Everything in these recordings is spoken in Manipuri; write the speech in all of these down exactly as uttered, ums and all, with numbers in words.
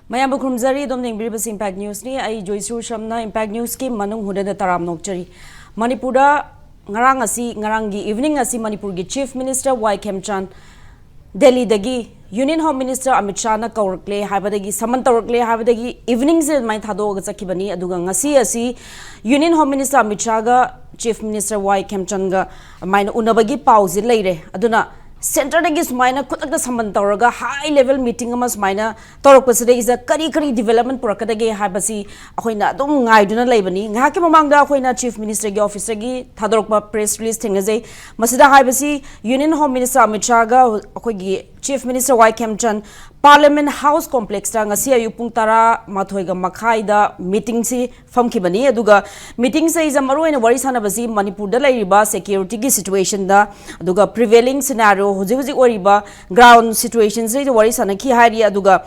ꯃꯌꯥꯝꯕꯨ ꯈꯨꯔꯨꯝꯖꯔꯤ꯫ ꯑꯗꯨꯝ ꯌꯦꯡꯕꯤꯔꯤꯕꯁꯤ Impact Newsꯅꯤ꯫ ꯑꯩ ꯖꯣꯏꯁꯨ ꯁꯝꯅ Impact Newsꯀꯤ ꯃꯅꯨꯡ ꯍꯨꯠꯅꯗ ꯇꯔꯥꯝ ꯅꯣꯛꯆꯔꯤ꯫ ꯃꯅꯤꯄꯨꯔꯗ ꯉꯔꯥꯡ ꯑꯁꯤ, ꯉꯔꯥꯡꯒꯤ evening ꯑꯁꯤ ꯃꯅꯤꯄꯨꯔꯒꯤ Chief Minister ꯋꯥꯏ ꯈꯦꯝꯆꯥꯟ ꯗꯦꯜꯂꯤꯗꯒꯤ Union Home Minister ꯑꯃꯤꯠ ꯁꯥꯍꯅ ꯀꯧꯔꯛꯂꯦ ꯍꯥꯏꯕꯗꯒꯤ, summon ꯇꯧꯔꯛꯂꯦ ꯍꯥꯏꯕꯗꯒꯤ eveningꯁꯦ ꯑꯗꯨꯃꯥꯏꯅ ꯊꯥꯗꯣꯛꯑꯒ ꯆꯠꯈꯤꯕꯅꯤ꯫ ꯑꯗꯨꯒ ꯉꯁꯤ ꯑꯁꯤ Union Home Minister Amit ꯁꯥꯍꯒ Chief Minister ꯋꯥꯏ ꯈꯦꯝꯆꯥꯟꯒ ꯑꯗꯨꯃꯥꯏꯅ ꯎꯅꯕꯒꯤ ꯄꯥꯎꯁꯦ ꯂꯩꯔꯦ꯫ ꯑꯗꯨꯅ centreꯗꯒꯤ ꯁꯨꯃꯥꯏꯅ ꯈꯨꯗꯛꯇ summon ꯇꯧꯔꯒ high level meeting ꯑꯃ ꯁꯨꯃꯥꯏꯅ ꯇꯧꯔꯛꯄꯁꯤꯗꯩꯁꯤꯗ ꯀꯔꯤ ꯀꯔꯤ development ꯄꯨꯔꯛꯀꯗꯒꯦ ꯍꯥꯏꯕꯁꯤ ꯑꯩꯈꯣꯏꯅ ꯑꯗꯨꯝ ꯉꯥꯏꯗꯨꯅ ꯂꯩꯕꯅꯤ꯫ ꯉꯥꯏꯍꯥꯛꯀꯤ ꯃꯃꯥꯡꯗ ꯑꯩꯈꯣꯏꯅ Chief Ministerꯒꯤ officeꯇꯒꯤ ꯊꯥꯗꯣꯔꯛꯄ press release ꯊꯦꯡꯅꯖꯩ꯫ ꯃꯁꯤꯗ ꯍꯥꯏꯕꯁꯤ, Union Home Minister ꯑꯃꯤꯠ ꯁꯥꯍꯒ ꯑꯩꯈꯣꯏꯒꯤ Chief Minister ꯋꯥꯏ ꯈꯦꯝꯆꯥꯟ Parliament House complexꯇ ꯉꯁꯤ ꯑꯌꯨꯛ ꯄꯨꯡ ꯇꯔꯥ ꯃꯥꯊꯣꯏꯒ ꯃꯈꯥꯏꯗ meetingꯁꯤ ꯐꯝꯈꯤꯕꯅꯤ꯫ ꯑꯗꯨꯒ meetingꯁꯤꯗ ꯃꯔꯨꯑꯣꯏꯅ ꯋꯥꯔꯤ ꯁꯥꯟꯅꯕꯁꯤ ꯃꯅꯤꯄꯨꯔꯗ ꯂꯩꯔꯤꯕ securityꯒꯤ situationꯗ, ꯑꯗꯨꯒ prevailing scenario, ꯍꯧꯖꯤꯛ ꯍꯧꯖꯤꯛ ꯑꯣꯏꯔꯤꯕ ground situationꯁꯤꯗ ꯋꯥꯔꯤ ꯁꯥꯟꯅꯈꯤ ꯍꯥꯏꯔꯤ꯫ ꯑꯗꯨꯒ,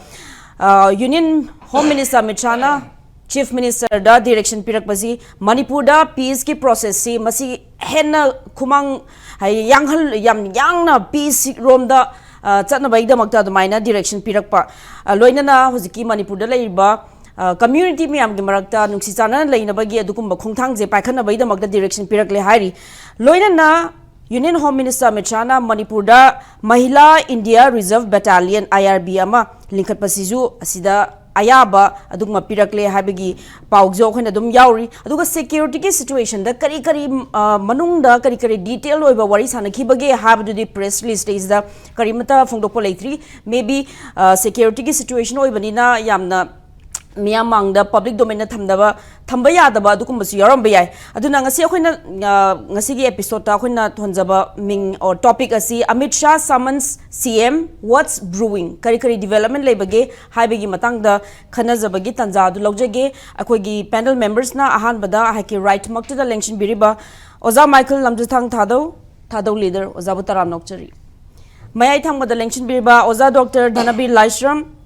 ꯑ, Union Home Minister Amit ꯁꯥꯍꯅ Chief Ministerꯗ direction ꯄꯤꯔꯛꯄꯁꯤ, ꯃꯅꯤꯄꯨꯔꯗ peaceꯀꯤ processꯁꯤ ꯃꯁꯤ ꯍꯦꯟꯅ ꯈꯨꯃꯥꯡ, ꯍꯥꯏ, ꯌꯥꯡꯍꯜ-, ꯌꯥꯝ ꯌꯥꯡꯅ peaceꯔꯣꯝꯗ, ꯑ, ꯆꯠꯅꯕꯒꯤꯗꯃꯛꯇ ꯑꯗꯨꯃꯥꯏꯅ direction ꯄꯤꯔꯛꯄ, ꯑ, ꯂꯣꯏꯅꯅ ꯍꯧꯖꯤꯛꯀꯤ ꯃꯅꯤꯄꯨꯔꯗ ꯂꯩꯔꯤꯕ, ꯑ, community ꯃꯌꯥꯝꯒꯤ ꯃꯔꯛꯇ ꯅꯨꯡꯁꯤ ꯆꯥꯟꯅꯅ ꯂꯩꯅꯕꯒꯤ ꯑꯗꯨꯒꯨꯝꯕ ꯈꯣꯡꯊꯥꯡꯁꯦ ꯄꯥꯏꯈꯠꯅꯕꯒꯤꯗꯃꯛꯇ direction ꯄꯤꯔꯛꯂꯦ ꯍꯥꯏꯔꯤ꯫ ꯂꯣꯏꯅꯅ Union Home Minister ꯑꯃꯤꯠ ꯁꯥꯍꯅ ꯃꯅꯤꯄꯨꯔꯗ Mahila India Reserve Battalion, IRB, ꯑꯃ ꯂꯤꯡꯈꯠꯄꯁꯤꯁꯨ ꯑꯁꯤꯗ ꯑꯌꯥꯕ ꯑꯗꯨꯒꯨꯝꯕ ꯄꯤꯔꯛꯂꯦ ꯍꯥꯏꯕꯒꯤ ꯄꯥꯎꯁꯨ ꯑꯩꯈꯣꯏꯅ ꯑꯗꯨꯝ ꯌꯥꯎꯔꯤ꯫ ꯑꯗꯨꯒ securityꯒꯤ situationꯗ ꯀꯔꯤ ꯀꯔꯤ, ꯑ, ꯃꯅꯨꯡꯗ ꯀꯔꯤ ꯀꯔꯤ detail ꯑꯣꯏꯕ ꯋꯥꯔꯤ ꯁꯥꯟꯅꯈꯤꯕꯒꯦ ꯍꯥꯏꯕꯗꯨꯗꯤ press releaseꯇꯩꯁꯤꯗ ꯀꯔꯤꯃꯠꯇ ꯐꯣꯡꯗꯣꯛꯄ ꯂꯩꯇ꯭ꯔꯤ꯫ Maybe, ꯑ, securityꯒꯤ situation ꯑꯣꯏꯕꯅꯤꯅ ꯌꯥꯝꯅ ꯃꯤꯌꯥꯝ ꯃꯥꯡꯗ public domainꯗ ꯊꯝꯗꯕ, ꯊꯝꯕ ꯌꯥꯗꯕ ꯑꯗꯨꯒꯨꯝꯕꯁꯨ ꯌꯥꯎꯔꯝꯕ ꯌꯥꯏ꯫ ꯑꯗꯨꯅ ꯉꯁꯤ ꯑꯩꯈꯣꯏꯅ, ꯑ, ꯉꯁꯤꯒꯤ episodeꯇ ꯑꯩꯈꯣꯏꯅ ꯊꯣꯟꯖꯕ ꯃꯤꯡ or topic ꯑꯁꯤ Amit Shah summons CM, what's brewing? ꯀꯔꯤ ꯀꯔꯤ development ꯂꯩꯕꯒꯦ ꯍꯥꯏꯕꯒꯤ ꯃꯇꯥꯡꯗ ꯈꯟꯅꯖꯕꯒꯤ ꯇꯥꯟꯖꯥ ꯑꯗꯨ ꯂꯧꯖꯒꯦ꯫ ꯑꯩꯈꯣꯏꯒꯤ panel membersꯅ ꯑꯍꯥꯟꯕꯗ ꯑꯩꯍꯥꯛꯀꯤ rightꯃꯛꯇꯨꯗ ꯂꯦꯡꯁꯤꯟꯕꯤꯔꯤꯕ ꯑꯣꯖꯥ ꯃꯥꯏꯀꯦꯜ ꯂꯝꯖꯊꯥꯡ ꯊꯥꯗꯧ, ꯊꯥꯗꯧ leader, ꯑꯣꯖꯥꯕꯨ ꯇꯔꯥꯝ ꯅꯣꯛꯆꯔꯤ꯫ ꯃꯌꯥꯏ ꯊꯪꯕꯗ ꯂꯦꯡꯁꯤꯟꯕꯤꯔꯤꯕ ꯑꯣꯖꯥ Doctor ꯙꯅꯕꯤꯔ ꯂꯥꯏꯁ꯭ꯔꯝ,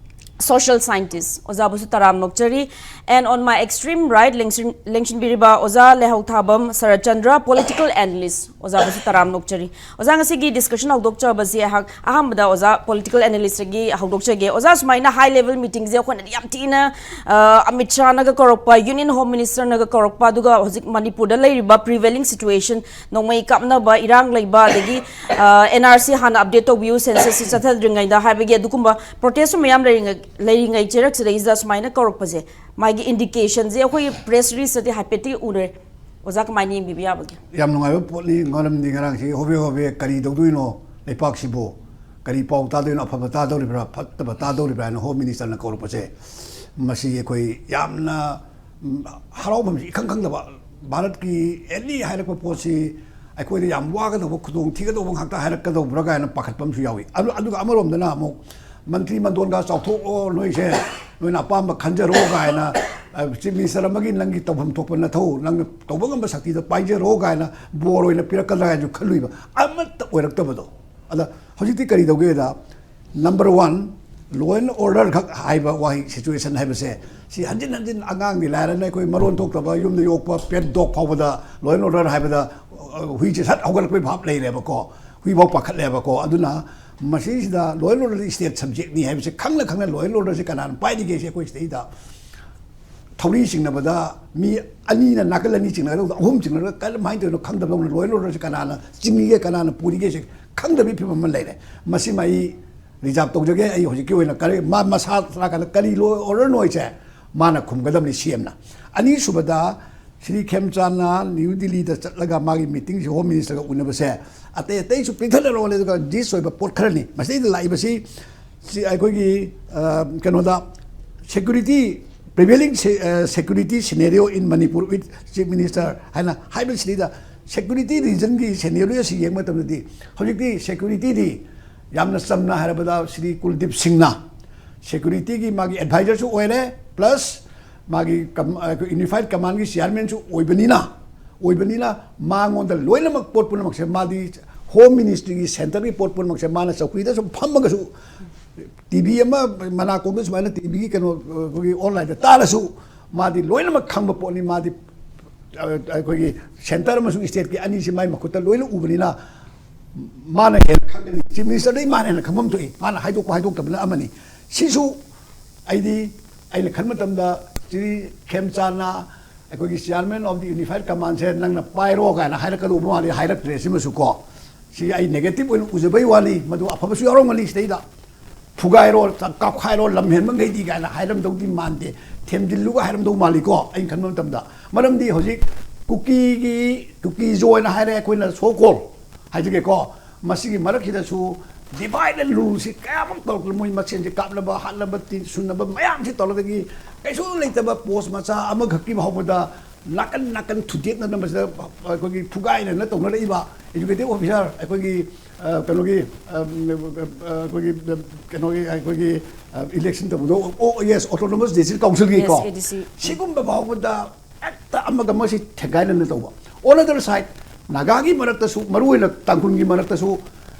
social scientist ꯑꯣꯖꯥꯕꯨꯁꯨ ꯇꯔꯥꯝꯅ ꯑꯣꯛꯆꯔꯤ꯫ And on my extreme right, ꯂꯦꯡꯁꯤꯟ-, ꯂꯦꯡꯁꯤꯟꯕꯤꯔꯤꯕ ꯑꯣꯖꯥ ꯂꯩꯍꯧꯊꯥꯕꯝ ꯁꯔꯠꯆꯟꯗ꯭ꯔ, political analyst ꯑꯣꯖꯥꯕꯨꯁꯨ ꯇꯔꯥꯝꯅ ꯑꯣꯛꯆꯔꯤ꯫ ꯑꯣꯖꯥ, ꯉꯁꯤꯒꯤ discussion ꯍꯧꯗꯣꯛꯆꯕꯁꯤ ꯑꯩꯍꯥꯛ ꯑꯍꯥꯟꯕꯗ ꯑꯣꯖꯥ political analystꯇꯒꯤ ꯍꯧꯗꯣꯛꯆꯒꯦ꯫ ꯑꯣꯖꯥ, ꯁꯨꯃꯥꯏꯅ high level meetingꯁꯦ ꯑꯩꯈꯣꯏꯅꯗꯤ ꯌꯥꯝ ꯊꯤꯅ, ꯑ, ꯑꯃꯤꯠ ꯁꯥꯍꯅꯒ ꯀꯧꯔꯛꯄ, Union Home Ministerꯅꯒ ꯀꯧꯔꯛꯄ, ꯑꯗꯨꯒ ꯍꯧꯖꯤꯛ ꯃꯅꯤꯄꯨꯔꯗ ꯂꯩꯔꯤꯕ prevailing situation, ꯅꯣꯡꯃꯩ ꯀꯥꯞꯅꯕ, ꯏꯔꯥꯡ ꯂꯩꯕ, ꯑꯗꯒꯤ, ꯑ, NRC ꯍꯥꯟꯅ update ꯇꯧꯕꯤꯌꯨ, censusꯁꯤ ꯆꯠꯊꯗ꯭ꯔꯤꯉꯩꯗ ꯍꯥꯏꯕꯒꯤ ꯑꯗꯨꯒꯨꯝꯕ protestꯁꯨ ꯃꯌꯥꯝ ꯂꯩꯔꯤꯉꯩ, ꯂꯩꯔꯤꯉꯩ ꯆꯩꯔꯛꯁꯤꯗꯩꯁꯤꯗ ꯁꯨꯃꯥꯏꯅ ꯀꯧꯔꯛꯄꯁꯦ, ꯃꯥꯒꯤ indicationꯁꯦ ꯑꯩꯈꯣꯏ press releaseꯇꯗꯤ ꯍꯥꯏꯐꯦꯠꯇꯤ ꯎꯔꯦ꯫ ꯑꯣꯖꯥ, ꯀꯃꯥꯏꯅ ꯌꯦꯡꯕꯤꯕ ꯌꯥꯕꯒꯦ? ꯌꯥꯝ ꯅꯨꯡꯉꯥꯏꯕ ꯄꯣꯠꯅꯤ꯫ ꯃꯔꯝꯗꯤ ꯉꯔꯥꯡꯁꯤ ꯍꯣꯕꯦ ꯍꯣꯕꯦ ꯀꯔꯤ ꯇꯧꯗꯣꯏꯅꯣ, ꯂꯩꯄꯥꯛꯁꯤꯕꯨ ꯀꯔꯤ ꯄꯥꯎ ꯇꯥꯗꯣꯏꯅꯣ, ꯑꯐꯕ ꯇꯥꯗꯧꯔꯤꯕ꯭ꯔꯥ, ꯐꯠꯇꯕ ꯇꯥꯗꯧꯔꯤꯕ꯭ꯔꯥ ꯍꯥꯏꯅ Home Ministerꯅ ꯀꯧꯔꯛꯄꯁꯦ, ꯃꯁꯤ ꯑꯩꯈꯣꯏ ꯌꯥꯝꯅ, ꯎꯝ, ꯍꯔꯥꯎꯐꯝꯁꯤ ꯏꯈꯪ ꯈꯪꯗꯕ꯫ ꯚꯥꯔꯠꯀꯤ any ꯍꯥꯏꯔꯛꯄ ꯄꯣꯠꯁꯤ ꯑꯩꯈꯣꯏꯗ ꯌꯥꯝ ꯋꯥꯒꯗꯧꯕ, ꯈꯨꯗꯣꯡ ꯊꯤꯒꯗꯧꯕ ꯉꯥꯛꯇ ꯍꯥꯏꯔꯛꯀꯗꯧꯕ꯭ꯔꯥ ꯀꯥꯏꯅ ꯄꯥꯈꯠꯄ ꯑꯃꯁꯨ ꯌꯥꯎꯏ꯫ ꯑꯗꯨ, ꯑꯗꯨꯒ ꯑꯃꯔꯣꯝꯗꯅ ꯑꯃꯨꯛ ꯃꯟꯇ꯭ꯔꯤ ꯃꯟꯗꯣꯟꯒ ꯆꯥꯎꯊꯣꯛꯑꯣ ꯅꯣꯏꯁꯦ, ꯅꯣꯏꯅ ꯑꯄꯥꯝꯕ ꯈꯟꯖꯔꯣ ꯀꯥꯏꯅ, ꯑ, Chief Minister ꯑꯃꯒꯤ ꯅꯪꯒꯤ ꯇꯧꯐꯝ ꯊꯣꯛꯄ ꯅꯊꯧ, ꯅꯪꯅ ꯇꯧꯕ ꯉꯝꯕ ꯁꯛꯇꯤꯗ ꯄꯥꯏꯖꯔꯣ ꯀꯥꯏꯅ ꯕꯣꯔ ꯑꯣꯏꯅ ꯄꯤꯔꯛꯀꯗ꯭ꯔꯥ ꯍꯥꯏꯅꯁꯨ ꯈꯜꯂꯨꯏꯕ꯫ ꯑꯃꯠꯇ ꯑꯣꯏꯔꯛꯇꯕꯗꯣ꯫ ꯑꯗ ꯍꯧꯖꯤꯛꯇꯤ ꯀꯔꯤ ꯇꯧꯒꯦꯗ, number one, law and order ꯈꯛ ꯍꯥꯏꯕ ꯋꯥꯍꯩ, situation ꯍꯥꯏꯕꯁꯦ, ꯁꯤ ꯍꯟꯖꯤꯟ ꯍꯟꯖꯤꯟ ꯑꯉꯥꯡꯗꯤ ꯂꯥꯏꯔꯅ ꯑꯩꯈꯣꯏ ꯃꯔꯣꯟ ꯊꯣꯛꯇꯕ ꯌꯨꯝꯗ ꯌꯣꯛꯄ pet dog ꯐꯥꯎꯕꯗ law and order ꯍꯥꯏꯕꯗ, ꯑ, ꯍꯨꯏꯁꯦ ꯁꯠ ꯍꯧꯒꯠꯂꯛꯄꯩ ꯚꯥꯞ ꯂꯩꯔꯦꯕꯀꯣ, ꯍꯨꯏꯐꯥꯎ ꯄꯥꯈꯠꯂꯦꯕꯀꯣ꯫ ꯑꯗꯨꯅ ꯃꯁꯤꯁꯤꯗ law and order state subjectꯅꯤ ꯍꯥꯏꯕꯁꯦ ꯈꯪꯅ ꯈꯪꯅ law and orderꯁꯦ ꯀꯅꯥꯅ ꯄꯥꯏꯔꯤꯒꯦꯁꯦ ꯑꯩꯈꯣꯏ ꯁꯤꯗꯩꯗ ꯊꯧꯔꯤ ꯆꯤꯡꯅꯕꯗ ꯃꯤ ꯑꯅꯤꯅ ꯅꯥꯀꯜ ꯑꯅꯤ ꯆꯤꯡꯅꯒꯗꯧꯕꯗ ꯑꯍꯨꯝ ꯆꯤꯡꯅꯔꯒ ꯀꯔꯝꯍꯥꯏꯅ ꯇꯧꯔꯤꯅꯣ ꯈꯪꯗꯕꯗꯧꯅ law and orderꯁꯦ ꯀꯅꯥꯅ ꯆꯤꯡꯉꯤꯒꯦ, ꯀꯅꯥꯅ ꯄꯨꯔꯤꯒꯦꯁꯦ ꯈꯪꯗꯕꯒꯤ ꯐꯤꯕꯝ ꯑꯃ ꯂꯩꯔꯦ꯫ ꯃꯁꯤꯃ ꯑꯩ reserve ꯇꯧꯖꯒꯦ꯫ ꯑꯩ ꯍꯧꯖꯤꯛꯀꯤ ꯑꯣꯏꯅ ꯀꯔꯤ, ꯃꯥ ꯃꯁꯥ ꯂꯥꯛꯀꯥꯟꯗ ꯀꯔꯤ law and orderꯅꯣ ꯍꯥꯏꯁꯦ ꯃꯥꯅ ꯈꯨꯝꯒꯗꯕꯅꯤ CMꯅ꯫ ꯑꯅꯤꯁꯨꯕꯗ, ꯁ꯭ꯔꯤ ꯈꯦꯝꯆꯥꯟꯅ ꯅ꯭ꯌꯨ ꯗꯤꯜꯂꯤꯗ ꯆꯠꯂꯒ ꯃꯥꯒꯤ meetingꯁꯤ Home Ministerꯒ ꯎꯅꯕꯁꯦ ꯑꯇꯩ ꯑꯇꯩꯁꯨ ꯄꯤꯛꯊꯟꯅ ꯂꯣꯜꯂꯦ, ꯑꯗꯨꯒ this ꯑꯣꯏꯕ ꯄꯣꯠ ꯈꯔꯅꯤ꯫ ꯃꯁꯤꯗꯩꯗ ꯂꯥꯛꯏꯕꯁꯤ, ꯁꯤ ꯑꯩꯈꯣꯏꯒꯤ, ꯑ, ꯀꯩꯅꯣꯗ, security, prevailing se-, ꯑ, security scenario in Manipur with Chief Minister ꯍꯥꯏꯅ ꯍꯥꯏꯕꯁꯤꯗꯩꯗ security reasonꯒꯤ scenario ꯑꯁꯤ ꯌꯦꯡꯕ ꯃꯇꯝꯗꯗꯤ ꯍꯧꯖꯤꯛꯇꯤ securityꯗꯤ ꯌꯥꯝꯅ ꯆꯝꯅ ꯍꯥꯏꯔꯕꯗ ꯁ꯭ꯔꯤ ꯀꯨꯜꯗꯤꯞ ꯁꯤꯡꯅ securityꯒꯤ ꯃꯥꯒꯤ advisorꯁꯨ ꯑꯣꯏꯔꯦ, plus ꯃꯥꯒꯤ ꯀꯝ-, ꯑ, ꯑꯩꯈꯣꯏ Unified Commandꯒꯤ chairmanꯁꯨ ꯑꯣꯏꯕꯅꯤꯅ, ꯑꯣꯏꯕꯅꯤꯅ ꯃꯉꯣꯟꯗ ꯂꯣꯏꯅꯃꯛ ꯄꯣꯠ ꯄꯨꯝꯅꯃꯛꯁꯦ ꯃꯥꯗꯤ Home Ministryꯒꯤ centreꯒꯤ ꯄꯣꯠ ꯄꯨꯝꯅꯃꯛꯁꯦ ꯃꯥꯅ ꯆꯧꯀ꯭ꯔꯤꯗ ꯁꯨꯝ ꯐꯝꯃꯒꯁꯨ ꯇꯤ ꯚꯤ ꯑꯃ ꯃꯅꯥꯀꯣꯡꯗ ꯁꯨꯃꯥꯏꯅ ꯇꯤ ꯚꯤꯒꯤ ꯀꯩꯅꯣ ꯑꯩꯈꯣꯏꯒꯤ ꯑꯣꯟꯂꯥꯏꯟꯗ ꯇꯥꯔꯁꯨ ꯃꯥꯗꯤ ꯂꯣꯏꯅꯃꯛ ꯈꯪꯕ ꯄꯣꯠꯅꯤ꯫ ꯃꯥꯗꯤ ꯑ, ꯑꯩꯈꯣꯏꯒꯤ ꯁꯦꯟꯇꯔ ꯑꯃꯁꯨꯡ ꯁ꯭ꯇꯦꯠꯀꯤ ꯑꯅꯤꯁꯤ ꯃꯥꯏ ꯃꯈꯨꯠꯇ ꯂꯣꯏꯅ ꯎꯕꯅꯤꯅ ꯃꯥꯅ ꯍꯦꯟꯅ ꯈꯪꯒꯅꯤ꯫ ꯆꯤꯐ ꯃꯤꯅꯤꯁꯇꯔꯗꯒꯤ ꯃꯥꯅ ꯍꯦꯟꯅ ꯈꯪꯐꯝ ꯊꯣꯛꯏ, ꯃꯥꯅ ꯍꯥꯏꯗꯣꯛꯄ ꯍꯥꯏꯗꯣꯛꯇꯕꯅ ꯑꯃꯅꯤ꯫ ꯁꯤꯁꯨ ꯑꯩꯗꯤ ꯑꯩꯅ ꯈꯟꯕ ꯃꯇꯝꯗ ꯁ꯭ꯔꯤ ꯈꯦꯝꯆꯥꯟꯅ ꯑꯩꯈꯣꯏꯒꯤ chairman of the unified commandꯁꯦ ꯅꯪꯅ ꯄꯥꯏꯔꯣ ꯀꯥꯏꯅ ꯍꯥꯏꯔꯛꯀꯗꯧꯕ ꯃꯥꯜꯂꯤ, ꯍꯥꯏꯔꯛꯇ꯭ꯔꯦ꯫ ꯁꯤꯃꯁꯨ ꯀꯣ, ꯁꯤ ꯑꯩ negative ꯑꯣꯏꯅ ꯎꯖꯕꯩ ꯋꯥꯅꯤ, ꯃꯗꯨ ꯑꯐꯕꯁꯨ ꯌꯥꯎꯔꯝꯒꯅꯤ ꯁꯤꯗꯩꯗ꯫ ꯐꯨꯒꯥꯏꯔꯣ, ꯀꯥꯞꯈꯥꯏꯔꯣ, ꯂꯝ ꯍꯦꯟꯕ ꯃꯈꯩꯗꯤ ꯀꯥꯏꯅ ꯍꯥꯏꯔꯝꯗꯧꯗꯤ ꯃꯥꯟꯗꯦ꯫ ꯊꯦꯝꯖꯤꯜꯂꯨꯒ ꯍꯥꯏꯔꯝꯗꯧ ꯃꯥꯜꯂꯤꯀꯣ, ꯑꯩꯅ ꯈꯟꯕ ꯃꯇꯝꯗ꯫ ꯃꯔꯝꯗꯤ ꯍꯧꯖꯤꯛ ꯀꯨꯀꯤꯒꯤ, ꯀꯨꯀꯤꯖꯣ ꯍꯥꯏꯅ ꯍꯥꯏꯔꯦ ꯑꯩꯈꯣꯏꯅ, so called ꯍꯥꯏꯖꯒꯦꯀꯣ꯫ ꯃꯁꯤꯒꯤ ꯃꯔꯛꯁꯤꯗꯁꯨ divide and ruleꯁꯤ ꯀꯌꯥꯃꯨꯛ ꯇꯧꯔꯛꯄꯅꯣ, ꯃꯣꯏ ꯃꯁꯦꯟꯁꯦ ꯀꯥꯞꯅꯕ, ꯍꯥꯠꯅꯕ, ꯇꯤ-, ꯁꯨꯅꯕ ꯃꯌꯥꯝꯁꯤ ꯇꯧꯔꯒꯗꯤ ꯀꯩꯁꯨ ꯂꯩꯇꯕ post ꯃꯆꯥ ꯑꯃꯈꯛꯀꯤ ꯐꯥꯎꯕꯗ ꯅꯥꯀꯟ ꯅꯥꯀꯟ ꯊꯨꯗꯦꯛꯅꯅ ꯃꯁꯤꯗ ꯑꯩꯈꯣꯏꯒꯤ ꯐꯨꯒꯥꯏꯅꯅ ꯇꯧꯅꯔꯛꯏꯕ executive officer ꯑꯩꯈꯣꯏꯒꯤ, ꯑ, ꯀꯩꯅꯣꯒꯤ, ꯑ, ꯑ, ꯑꯩꯈꯣꯏꯒꯤ, ꯑ, ꯀꯩꯅꯣꯒꯤ, ꯑꯩꯈꯣꯏꯒꯤ, ꯑ, election ꯇꯧꯕꯗꯣ, ꯑꯣ, yes, autonomous district councilꯒꯤ ꯀꯣ꯫ Yes, A D C꯫ ꯁꯤꯒꯨꯝꯕ ꯐꯥꯎꯕꯗ ꯍꯦꯛꯇ ꯑꯃꯒ ꯑꯃꯁꯤ ꯊꯦꯡꯒꯥꯏꯅꯅ ꯇꯧꯕ꯫ On other side, ꯅꯥꯒꯥꯒꯤ ꯃꯔꯛꯇꯁꯨ, ꯃꯔꯨꯑꯣꯏꯅ ꯇꯥꯡꯈꯨꯜꯒꯤ ꯃꯔꯛꯇꯁꯨ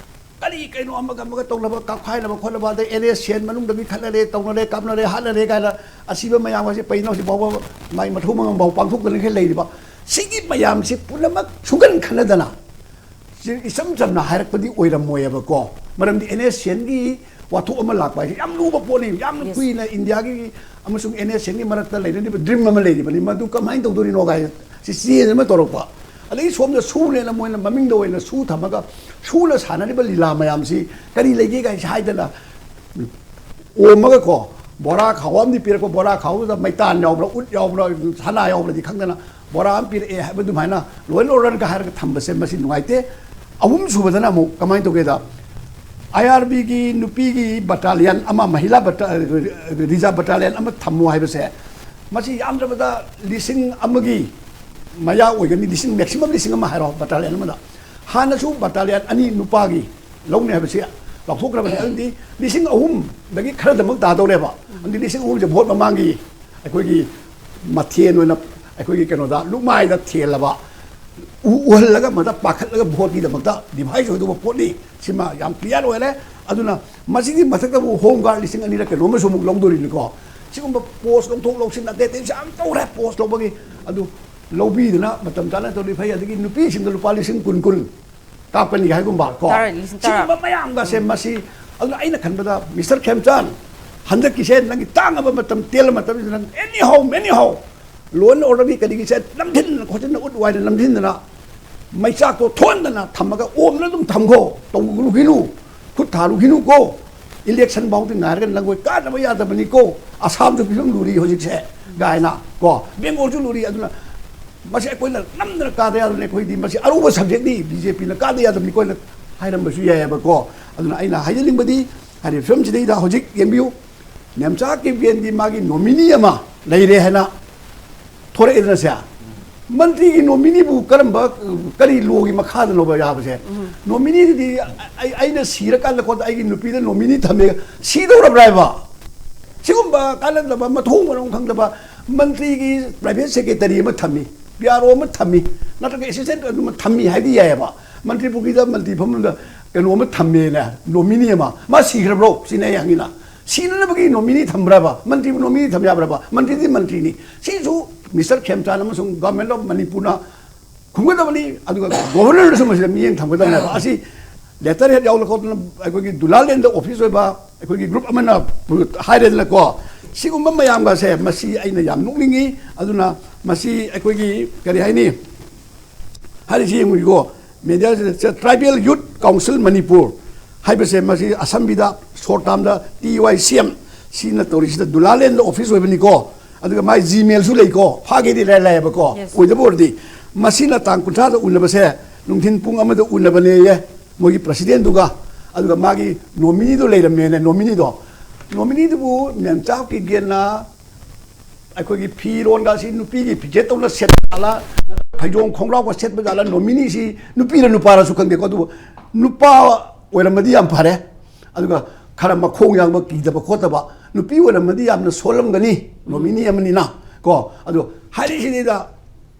ꯀꯔꯤ ꯀꯩꯅꯣ ꯑꯃꯒ ꯑꯃꯒ ꯇꯧꯅꯕ, ꯀꯥꯞꯈꯥꯏꯅꯕ ꯈꯣꯠꯅꯕ, ꯑꯗꯩ ꯑꯦꯟ ꯑꯦꯁ ꯁꯦꯟ ꯃꯅꯨꯡꯗꯒꯤ ꯈꯠꯅꯔꯦ, ꯇꯧꯅꯔꯦ, ꯀꯥꯞꯅꯔꯦ, ꯍꯥꯠꯅꯔꯦ ꯀꯥꯏꯅ ꯑꯁꯤꯕ ꯃꯌꯥꯝ ꯑꯁꯤ ꯄꯩꯅ ꯍꯧꯖꯤꯛ ꯐꯥꯎꯕ ꯃꯥꯏ ꯃꯊꯧ ꯃꯉꯝ ꯐꯥꯎ ꯄꯥꯡꯊꯣꯛꯇꯅ ꯂꯩꯔꯤꯕ꯫ ꯁꯤꯒꯤ ꯃꯌꯥꯝꯁꯤ ꯄꯨꯝꯅꯃꯛ ꯁꯨꯡꯈꯟ ꯈꯟꯅꯗꯅ ꯁꯤ ꯏꯆꯝ ꯆꯝꯅ ꯍꯥꯏꯔꯛꯄꯗꯤ ꯑꯣꯏꯔꯝꯃꯣꯏꯑꯕꯀꯣ꯫ ꯃꯔꯝꯗꯤ ꯑꯦꯟ ꯑꯦꯁ ꯁꯦꯟꯒꯤ ꯋꯥꯊꯣꯛ ꯑꯃ ꯂꯥꯛꯄ ꯍꯥꯏꯁꯦ ꯌꯥꯝ ꯂꯨꯕ ꯄꯣꯠꯅꯤ꯫ ꯌꯥꯝꯅ Yes꯫ ꯀꯨꯏꯅ ꯏꯟꯗꯤꯌꯥꯒꯤ ꯑꯃꯁꯨꯡ ꯑꯦꯟ ꯑꯦꯁ ꯁꯦꯟꯒꯤ ꯃꯔꯛꯇ ꯂꯩꯅꯔꯤꯕ dream ꯑꯃ ꯂꯩꯔꯤꯕꯅꯤ꯫ ꯃꯗꯨ ꯀꯃꯥꯏꯅ ꯇꯧꯗꯣꯔꯤꯅꯣ ꯀꯥꯏ ꯁꯤ change ꯑꯃ ꯇꯧꯔꯛꯄ꯫ ꯑꯗꯒꯤ ꯁꯣꯝꯗ ꯁꯨꯅꯦꯅ ꯃꯣꯏꯅ ꯃꯃꯤꯡꯗ ꯑꯣꯏꯅ ꯁꯨ ꯊꯝꯃꯒ ꯁꯨꯅ ꯁꯥꯟꯅꯔꯤꯕ ꯂꯤꯂꯥ ꯃꯌꯥꯝꯁꯤ ꯀꯔꯤ ꯂꯩꯒꯦ ꯀꯥꯏꯁꯤ ꯍꯥꯏꯗꯅ ꯑꯣꯝꯃꯒꯀꯣ, ꯕꯣꯔꯥ ꯈꯥꯎ ꯑꯃꯗꯤ ꯄꯤꯔꯛꯄ, ꯕꯣꯔꯥ ꯈꯥꯎꯗꯨꯗ ꯃꯩꯇꯥꯟ ꯌꯥꯎꯕ꯭ꯔꯥ, ꯎꯠ ꯌꯥꯎꯕ꯭ꯔꯥ, ꯁꯅꯥ ꯌꯥꯎꯕ꯭ꯔꯗꯤ ꯈꯪꯗꯅ ꯕꯣꯔꯥ ꯑꯃ ꯄꯤꯔꯛꯑꯦ ꯍꯥꯏꯕ ꯑꯗꯨꯃꯥꯏꯅ law and orderꯒ ꯍꯥꯏꯔꯒ ꯊꯝꯕꯁꯦ ꯃꯁꯤ ꯅꯨꯡꯉꯥꯏꯇꯦ꯫ ꯑꯍꯨꯝ ꯁꯨꯕꯗꯅ ꯑꯃꯨꯛ ꯀꯃꯥꯏꯅ ꯇꯧꯒꯦꯗ, ꯑꯥꯏ ꯑꯥꯔ ꯕꯤꯒꯤ ꯅꯨꯄꯤꯒꯤ battalion ꯑꯃ, ꯃꯍꯤꯂꯥ bata-, reserve battalion ꯑꯃ ꯊꯝꯃꯨ ꯍꯥꯏꯕꯁꯦ ꯃꯁꯤ ꯌꯥꯝꯗ꯭ꯔꯕꯗ ꯂꯤꯁꯤꯡ ꯑꯃꯒꯤ ꯃꯌꯥ ꯑꯣꯏꯒꯅꯤ, ꯂꯤꯁꯤꯡ, maximum ꯂꯤꯁꯤꯡ ꯑꯃ ꯍꯥꯏꯔꯣ battalion ꯑꯃꯗ꯫ ꯍꯥꯟꯅꯁꯨ battalion ꯑꯅꯤ ꯅꯨꯄꯥꯒꯤ ꯂꯧꯅꯤ ꯍꯥꯏꯕꯁꯤ ꯂꯥꯎꯊꯣꯛꯈ꯭ꯔꯕꯅꯤ꯫ ꯑꯗꯨꯗꯤ ꯂꯤꯁꯤꯡ ꯑꯍꯨꯝꯗꯒꯤ ꯈꯔꯗꯃꯛ ꯇꯥꯗꯧꯔꯦꯕ꯫ ꯑꯗꯨꯗꯤ ꯂꯤꯁꯤꯡ ꯑꯍꯨꯝꯁꯦ vote ꯃꯃꯥꯡꯒꯤ ꯑꯩꯈꯣꯏꯒꯤ ꯃꯊꯦꯟ ꯑꯣꯏꯅ ꯑꯩꯈꯣꯏꯒꯤ ꯀꯩꯅꯣꯗ ꯂꯨꯛꯃꯥꯏꯗ ꯊꯦꯜꯂꯕ, ꯎ-, ꯎꯍꯜꯂꯒ ꯃꯗ ꯄꯥꯈꯠꯂꯒ voteꯀꯤꯗꯃꯛꯇ devise ꯑꯣꯏꯗꯧꯕ ꯄꯣꯠꯅꯤ꯫ ꯁꯤꯃ ꯌꯥꯝ clear ꯑꯣꯏꯔꯦ꯫ ꯑꯗꯨꯅ ꯃꯁꯤꯒꯤ ꯃꯊꯛꯇꯕꯨ ꯍꯣꯝ ꯒꯥꯔꯗ ꯂꯤꯁꯤꯡ ꯑꯅꯤꯔ ꯀꯩꯅꯣꯝ ꯑꯃꯁꯨ ꯑꯃꯨꯛ ꯂꯧꯗꯣꯔꯤꯅꯤꯀꯣ꯫ ꯁꯤꯒꯨꯝꯕ ꯄꯣꯁ ꯂꯧꯊꯣꯛ ꯂꯧꯁꯤꯟ ꯑꯇꯩ ꯑꯇꯩꯁꯨ ꯌꯥꯝ ꯇꯧꯔꯦ꯫ ꯄꯣꯁ ꯂꯧꯕꯒꯤ ꯑꯗꯨ ꯂꯧꯕꯤꯗꯅ ꯃꯇꯝ ꯆꯥꯅ ꯇꯧꯔꯗꯤ ꯐꯩ꯫ ꯑꯗꯒꯤ ꯅꯨꯄꯤꯁꯤꯡꯗ ꯂꯨꯄꯥ ꯂꯤꯁꯤꯡ ꯀꯨꯟ ꯀꯨꯟ ꯀꯥꯞꯀꯅꯤ ꯍꯥꯏꯒꯨꯝꯕ ꯀꯣ꯫ ꯇꯔꯥ, ꯂꯤꯁꯤꯡ ꯇꯔꯥ꯫ ꯁꯤꯒꯨꯝꯕ ꯃꯌꯥꯝꯒꯁꯦ ꯃꯁꯤ, ꯑꯗꯨꯅ ꯑꯩꯅ ꯈꯟꯕꯗ ꯃꯤꯁꯇꯔ ꯈꯦꯝꯆꯥꯟ, ꯍꯟꯗꯛꯀꯤꯁꯦ ꯅꯪꯒꯤ ꯇꯥꯡꯉꯕ ꯃꯇꯝ ꯇꯦꯜꯂ ꯃꯇꯝꯁꯤꯗ ꯅꯪ ꯑꯦꯅꯤ ꯍꯥꯎ ꯃꯦꯅꯤ ꯍꯥꯎ ꯂꯣ ꯑꯦꯟ ꯑꯣꯔꯗꯔꯒꯤ ꯀꯔꯤꯒꯤꯁꯦ ꯅꯝꯊꯤꯟꯗꯅ ꯈꯣꯠꯆꯤꯟꯗꯅ ꯎꯠ ꯋꯥꯏꯗ ꯅꯝꯊꯤꯟꯗꯅ ꯃꯩꯆꯥꯛꯇꯣ ꯊꯣꯟꯗꯅ ꯊꯝꯃꯒ ꯑꯣꯝꯗꯅ ꯑꯗꯨꯝ ꯊꯝꯈꯣ꯫ ꯇꯧꯔꯨꯈꯤꯅꯨ, ꯈꯨꯠ ꯊꯥꯔꯨꯈꯤꯅꯨ ꯀꯣ꯫ ꯏꯂꯦꯛꯁꯟ ꯐꯥꯎꯗꯤ ꯉꯥꯏꯔꯒ ꯂꯪꯒꯣꯏ ꯀꯥꯗꯕ ꯌꯥꯗꯕꯅꯤꯀꯣ꯫ ꯑꯁꯥꯝꯁꯨ ꯐꯤꯕꯝ ꯂꯨꯔꯤ ꯍꯧꯖꯤꯛꯁꯦ ꯀꯥꯏꯅ ꯀꯣ, ꯕꯦꯡꯒꯣꯜꯁꯨ ꯂꯨꯔꯤ꯫ ꯑꯗꯨꯅ ꯃꯁꯤ ꯑꯩꯈꯣꯏꯅ ꯅꯝꯗꯅ ꯀꯥꯗ ꯌꯥꯗꯕꯅꯤ꯫ ꯑꯩꯈꯣꯏꯗꯤ ꯃꯁꯤ ꯑꯔꯨꯕ ꯁꯕꯖꯦꯛꯅꯤ, ꯕꯤ ꯖꯦ ꯄꯤꯅ ꯀꯥꯗ ꯌꯥꯗꯕꯅꯤ ꯀꯣꯏꯅ ꯍꯥꯏꯔꯝꯕꯁꯨ ꯌꯥꯏꯑꯕꯀꯣ꯫ ꯑꯗꯨꯅ ꯑꯩꯅ ꯍꯥꯏꯖꯅꯤꯡꯕꯗꯤ ꯍꯥꯏꯔꯤꯕ ꯐꯤꯕꯝꯁꯤꯗꯩꯗ ꯍꯧꯖꯤꯛ ꯌꯦꯡꯕꯤꯌꯨ, ꯅꯦꯝꯆꯥ ꯀꯦꯞꯒꯦꯟꯗꯤ ꯃꯥꯒꯤ ꯅꯣꯃꯤꯅꯤ ꯑꯃ ꯂꯩꯔꯦ ꯍꯥꯏꯅ ꯊꯣꯔꯛꯑꯦꯗꯅ ꯁꯦ꯫ ꯃꯟꯇ꯭ꯔꯤꯒꯤ ꯅꯣꯃꯤꯅꯤꯕꯨ ꯀꯔꯝꯕ, ꯀꯔꯤ ꯂꯣꯒꯤ ꯃꯈꯥꯗꯅꯣꯕ ꯌꯥꯕꯁꯦ? ꯅꯣꯃꯤꯅꯤꯗꯨꯗꯤ ꯑꯩ, ꯑꯩꯅ ꯁꯤꯔꯀꯥꯟꯗ ꯈꯣꯠꯇ ꯑꯩꯒꯤ ꯅꯨꯄꯤꯗ ꯅꯣꯃꯤꯅꯤ ꯊꯝꯃꯦ, ꯁꯤꯗꯧꯔꯕ꯭ꯔꯥ ꯍꯥꯏꯕ? ꯁꯤꯒꯨꯝꯕ ꯀꯥꯟꯅꯗꯕ ꯃꯊꯣꯡ ꯃꯔꯝ ꯈꯪꯗꯕ ꯃꯟꯇ꯭ꯔꯤꯒꯤ ꯄ꯭ꯔꯥꯏꯚꯦꯠ ꯁꯦꯀ꯭ꯔꯦꯇꯔꯤ ꯑꯃ ꯊꯝꯃꯤ, ꯄꯤ ꯑꯥꯔ ꯑꯣ ꯑꯃ ꯊꯝꯃꯤ, ꯅꯠꯇ꯭ꯔꯒ ꯑꯦꯁꯤꯁꯇꯦꯟ ꯑꯗꯨꯃ ꯊꯝꯃꯤ ꯍꯥꯏꯗꯤ ꯌꯥꯏꯑꯕ꯫ ꯃꯟꯇ꯭ꯔꯤ ꯄꯨꯈ꯭ꯔꯤꯗ ꯃꯟꯇ꯭ꯔꯤ ꯐꯝꯐꯝꯗ ꯀꯩꯅꯣ ꯑꯃ ꯊꯝꯃꯦꯅ, ꯅꯣꯃꯤꯅꯤ ꯑꯃ, ꯃꯥ ꯁꯤꯈ꯭ꯔꯕ꯭ꯔꯣ ꯁꯤꯅꯦ ꯑꯩ ꯍꯪꯉꯤꯅ꯫ ꯁꯤꯅꯅꯕꯒꯤ ꯅꯣꯃꯤꯅꯤ ꯊꯝꯕ꯭ꯔꯕ? ꯃꯟꯇ꯭ꯔꯤꯕꯨ ꯅꯣꯃꯤꯅꯤ ꯊꯝ ꯌꯥꯕ꯭ꯔꯕ? ꯃꯟꯇ꯭ꯔꯤꯗꯤ ꯃꯟꯇ꯭ꯔꯤꯅꯤ꯫ ꯁꯤꯁꯨ ꯃꯤꯁꯇꯔ ꯈꯦꯝꯆꯥꯟ ꯑꯃꯁꯨꯡ ꯒꯚꯔꯟꯃꯦꯟ ꯑꯣꯐ ꯃꯅꯤꯄꯨꯔꯅ ꯈꯨꯝꯒꯗꯕꯅꯤ, ꯑꯗꯨꯒ ꯒꯣꯚꯔꯅꯔꯅꯁꯨ ꯃꯁꯤꯗ ꯃꯤꯠꯌꯦꯡ ꯊꯝꯒꯗꯕꯅꯦꯕ꯫ ꯑꯁꯤ ꯂꯦꯇꯔ ꯍꯦꯠ ꯌꯥꯎꯗꯅ ꯈꯣꯠꯇꯅ ꯑꯩꯈꯣꯏꯒꯤ ꯗꯨꯂꯥꯂꯦꯟꯗ ꯑꯣꯐꯤꯁ ꯑꯣꯏꯕ ꯑꯩꯈꯣꯏꯒꯤ ꯒ꯭ꯔꯨꯞ ꯑꯃꯅ ꯍꯥꯏꯔꯦꯗꯅꯀꯣ꯫ ꯁꯤꯒꯨꯝꯕ ꯃꯌꯥꯝꯒꯁꯦ ꯃꯁꯤ ꯑꯩꯅ ꯌꯥꯝ ꯅꯣꯛꯅꯤꯡꯉꯤ꯫ ꯑꯗꯨꯅ ꯃꯁꯤ ꯑꯩꯈꯣꯏꯒꯤ ꯀꯔꯤ ꯍꯥꯏꯅꯤ, ꯍꯥꯏꯔꯤꯁꯤ ꯌꯦꯡꯉꯨꯀꯣ, ꯃꯦꯗꯤꯌꯥꯁꯤꯗ ꯇ꯭ꯔꯥꯏꯕꯦꯜ ꯌꯨꯠ ꯀꯥꯎꯟꯁꯤꯜ ꯃꯅꯤꯄꯨꯔ ꯍꯥꯏꯕꯁꯦ ꯃꯁꯤ ꯑꯁꯝꯕꯤꯗ ꯁꯣꯔꯠ ꯇꯥꯝꯗ ꯇꯤ ꯋꯥꯏ ꯁꯤ ꯑꯦꯝ ꯁꯤꯅ ꯇꯧꯔꯤꯁꯤꯗ ꯗꯨꯂꯥꯂꯦꯟꯗ ꯑꯣꯐꯤꯁ ꯑꯣꯏꯕꯅꯤꯀꯣ꯫ ꯑꯗꯨꯒ ꯃꯥꯏ ꯖꯤꯃꯦꯜꯁꯨ ꯂꯩꯀꯣ, ꯐꯥꯒꯦꯗꯤ ꯏꯔꯥꯏ ꯂꯥꯏꯌꯦꯕꯀꯣ꯫ Yes. ꯑꯣꯏꯗꯕ ꯑꯣꯏꯔꯗꯤ ꯃꯁꯤꯅ ꯇꯥꯡ ꯀꯨꯟꯊ꯭ꯔꯥꯗ ꯎꯅꯕꯁꯦ ꯅꯨꯡꯊꯤꯟ ꯄꯨꯡ ꯑꯃꯗ ꯎꯅꯕꯅꯦꯌꯦ ꯃꯣꯏꯒꯤ ꯄ꯭ꯔꯁꯤꯗꯦꯟꯗꯨꯒ꯫ ꯑꯗꯨꯒ ꯃꯥꯒꯤ ꯅꯣꯃꯤꯅꯤꯗꯣ ꯂꯩꯔꯝꯃꯦꯅꯦ, ꯅꯣꯃꯤꯅꯤꯗꯣ꯫ ꯅꯣꯃꯤꯅꯤꯗꯨꯕꯨ ꯃꯦꯝꯆꯥ ꯀꯦꯞꯒꯦꯟꯅ ꯑꯩꯈꯣꯏꯒꯤ ꯐꯤꯔꯣꯟꯒ ꯑꯁꯤ ꯅꯨꯄꯤꯒꯤ ꯐꯤꯖꯦꯠ ꯇꯧꯅ ꯁꯦꯠꯄ ꯖꯥꯠꯂ, ꯐꯩꯖꯣꯝ ꯈꯣꯡꯒ꯭ꯔꯥꯎꯒ ꯁꯦꯠꯄ ꯖꯥꯠꯂ, ꯅꯣꯃꯤꯅꯤꯁꯤ ꯅꯨꯄꯤꯔ ꯅꯨꯄꯥꯔꯁꯨ ꯈꯪꯗꯦꯀꯣ꯫ ꯑꯗꯨꯕꯨ ꯅꯨꯄꯥ ꯑꯣꯏꯔꯝꯃꯗꯤ ꯌꯥꯝ ꯐꯔꯦ꯫ ꯑꯗꯨꯒ ꯈꯔ ꯃꯈꯣꯡ ꯌꯥꯡꯕ, ꯀꯤꯗꯕ ꯈꯣꯠꯇꯕ ꯅꯨꯄꯤ ꯑꯣꯏꯔꯝꯃꯗꯤ ꯌꯥꯝꯅ ꯁꯣꯜꯂꯝꯒꯅꯤ ꯅꯣꯃꯤꯅꯤ ꯑꯃꯅꯤꯅ ꯀꯣ꯫ ꯑꯗꯣ ꯍꯥꯏꯔꯤꯁꯤꯅꯤꯗ,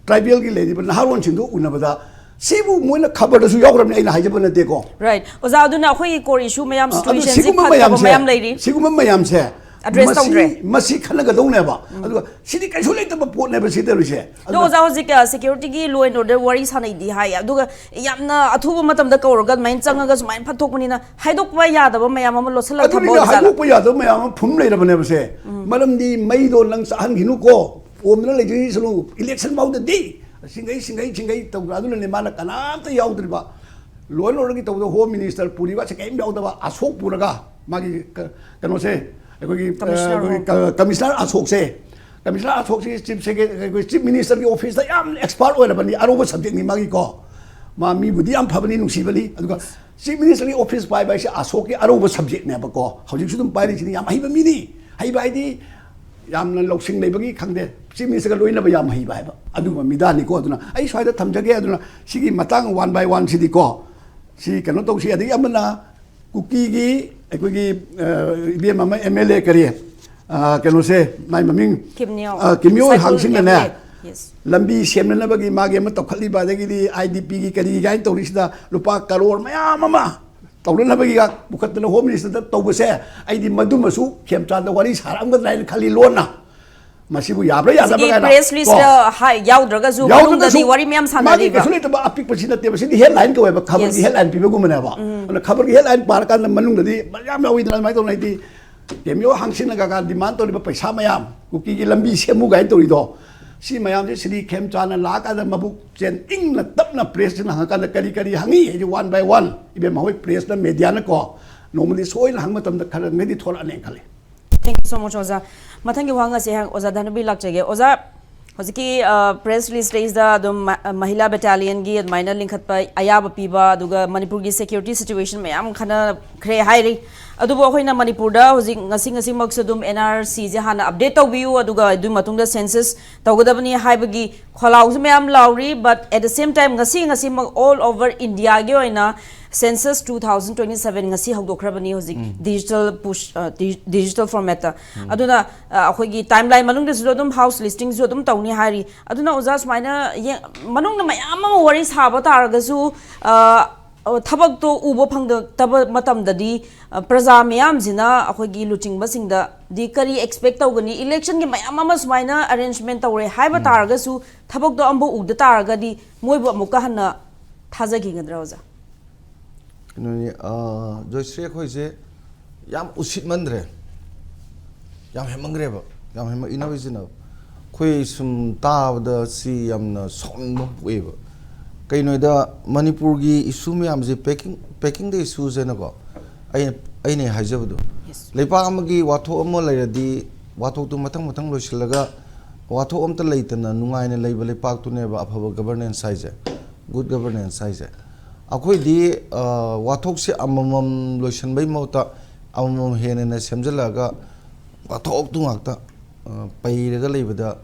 ꯇ꯭ꯔꯥꯏꯕꯦꯜꯒꯤ ꯂꯩꯔꯤꯕ ꯅꯍꯥꯔꯣꯟꯁꯤꯡꯗꯨ ꯎꯅꯕꯗ ꯁꯤꯕꯨ ꯃꯣꯏꯅ ꯈꯕꯔꯗꯁꯨ ꯌꯥꯎꯈ꯭ꯔꯕꯅꯤ, ꯑꯩꯅ ꯍꯥꯏꯖꯕ ꯅꯠꯇꯦꯀꯣ꯫ Right. ꯑꯣꯖꯥ, ꯑꯗꯨꯅ ꯑꯩꯈꯣꯏꯒꯤ core issue ꯃꯌꯥꯝ, ꯑ, ꯑꯗꯨ situationꯁꯤ ꯁꯤꯒꯨꯝꯕ ꯐꯠꯇꯕ ꯃꯌꯥꯝꯁꯦ, ꯃꯌꯥꯝ ꯂꯩꯔꯤ꯫ ꯁꯤꯒꯨꯝꯕ ꯃꯌꯥꯝꯁꯦ Address ꯃꯁꯤ, ꯇꯧꯗ꯭ꯔꯦ꯫ ꯃꯁꯤ ꯈꯟꯅꯒꯗꯧꯅꯦꯕ꯫ ꯑꯗꯨꯒ ꯁꯤꯗꯤ ꯀꯩꯁꯨ ꯂꯩꯇꯕ ꯄꯣꯠꯅꯦꯕ ꯁꯤ ꯇꯧꯔꯤꯁꯦ꯫ ꯑꯗꯣ ꯑꯣꯖꯥ, ꯍꯧꯖꯤꯛ ꯑ, securityꯒꯤ law and order ꯋꯥꯔꯤ ꯁꯥꯟꯅꯩꯗꯤ ꯍꯥꯏ, ꯑꯗꯨꯒ ꯌꯥꯝꯅ ꯑꯊꯨꯕ ꯃꯇꯝꯗ ꯀꯧꯔꯒ ꯑꯗꯨꯃꯥꯏꯅ ꯆꯪꯉꯒ ꯁꯨꯃꯥꯏꯅ ꯐꯠꯊꯣꯛꯄꯅꯤꯅ ꯍꯥꯏꯗꯣꯛꯄ ꯌꯥꯗꯕ ꯃꯌꯥꯝ ꯑꯃ ꯂꯣꯠꯁꯤꯜꯂꯒ ꯊꯝꯕ ꯑꯗꯨꯅꯤꯅ ꯑꯣꯏꯖꯥꯠꯂꯥ? ꯍꯥꯏꯗꯣꯛꯄ ꯌꯥꯗꯕ ꯃꯌꯥꯝ ꯑꯃ ꯐꯨꯝ ꯂꯩꯔꯕꯅꯦꯕꯁꯦ꯫ ꯃꯔꯝꯗꯤ ꯃꯩꯗꯣ ꯅꯪ ꯆꯥꯍꯟꯈꯤꯅꯨꯀꯣ, ꯑꯣꯝꯗꯅ ꯂꯩꯗꯣꯏꯅꯤ ꯁꯅꯨ, election ꯐꯥꯎꯗꯗꯤ ꯁꯤꯡꯒꯩ ꯁꯤꯡꯒꯩ ꯁꯤꯡꯒꯩ ꯇꯧꯗꯅ꯫ ꯑꯗꯨꯅꯅꯦ ꯃꯥꯅ ꯀꯅꯥꯝꯇ ꯌꯥꯎꯗ꯭ꯔꯤꯕ꯫ Law and orderꯒꯤ ꯇꯧꯕꯗ Home Minister ꯄꯨꯔꯤꯕ ꯁꯦ ꯀꯔꯤꯝ ꯌꯥꯎꯗꯕ, ꯑꯁꯣꯛ ꯄꯨꯔꯒ ꯃꯥꯒꯤ ꯀ-, ꯀꯩꯅꯣꯁꯦ, ꯑꯩꯈꯣꯏꯒꯤ, ꯑ, Commissioner ꯑꯩꯈꯣꯏꯒꯤ ꯍꯣ꯫ ꯀ-, Commissioner ꯑꯁꯣꯛꯁꯦ, Commissioner ꯑꯁꯣꯛꯁꯤ chief secretary, ꯑꯩꯈꯣꯏ Chief Ministerꯒꯤ officeꯇ ꯌꯥꯝ expert ꯑꯣꯏꯔꯕꯅꯤ, ꯑꯔꯧꯕ subjectꯅꯤ ꯃꯥꯒꯤꯀꯣ꯫ ꯃꯥ ꯃꯤꯕꯨꯗꯤ ꯌꯥꯝ ꯐꯕꯅꯤ, ꯅꯨꯡꯁꯤꯕꯅꯤ, ꯑꯗꯨꯒ Chief Ministerꯒꯤ office ꯄꯥꯏꯕ ꯍꯥꯏꯁꯦ ꯑꯁꯣꯛꯀꯤ ꯑꯔꯧꯕ subjectꯅꯦꯕꯀꯣ꯫ ꯍꯧꯖꯤꯛꯁꯨ ꯑꯗꯨꯝ ꯄꯥꯏꯔꯤꯁꯤꯅꯤ, ꯌꯥꯝ ꯍꯩꯕ ꯃꯤꯅꯤ꯫ ꯍꯩꯕ ꯍꯥꯏꯗꯤ ꯌꯥꯝꯅ ꯂꯧꯁꯤꯡ ꯂꯩꯕꯒꯤ ꯈꯪꯗꯦ, Chief Ministerꯒ ꯂꯣꯏꯅꯕ ꯌꯥꯝ ꯍꯩꯕ ꯍꯥꯏꯕ ꯑꯗꯨꯒꯨꯝꯕ ꯃꯤꯗꯥꯅꯤꯀꯣ꯫ ꯑꯗꯨꯅ ꯑꯩ ꯁ꯭ꯋꯥꯏꯗ ꯊꯝꯖꯒꯦ꯫ ꯑꯗꯨꯅ ꯁꯤꯒꯤ ꯃꯇꯥꯡ one by oneꯁꯤꯗꯤꯀꯣ, ꯁꯤ ꯀꯩꯅꯣ ꯇꯧꯁꯤ꯫ ꯑꯗꯒꯤ ꯑꯃꯅ ꯀꯨꯀꯤꯒꯤ ꯑꯩꯈꯣꯏꯒꯤ, ꯑ, ꯏꯕꯦꯝ ꯑꯃ MLA ꯀꯔꯤ, ꯑ, ꯀꯩꯅꯣꯁꯦ, ꯃꯥꯏ ꯃꯃꯤꯡ, ꯀꯤꯝꯅꯤꯌꯣ꯫ ꯑ, ꯀꯤꯝꯅꯤꯌꯣ ꯁꯥꯏꯀꯨꯜ ꯍꯥꯡꯁꯤꯡꯅꯅꯦ, MLA꯫ Yes. ꯂꯝꯕꯤ ꯁꯦꯝꯅꯅꯕꯒꯤ ꯃꯥꯒꯤ ꯑꯃ ꯇꯧꯈꯠꯂꯤꯕ, ꯑꯗꯒꯤꯗꯤ IDPꯒꯤ ꯀꯔꯤ ꯀꯥꯏꯅ ꯇꯧꯔꯤꯁꯤꯗ ꯂꯨꯄꯥ ꯀꯔꯣꯔ ꯃꯌꯥꯝ ꯑꯃ ꯇꯧꯅꯅꯕꯒꯤ ꯄꯨꯈꯠꯇꯅ Home Ministerꯗ ꯇꯧꯕꯁꯦ, ꯑꯩꯗꯤ ꯃꯗꯨꯃꯁꯨ ꯈꯦꯝꯆꯥꯟꯗ ꯋꯥꯔꯤ ꯁꯥꯔꯛꯑꯝꯒꯗ꯭ꯔꯥ ꯍꯥꯏꯅ ꯈꯜꯂꯤ ꯂꯣꯟꯅ꯫ ꯃꯁꯤꯕꯨ ꯌꯥꯕ꯭ꯔꯥ ꯌꯥꯗꯕ꯭ꯔꯥ ꯍꯧꯖꯤꯛꯀꯤ ꯀꯥꯏꯅ press ꯀꯣ꯫ listꯇ ꯍꯥꯏ-, ꯌꯥꯎꯗ꯭ꯔꯒꯁꯨ ꯃꯅꯨꯡꯗꯗꯤ ꯌꯥꯎꯗ꯭ꯔꯒꯁꯨ ꯋꯥꯔꯤ ꯃꯌꯥꯝ ꯃꯥꯒꯤ ꯁꯥꯟꯅꯔꯤꯕ꯫ ꯀꯩꯁꯨ ꯂꯩꯇꯕ ꯑꯄꯤꯛꯄꯁꯤ ꯅꯠꯇꯦꯕ, ꯁꯤꯗꯤ headline ꯀꯧꯋꯦꯕ, ꯈꯕꯔꯒꯤ Yes. Headline ꯄꯤꯕꯒꯨꯝꯕꯅꯦꯕ꯫ ꯑꯗꯨꯅ ꯈꯕꯔꯒꯤ headline ꯄꯥꯔꯀꯥꯟꯗ ꯃꯅꯨꯡꯗꯗꯤ ꯃꯌꯥꯝ ꯌꯥꯎꯋꯤꯗꯅ꯫ ꯑꯗꯨꯃꯥꯏꯅ ꯇꯧꯅ ꯍꯥꯏꯗꯤ ꯀꯦꯝꯌꯣ ꯍꯥꯡꯁꯤꯟꯅꯒ demand ꯇꯧꯔꯤꯕ ꯄꯩꯁꯥ ꯃꯌꯥꯝ, ꯀꯨꯀꯤꯒꯤ ꯂꯝꯕꯤ ꯁꯦꯝꯃꯨ ꯀꯥꯏꯅ ꯇꯧꯔꯤꯗꯣ, ꯁꯤ ꯃꯌꯥꯝꯁꯦ ꯁꯤꯗꯤ ꯈꯦꯝꯆꯥꯟꯅ ꯂꯥꯛꯑꯀꯥꯟꯗ ꯃꯕꯨꯛ ꯆꯦꯟ ꯏꯪꯅ ꯇꯞꯅ pressꯁꯤꯅ ꯍꯪꯉꯀꯥꯟꯗ ꯀꯔꯤ ꯀꯔꯤ ꯍꯪꯉꯤ ꯍꯥꯏꯗꯤ one by one, ꯏꯕꯦꯝꯃ ꯍꯣꯏ pressꯅ, mediaꯅꯀꯣ ꯅꯣꯡꯃꯗꯤ ꯁꯣꯏꯅ ꯍꯪꯕ ꯃꯇꯝꯗ ꯈꯔ ꯉꯩꯗꯤ ꯊꯣꯛꯂꯛꯑꯅꯦꯅ ꯈꯜꯂꯤ꯫ Thank you so much, ꯑꯣꯖꯥ꯫ ꯃꯊꯪꯒꯤ ꯋꯥꯍꯪ ꯑꯁꯦ ꯑꯣꯖꯥ ꯙꯅꯕꯤꯔ ꯂꯥꯛꯆꯒꯦ꯫ ꯑꯣꯖꯥ, ꯍꯧꯖꯤꯛꯀꯤ, ꯑ, press release ꯁꯤꯗꯩꯁꯤꯗ ꯑꯗꯨꯝ ꯃ-, ꯃꯍꯤꯂꯥ battalionꯒꯤ ꯑꯗꯨꯃꯥꯏꯅ ꯂꯤꯡꯈꯠꯄ ꯑꯌꯥꯕ ꯄꯤꯕ, ꯑꯗꯨꯒ ꯃꯅꯤꯄꯨꯔꯒꯤ security situation ꯃꯌꯥꯝ ꯈꯟꯅꯈ꯭ꯔꯦ ꯍꯥꯏꯔꯤ꯫ ꯑꯗꯨꯕꯨ ꯑꯩꯈꯣꯏꯅ ꯃꯅꯤꯄꯨꯔꯗ ꯍꯧꯖꯤꯛ ꯉꯁꯤ ꯉꯁꯤꯃꯛꯁꯨ ꯑꯗꯨꯝ NRCꯁꯦ ꯍꯥꯟꯅ update ꯇꯧꯕꯤꯌꯨ, ꯑꯗꯨꯒ ꯑꯗꯨꯒꯤ ꯃꯇꯨꯡꯗ census ꯇꯧꯒꯗꯕꯅꯤ ꯍꯥꯏꯕꯒꯤ ꯈꯣꯜꯂꯥꯎꯁꯨ ꯃꯌꯥꯝ ꯂꯥꯎꯔꯤ꯫ But at the same time, ꯉꯁꯤ ꯉꯁꯤꯃꯛ all over Indiaꯒꯤ ꯑꯣꯏꯅ Census two thousand twenty seven ꯉꯁꯤ ꯍꯧꯗꯣꯛꯈ꯭ꯔꯕꯅꯤ ꯍꯧꯖꯤꯛ digital push, digital format ꯇ꯫ ꯑꯗꯨꯅ ꯑꯩꯈꯣꯏꯒꯤ timeline ꯃꯅꯨꯡꯗꯁꯨ ꯑꯗꯨꯝ house listing ꯁꯨ ꯑꯗꯨꯝ ꯇꯧꯅꯤ ꯍꯥꯏꯔꯤ꯫ ꯑꯗꯨꯅ ꯑꯣꯖꯥ, ꯁꯨꯃꯥꯏꯅ ꯃꯅꯨꯡꯗ ꯃꯌꯥꯝ ꯑꯃ ꯋꯥꯔꯤ ꯁꯥꯕ ꯇꯥꯔꯒꯁꯨ ꯊꯕꯛꯇꯣ ꯎꯕ ꯐꯪꯗꯕ ꯃꯇꯝꯗꯗꯤ ꯄ꯭ꯔꯖꯥ ꯃꯤꯌꯥꯝꯁꯤꯅ ꯑꯩꯈꯣꯏꯒꯤ ꯂꯨꯆꯤꯡꯕꯁꯤꯡꯗꯗꯤ ꯀꯔꯤ expect ꯇꯧꯒꯅꯤ? Election ꯒꯤ ꯃꯌꯥꯝ ꯑꯃ ꯁꯨꯃꯥꯏꯅ arrangement ꯇꯧꯔꯦ ꯍꯥꯏꯕ ꯇꯥꯔꯒꯁꯨ ꯊꯕꯛꯇꯣ ꯑꯃꯐꯥꯎ ꯎꯗ ꯇꯥꯔꯒꯗꯤ ꯃꯣꯏꯕꯨ ꯑꯃꯨꯛꯀ ꯍꯟꯅ ꯊꯥꯖꯈꯤꯒꯗ꯭ꯔꯥ ꯑꯣꯖꯥ? ꯀꯩꯅꯣꯅꯤ, ꯖꯣꯏꯁ꯭ꯔꯤ, ꯑꯩꯈꯣꯏꯁꯦ ꯌꯥꯝ ꯎꯁꯤꯠꯃꯟꯗ꯭ꯔꯦ, ꯌꯥꯝ ꯍꯦꯟꯃꯟꯈ꯭ꯔꯦꯕ, ꯌꯥꯝ ꯍꯦꯟꯃꯟ, ꯏꯟꯅꯕ ꯏꯆꯤꯟꯅꯕ꯫ ꯑꯩꯈꯣꯏ ꯁꯨꯝ ꯇꯥꯕꯗ ꯁꯤ ꯌꯥꯝꯅ ꯁꯥꯎꯅꯤꯡꯕ ꯑꯃ ꯄꯣꯛꯑꯦꯕ꯫ ꯀꯩꯅꯣꯗ ꯃꯅꯤꯄꯨꯔꯒꯤ issue ꯃꯌꯥꯝꯁꯦ packing, packing the issues ꯍꯥꯏꯅꯀꯣ, ꯑꯩꯅ, ꯑꯩꯅ ꯍꯥꯏꯖꯕꯗꯣ, ꯂꯩꯄꯥꯛ ꯑꯃꯒꯤ ꯋꯥꯊꯣꯛ ꯑꯃ ꯂꯩꯔꯗꯤ ꯋꯥꯊꯣꯛꯇꯨ ꯃꯊꯪ ꯃꯊꯪ ꯂꯣꯏꯁꯤꯜꯂꯒ ꯋꯥꯊꯣꯛ ꯑꯝꯇ ꯂꯩꯇꯅ ꯅꯨꯡꯉꯥꯏꯅ ꯂꯩꯕ ꯂꯩꯄꯥꯛꯇꯨꯅꯦꯕ ꯑꯐꯕ governance ꯍꯥꯏꯁꯦ, good governance ꯍꯥꯏꯁꯦ꯫ ꯑꯩꯈꯣꯏꯗꯤ ꯋꯥꯊꯣꯛꯁꯦ ꯑꯃꯃꯝ ꯂꯣꯏꯁꯤꯟꯕꯩ ꯃꯍꯨꯠꯇ ꯑꯃꯃꯝ ꯍꯦꯟꯅ ꯍꯦꯟꯅ ꯁꯦꯝꯖꯤꯜꯂꯛꯑꯒ ꯋꯥꯊꯣꯛꯇꯨ ꯉꯥꯛꯇ ꯄꯩꯔꯒ ꯂꯩꯕꯗ,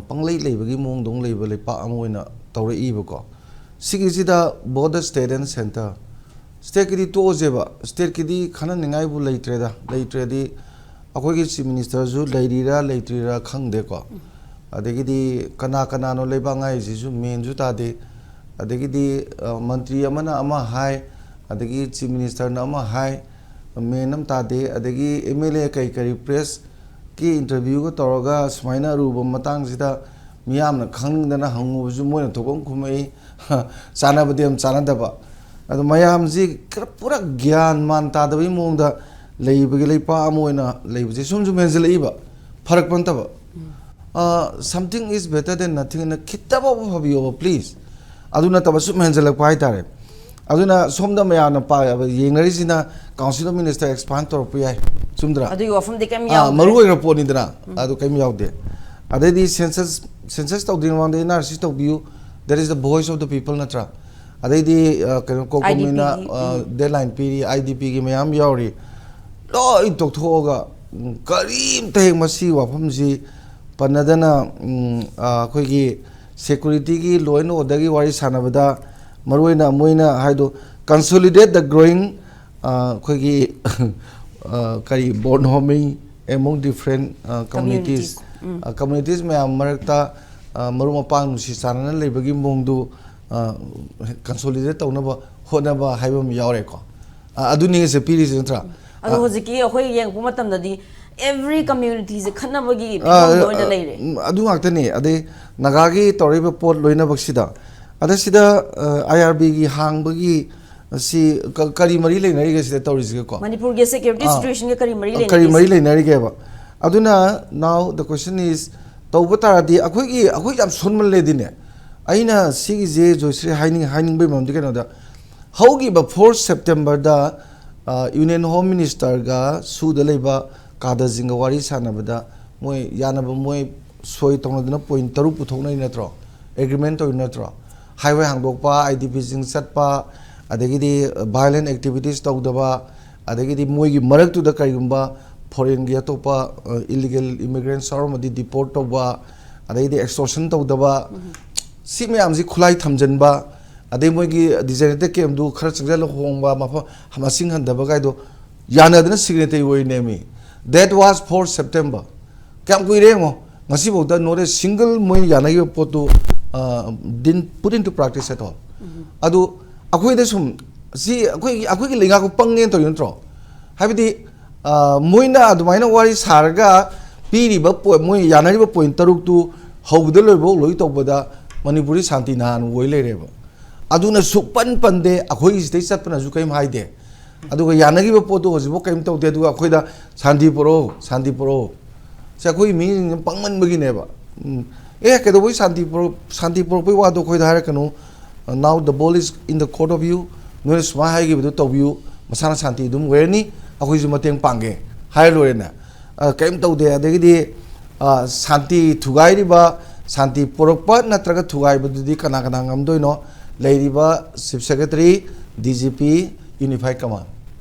ꯄꯪꯂꯩ ꯂꯩꯕꯒꯤ ꯃꯑꯣꯡꯗ ꯑꯃꯨꯛ ꯂꯩꯕ ꯂꯩꯄꯥꯛ ꯑꯃ ꯑꯣꯏꯅ ꯇꯧꯔꯛꯏꯕꯀꯣ꯫ ꯁꯤꯒꯤꯁꯤꯗ both the state and centre, state ꯀꯤꯗꯤ ꯇꯣꯛꯑꯁꯦꯕ, state ꯀꯤꯗꯤ ꯈꯟꯅꯅꯤꯡꯉꯥꯏꯕꯨ ꯂꯩꯇ꯭ꯔꯦꯗ, ꯂꯩꯇ꯭ꯔꯦꯗꯤ ꯑꯩꯈꯣꯏꯒꯤ chief minister ꯁꯨ ꯂꯩꯔꯤꯔꯥ ꯂꯩꯇ꯭ꯔꯤꯔꯥ ꯈꯪꯗꯦꯀꯣ꯫ ꯑꯗꯒꯤꯗꯤ ꯀꯅꯥ ꯀꯅꯥꯅꯣ ꯂꯩꯕꯥꯛ ꯉꯥꯛꯏꯁꯤꯁꯨ ꯃꯦꯟꯁꯨ ꯇꯥꯗꯦ꯫ ꯑꯗꯒꯤꯗꯤ ꯃꯟꯇ꯭ꯔꯤ ꯑꯃꯅ ꯑꯃ ꯍꯥꯏ, ꯑꯗꯒꯤ chief minister ꯅ ꯑꯃ ꯍꯥꯏ, ꯃꯦꯟ ꯑꯃ ꯇꯥꯗꯦ꯫ ꯑꯗꯒꯤ MLA ꯀꯔꯤ ꯀꯔꯤ press ꯀꯤ interview ꯒ ꯇꯧꯔꯒ ꯁꯨꯃꯥꯏꯅ ꯑꯔꯨꯕ ꯃꯇꯥꯡꯁꯤꯗ ꯃꯤꯌꯥꯝꯅ ꯈꯪꯅꯤꯡꯗꯅ ꯍꯪꯉꯨꯕꯁꯨ ꯃꯣꯏꯅ ꯊꯣꯛꯄ ꯑꯃ ꯈꯨꯝꯃꯛꯏ꯫ ꯆꯥꯟꯅꯕꯗꯤ ꯌꯥꯝ ꯆꯥꯟꯅꯗꯕ꯫ ꯑꯗꯣ ꯃꯌꯥꯝꯁꯤ ꯈꯔ ꯄꯨꯔꯥ ꯒ꯭ꯌꯥꯟ ꯃꯥꯟ ꯇꯥꯗꯕꯒꯤ ꯃꯑꯣꯡꯗ ꯂꯩꯕꯒꯤ ꯂꯩꯄꯥꯛ ꯑꯃ ꯑꯣꯏꯅ ꯂꯩꯕꯁꯦ ꯁꯨꯝ ꯁꯨꯝ ꯍꯦꯟꯖꯜꯂꯛꯏꯕ꯫ ꯐꯔꯛꯄ ꯅꯠꯇꯕ꯫ Something is better than nothing ꯅ ꯈꯤꯇꯃꯛ ꯐꯕꯤꯌꯣꯕ please꯫ ꯑꯗꯨ ꯅꯠꯇꯕ ꯁꯨꯝ ꯍꯦꯟꯖꯜꯂꯛꯄ ꯍꯥꯏꯇꯥꯔꯦ꯫ ꯑꯗꯨꯅ ꯁꯣꯝꯗ ꯃꯌꯥꯝꯅ ꯄꯥ-, ꯌꯦꯡꯅꯔꯤꯁꯤꯅ Council of Minister expand ꯇꯧꯔꯛꯄ ꯌꯥꯏ, ꯆꯨꯝꯗ꯭ꯔꯥ? ꯑꯗꯨꯒꯤ ꯋꯥꯐꯝꯗꯤ ꯀꯩꯝ ꯑꯥ, ꯌꯥꯎꯗ꯭ꯔꯦ꯫ ꯃꯔꯨ ꯑꯣꯏꯈ꯭ꯔ ꯄꯣꯠꯅꯤꯗꯅ꯫ ꯑꯗꯨ ꯀꯩꯝ ꯌꯥꯎꯗꯦ꯫ ꯑꯗꯩꯗꯤ census, census ꯇꯧꯗ꯭ꯔꯤꯉꯩ ꯃꯃꯥꯡꯗ NRC ꯇꯧꯕꯤꯌꯨ, that is the voice of the people ꯅꯠꯇ꯭ꯔꯥ? ꯑꯗꯩꯗꯤ ꯑ, ꯀꯩꯅꯣ COCOMI ꯅ, IDP ꯒꯤ, ꯑ, ꯎꯝ꯫ Deadline ꯄꯤꯔꯤ, IDP ꯒꯤ ꯃꯌꯥꯝ ꯌꯥꯎꯔꯤ, ꯂꯣꯏ ꯇꯣꯛꯊꯣꯛꯑꯒ, ꯎꯝ, ꯀꯔꯤꯝꯇ ꯍꯦꯛ ꯃꯁꯤ ꯋꯥꯐꯝꯁꯤ ꯄꯟꯅꯗꯅ, ꯎꯝ, ꯑ, ꯑꯩꯈꯣꯏꯒꯤ security ꯒꯤ, law and order ꯒꯤ ꯋꯥꯔꯤ ꯁꯥꯟꯅꯕꯗ ꯃꯔꯨꯑꯣꯏꯅ ꯃꯣꯏꯅ ꯍꯥꯏꯗꯣ Consolidate the growing ꯑꯩꯈꯣꯏꯒꯤ ꯀꯔꯤ, bond forming among different communities, communities ꯃꯌꯥꯝ ꯃꯔꯛꯇ ꯃꯔꯨꯞ ꯃꯄꯥꯡ ꯅꯨꯡꯁꯤ ꯆꯥꯟꯅꯅ ꯂꯩꯕꯒꯤ ꯃꯑꯣꯡꯗꯨ consolidate ꯇꯧꯅꯕ ꯍꯣꯠꯅꯕ ꯍꯥꯏꯕ ꯑꯃ ꯌꯥꯎꯔꯦꯀꯣ꯫ ꯑꯗꯨꯅꯤ ꯉꯁꯤ ꯄꯤꯔꯤꯁꯤ ꯅꯠꯇ꯭ꯔꯥ? ꯑꯗꯣ ꯍꯧꯖꯤꯛꯀꯤ ꯑꯩꯈꯣꯏ ꯌꯦꯡꯉꯛꯄ ꯃꯇꯝꯗꯗꯤ every communityꯁꯦ ꯈꯠꯅꯕꯒꯤ ꯐꯤꯕꯝꯗ ꯑꯣꯏꯅ ꯂꯩꯔꯦ꯫ ꯑꯗꯨ ꯉꯥꯛꯇꯅꯤ꯫ ꯑꯗꯩ ꯅꯥꯒꯥꯒꯤ ꯇꯧꯔꯛꯏꯕ ꯄꯣꯠ ꯂꯣꯏꯅꯃꯛꯁꯤꯗ, ꯑꯗ ꯁꯤꯗ IRBꯒꯤ ꯍꯥꯡꯕꯒꯤ ꯁꯤ ꯀꯔꯤ ꯃꯔꯤ ꯂꯩꯅꯔꯤꯒꯦ ꯁꯤꯗ ꯇꯧꯔꯤꯁꯤꯒꯀꯣ? ꯃꯅꯤꯄꯨꯔꯒꯤ security situationꯒ ꯀꯔꯤ ꯃꯔꯤ ꯂꯩꯅꯔꯤꯒꯦ? ꯀꯔꯤ ꯃꯔꯤ ꯂꯩꯅꯔꯤꯒꯦꯕ? ꯑꯗꯨꯅ now the question is, ꯇꯧꯕ ꯇꯥꯔꯗꯤ ꯑꯩꯈꯣꯏꯒꯤ, ꯑꯩꯈꯣꯏ ꯌꯥꯝ ꯁꯣꯟꯃꯜꯂꯦꯗꯤꯅꯦ꯫ ꯑꯩꯅ ꯁꯤꯒꯤꯁꯦ ꯖꯣꯏꯁ꯭ꯔꯤ ꯍꯥꯏꯅꯤꯡ ꯍꯥꯏꯅꯤꯡꯕꯒꯤ ꯃꯔꯝꯗꯤ ꯀꯩꯅꯣꯗ, ꯍꯧꯈꯤꯕ four Septemberꯗ Union Home Ministerꯒ ꯁꯨꯗ ꯂꯩꯕ ꯀꯥꯗꯔꯁꯤꯡꯒ ꯋꯥꯔꯤ ꯁꯥꯟꯅꯕꯗ ꯃꯣꯏ ꯌꯥꯅꯕ, ꯃꯣꯏ ꯁꯣꯏ ꯇꯧꯅꯗꯅ point ꯇꯔꯨꯛ ꯄꯨꯊꯣꯛꯅꯔꯤ ꯅꯠꯇ꯭ꯔꯣ? Agreement ꯇꯧꯔꯤ ꯅꯠꯇ꯭ꯔꯣ? Highway ꯍꯥꯡꯗꯣꯛꯄ, IDPꯁꯤꯡ ꯆꯠꯄ, ꯑꯗꯒꯤꯗꯤ violent activities ꯇꯧꯗꯕ, ꯑꯗꯒꯤꯗꯤ ꯃꯣꯏꯒꯤ ꯃꯔꯛꯇꯨꯗ ꯀꯔꯤꯒꯨꯝꯕ foreignꯒꯤ ꯑꯇꯣꯞꯄ illegal immigrants ꯌꯥꯎꯔꯝꯃꯗꯤ deport ꯇꯧꯕ, ꯑꯗꯒꯤꯗꯤ extortion ꯇꯧꯗꯕ, ꯁꯤ ꯃꯌꯥꯝꯁꯤ ꯈꯨꯠꯂꯥꯏ ꯊꯝꯖꯤꯟꯕ, ꯑꯗꯩ ꯃꯣꯏꯒꯤ designated campꯗꯨ ꯈꯔ ꯆꯪꯁꯤꯜꯂ ꯍꯣꯡꯕ, ꯃꯐꯝ ꯃꯁꯤꯡ ꯍꯟꯊꯕ ꯀꯥꯏꯗꯣ ꯌꯥꯅꯗꯅ signatory ꯑꯣꯏꯅꯦꯃꯤ꯫ That was four September꯫ ꯀꯌꯥꯝ ꯀꯨꯏꯔꯦ ꯌꯦꯡꯉꯣ꯫ ꯉꯁꯤꯐꯥꯎꯗ not a single ꯃꯣꯏꯅ ꯌꯥꯅꯈꯤꯕ ꯄꯣꯠꯇꯨ didn't put into practice at all꯫ ꯑꯗꯨ ꯑꯩꯈꯣꯏꯗ ꯁꯨꯝ ꯁꯤ ꯑꯩꯈꯣꯏꯒꯤ, ꯑꯩꯈꯣꯏꯒꯤ ꯂꯩꯉꯥꯛꯄꯨ ꯄꯪꯉꯦꯅ ꯇꯧꯔꯤ ꯅꯠꯇ꯭ꯔꯣ? ꯍꯥꯏꯕꯗꯤ ꯃꯣꯏꯅ ꯑꯗꯨꯃꯥꯏꯅ ꯋꯥꯔꯤ ꯁꯥꯔꯒ ꯄꯤꯔꯤꯕ point, ꯃꯣꯏ ꯌꯥꯅꯔꯤꯕ point ꯇꯔꯨꯛꯇꯨ ꯍꯧꯕꯗ ꯂꯣꯏꯕꯧ ꯂꯣꯏ ꯇꯧꯕꯗ ꯃꯅꯤꯄꯨꯔꯗꯤ ꯁꯥꯟꯇꯤ ꯅꯍꯥꯟ ꯑꯣꯏ ꯂꯩꯔꯦꯕ꯫ ꯑꯗꯨꯅ ꯁꯨꯛꯄꯟ ꯄꯟꯗꯦ, ꯑꯩꯈꯣꯏꯒꯤ ꯁꯤꯗꯩ ꯆꯠꯄꯅꯁꯨ ꯀꯔꯤꯝ ꯍꯥꯏꯗꯦ꯫ ꯑꯗꯨꯒ ꯌꯥꯅꯈꯤꯕ ꯄꯣꯠꯇꯨ ꯍꯧꯖꯤꯛꯐꯥꯎ ꯀꯔꯤꯝ ꯇꯧꯗꯦ꯫ ꯑꯗꯨꯒ ꯑꯩꯈꯣꯏꯗ ꯁꯥꯟꯇꯤ ꯄꯨꯔꯛꯑꯣ, ꯁꯥꯟꯇꯤ ꯄꯨꯔꯛꯑꯣ꯫ ꯁꯤ ꯑꯩꯈꯣꯏꯒꯤ ꯃꯤꯁꯤꯡꯁꯤ ꯄꯪꯃꯟꯕꯒꯤꯅꯦꯕ꯫ ꯎꯝ꯫ ꯑꯦ, ꯀꯩꯗꯧꯕꯩ ꯁꯥꯟꯇꯤ ꯄꯨꯔꯛ-, ꯁꯥꯟꯇꯤ ꯄꯨꯔꯛꯄꯩ ꯋꯥꯗꯣ ꯑꯩꯈꯣꯏꯗ ꯍꯥꯏꯔꯛꯀꯅꯨ꯫ Now the ball is in the court of you꯫ ꯅꯣꯏꯅ ꯁꯨꯃꯥꯏꯅ ꯍꯥꯏꯈꯤꯕꯗꯨ ꯇꯧꯕꯤꯌꯨ, ꯃꯁꯥꯅ ꯁꯥꯟꯇꯤ ꯑꯗꯨꯝ ꯑꯣꯏꯔꯅꯤ, ꯑꯩꯈꯣꯏꯁꯨ ꯃꯇꯦꯡ ꯄꯥꯡꯒꯦ ꯍꯥꯏꯔ ꯂꯣꯏꯔꯦꯅꯦ꯫ ꯀꯔꯤꯝ ꯇꯧꯗꯦ꯫ ꯑꯗꯒꯤꯗꯤ ꯁꯥꯟꯇꯤ ꯊꯨꯒꯥꯏꯔꯤꯕ, ꯁꯥꯟꯇꯤ ꯄꯨꯔꯛꯄ ꯅꯠꯇ꯭ꯔꯒ ꯊꯨꯒꯥꯏꯕꯗꯨꯗꯤ ꯀꯅꯥ ꯀꯅꯥ ꯉꯝꯗꯣꯏꯅꯣ? ꯂꯩꯔꯤꯕ Chief Secretary, DGP, Unified Command,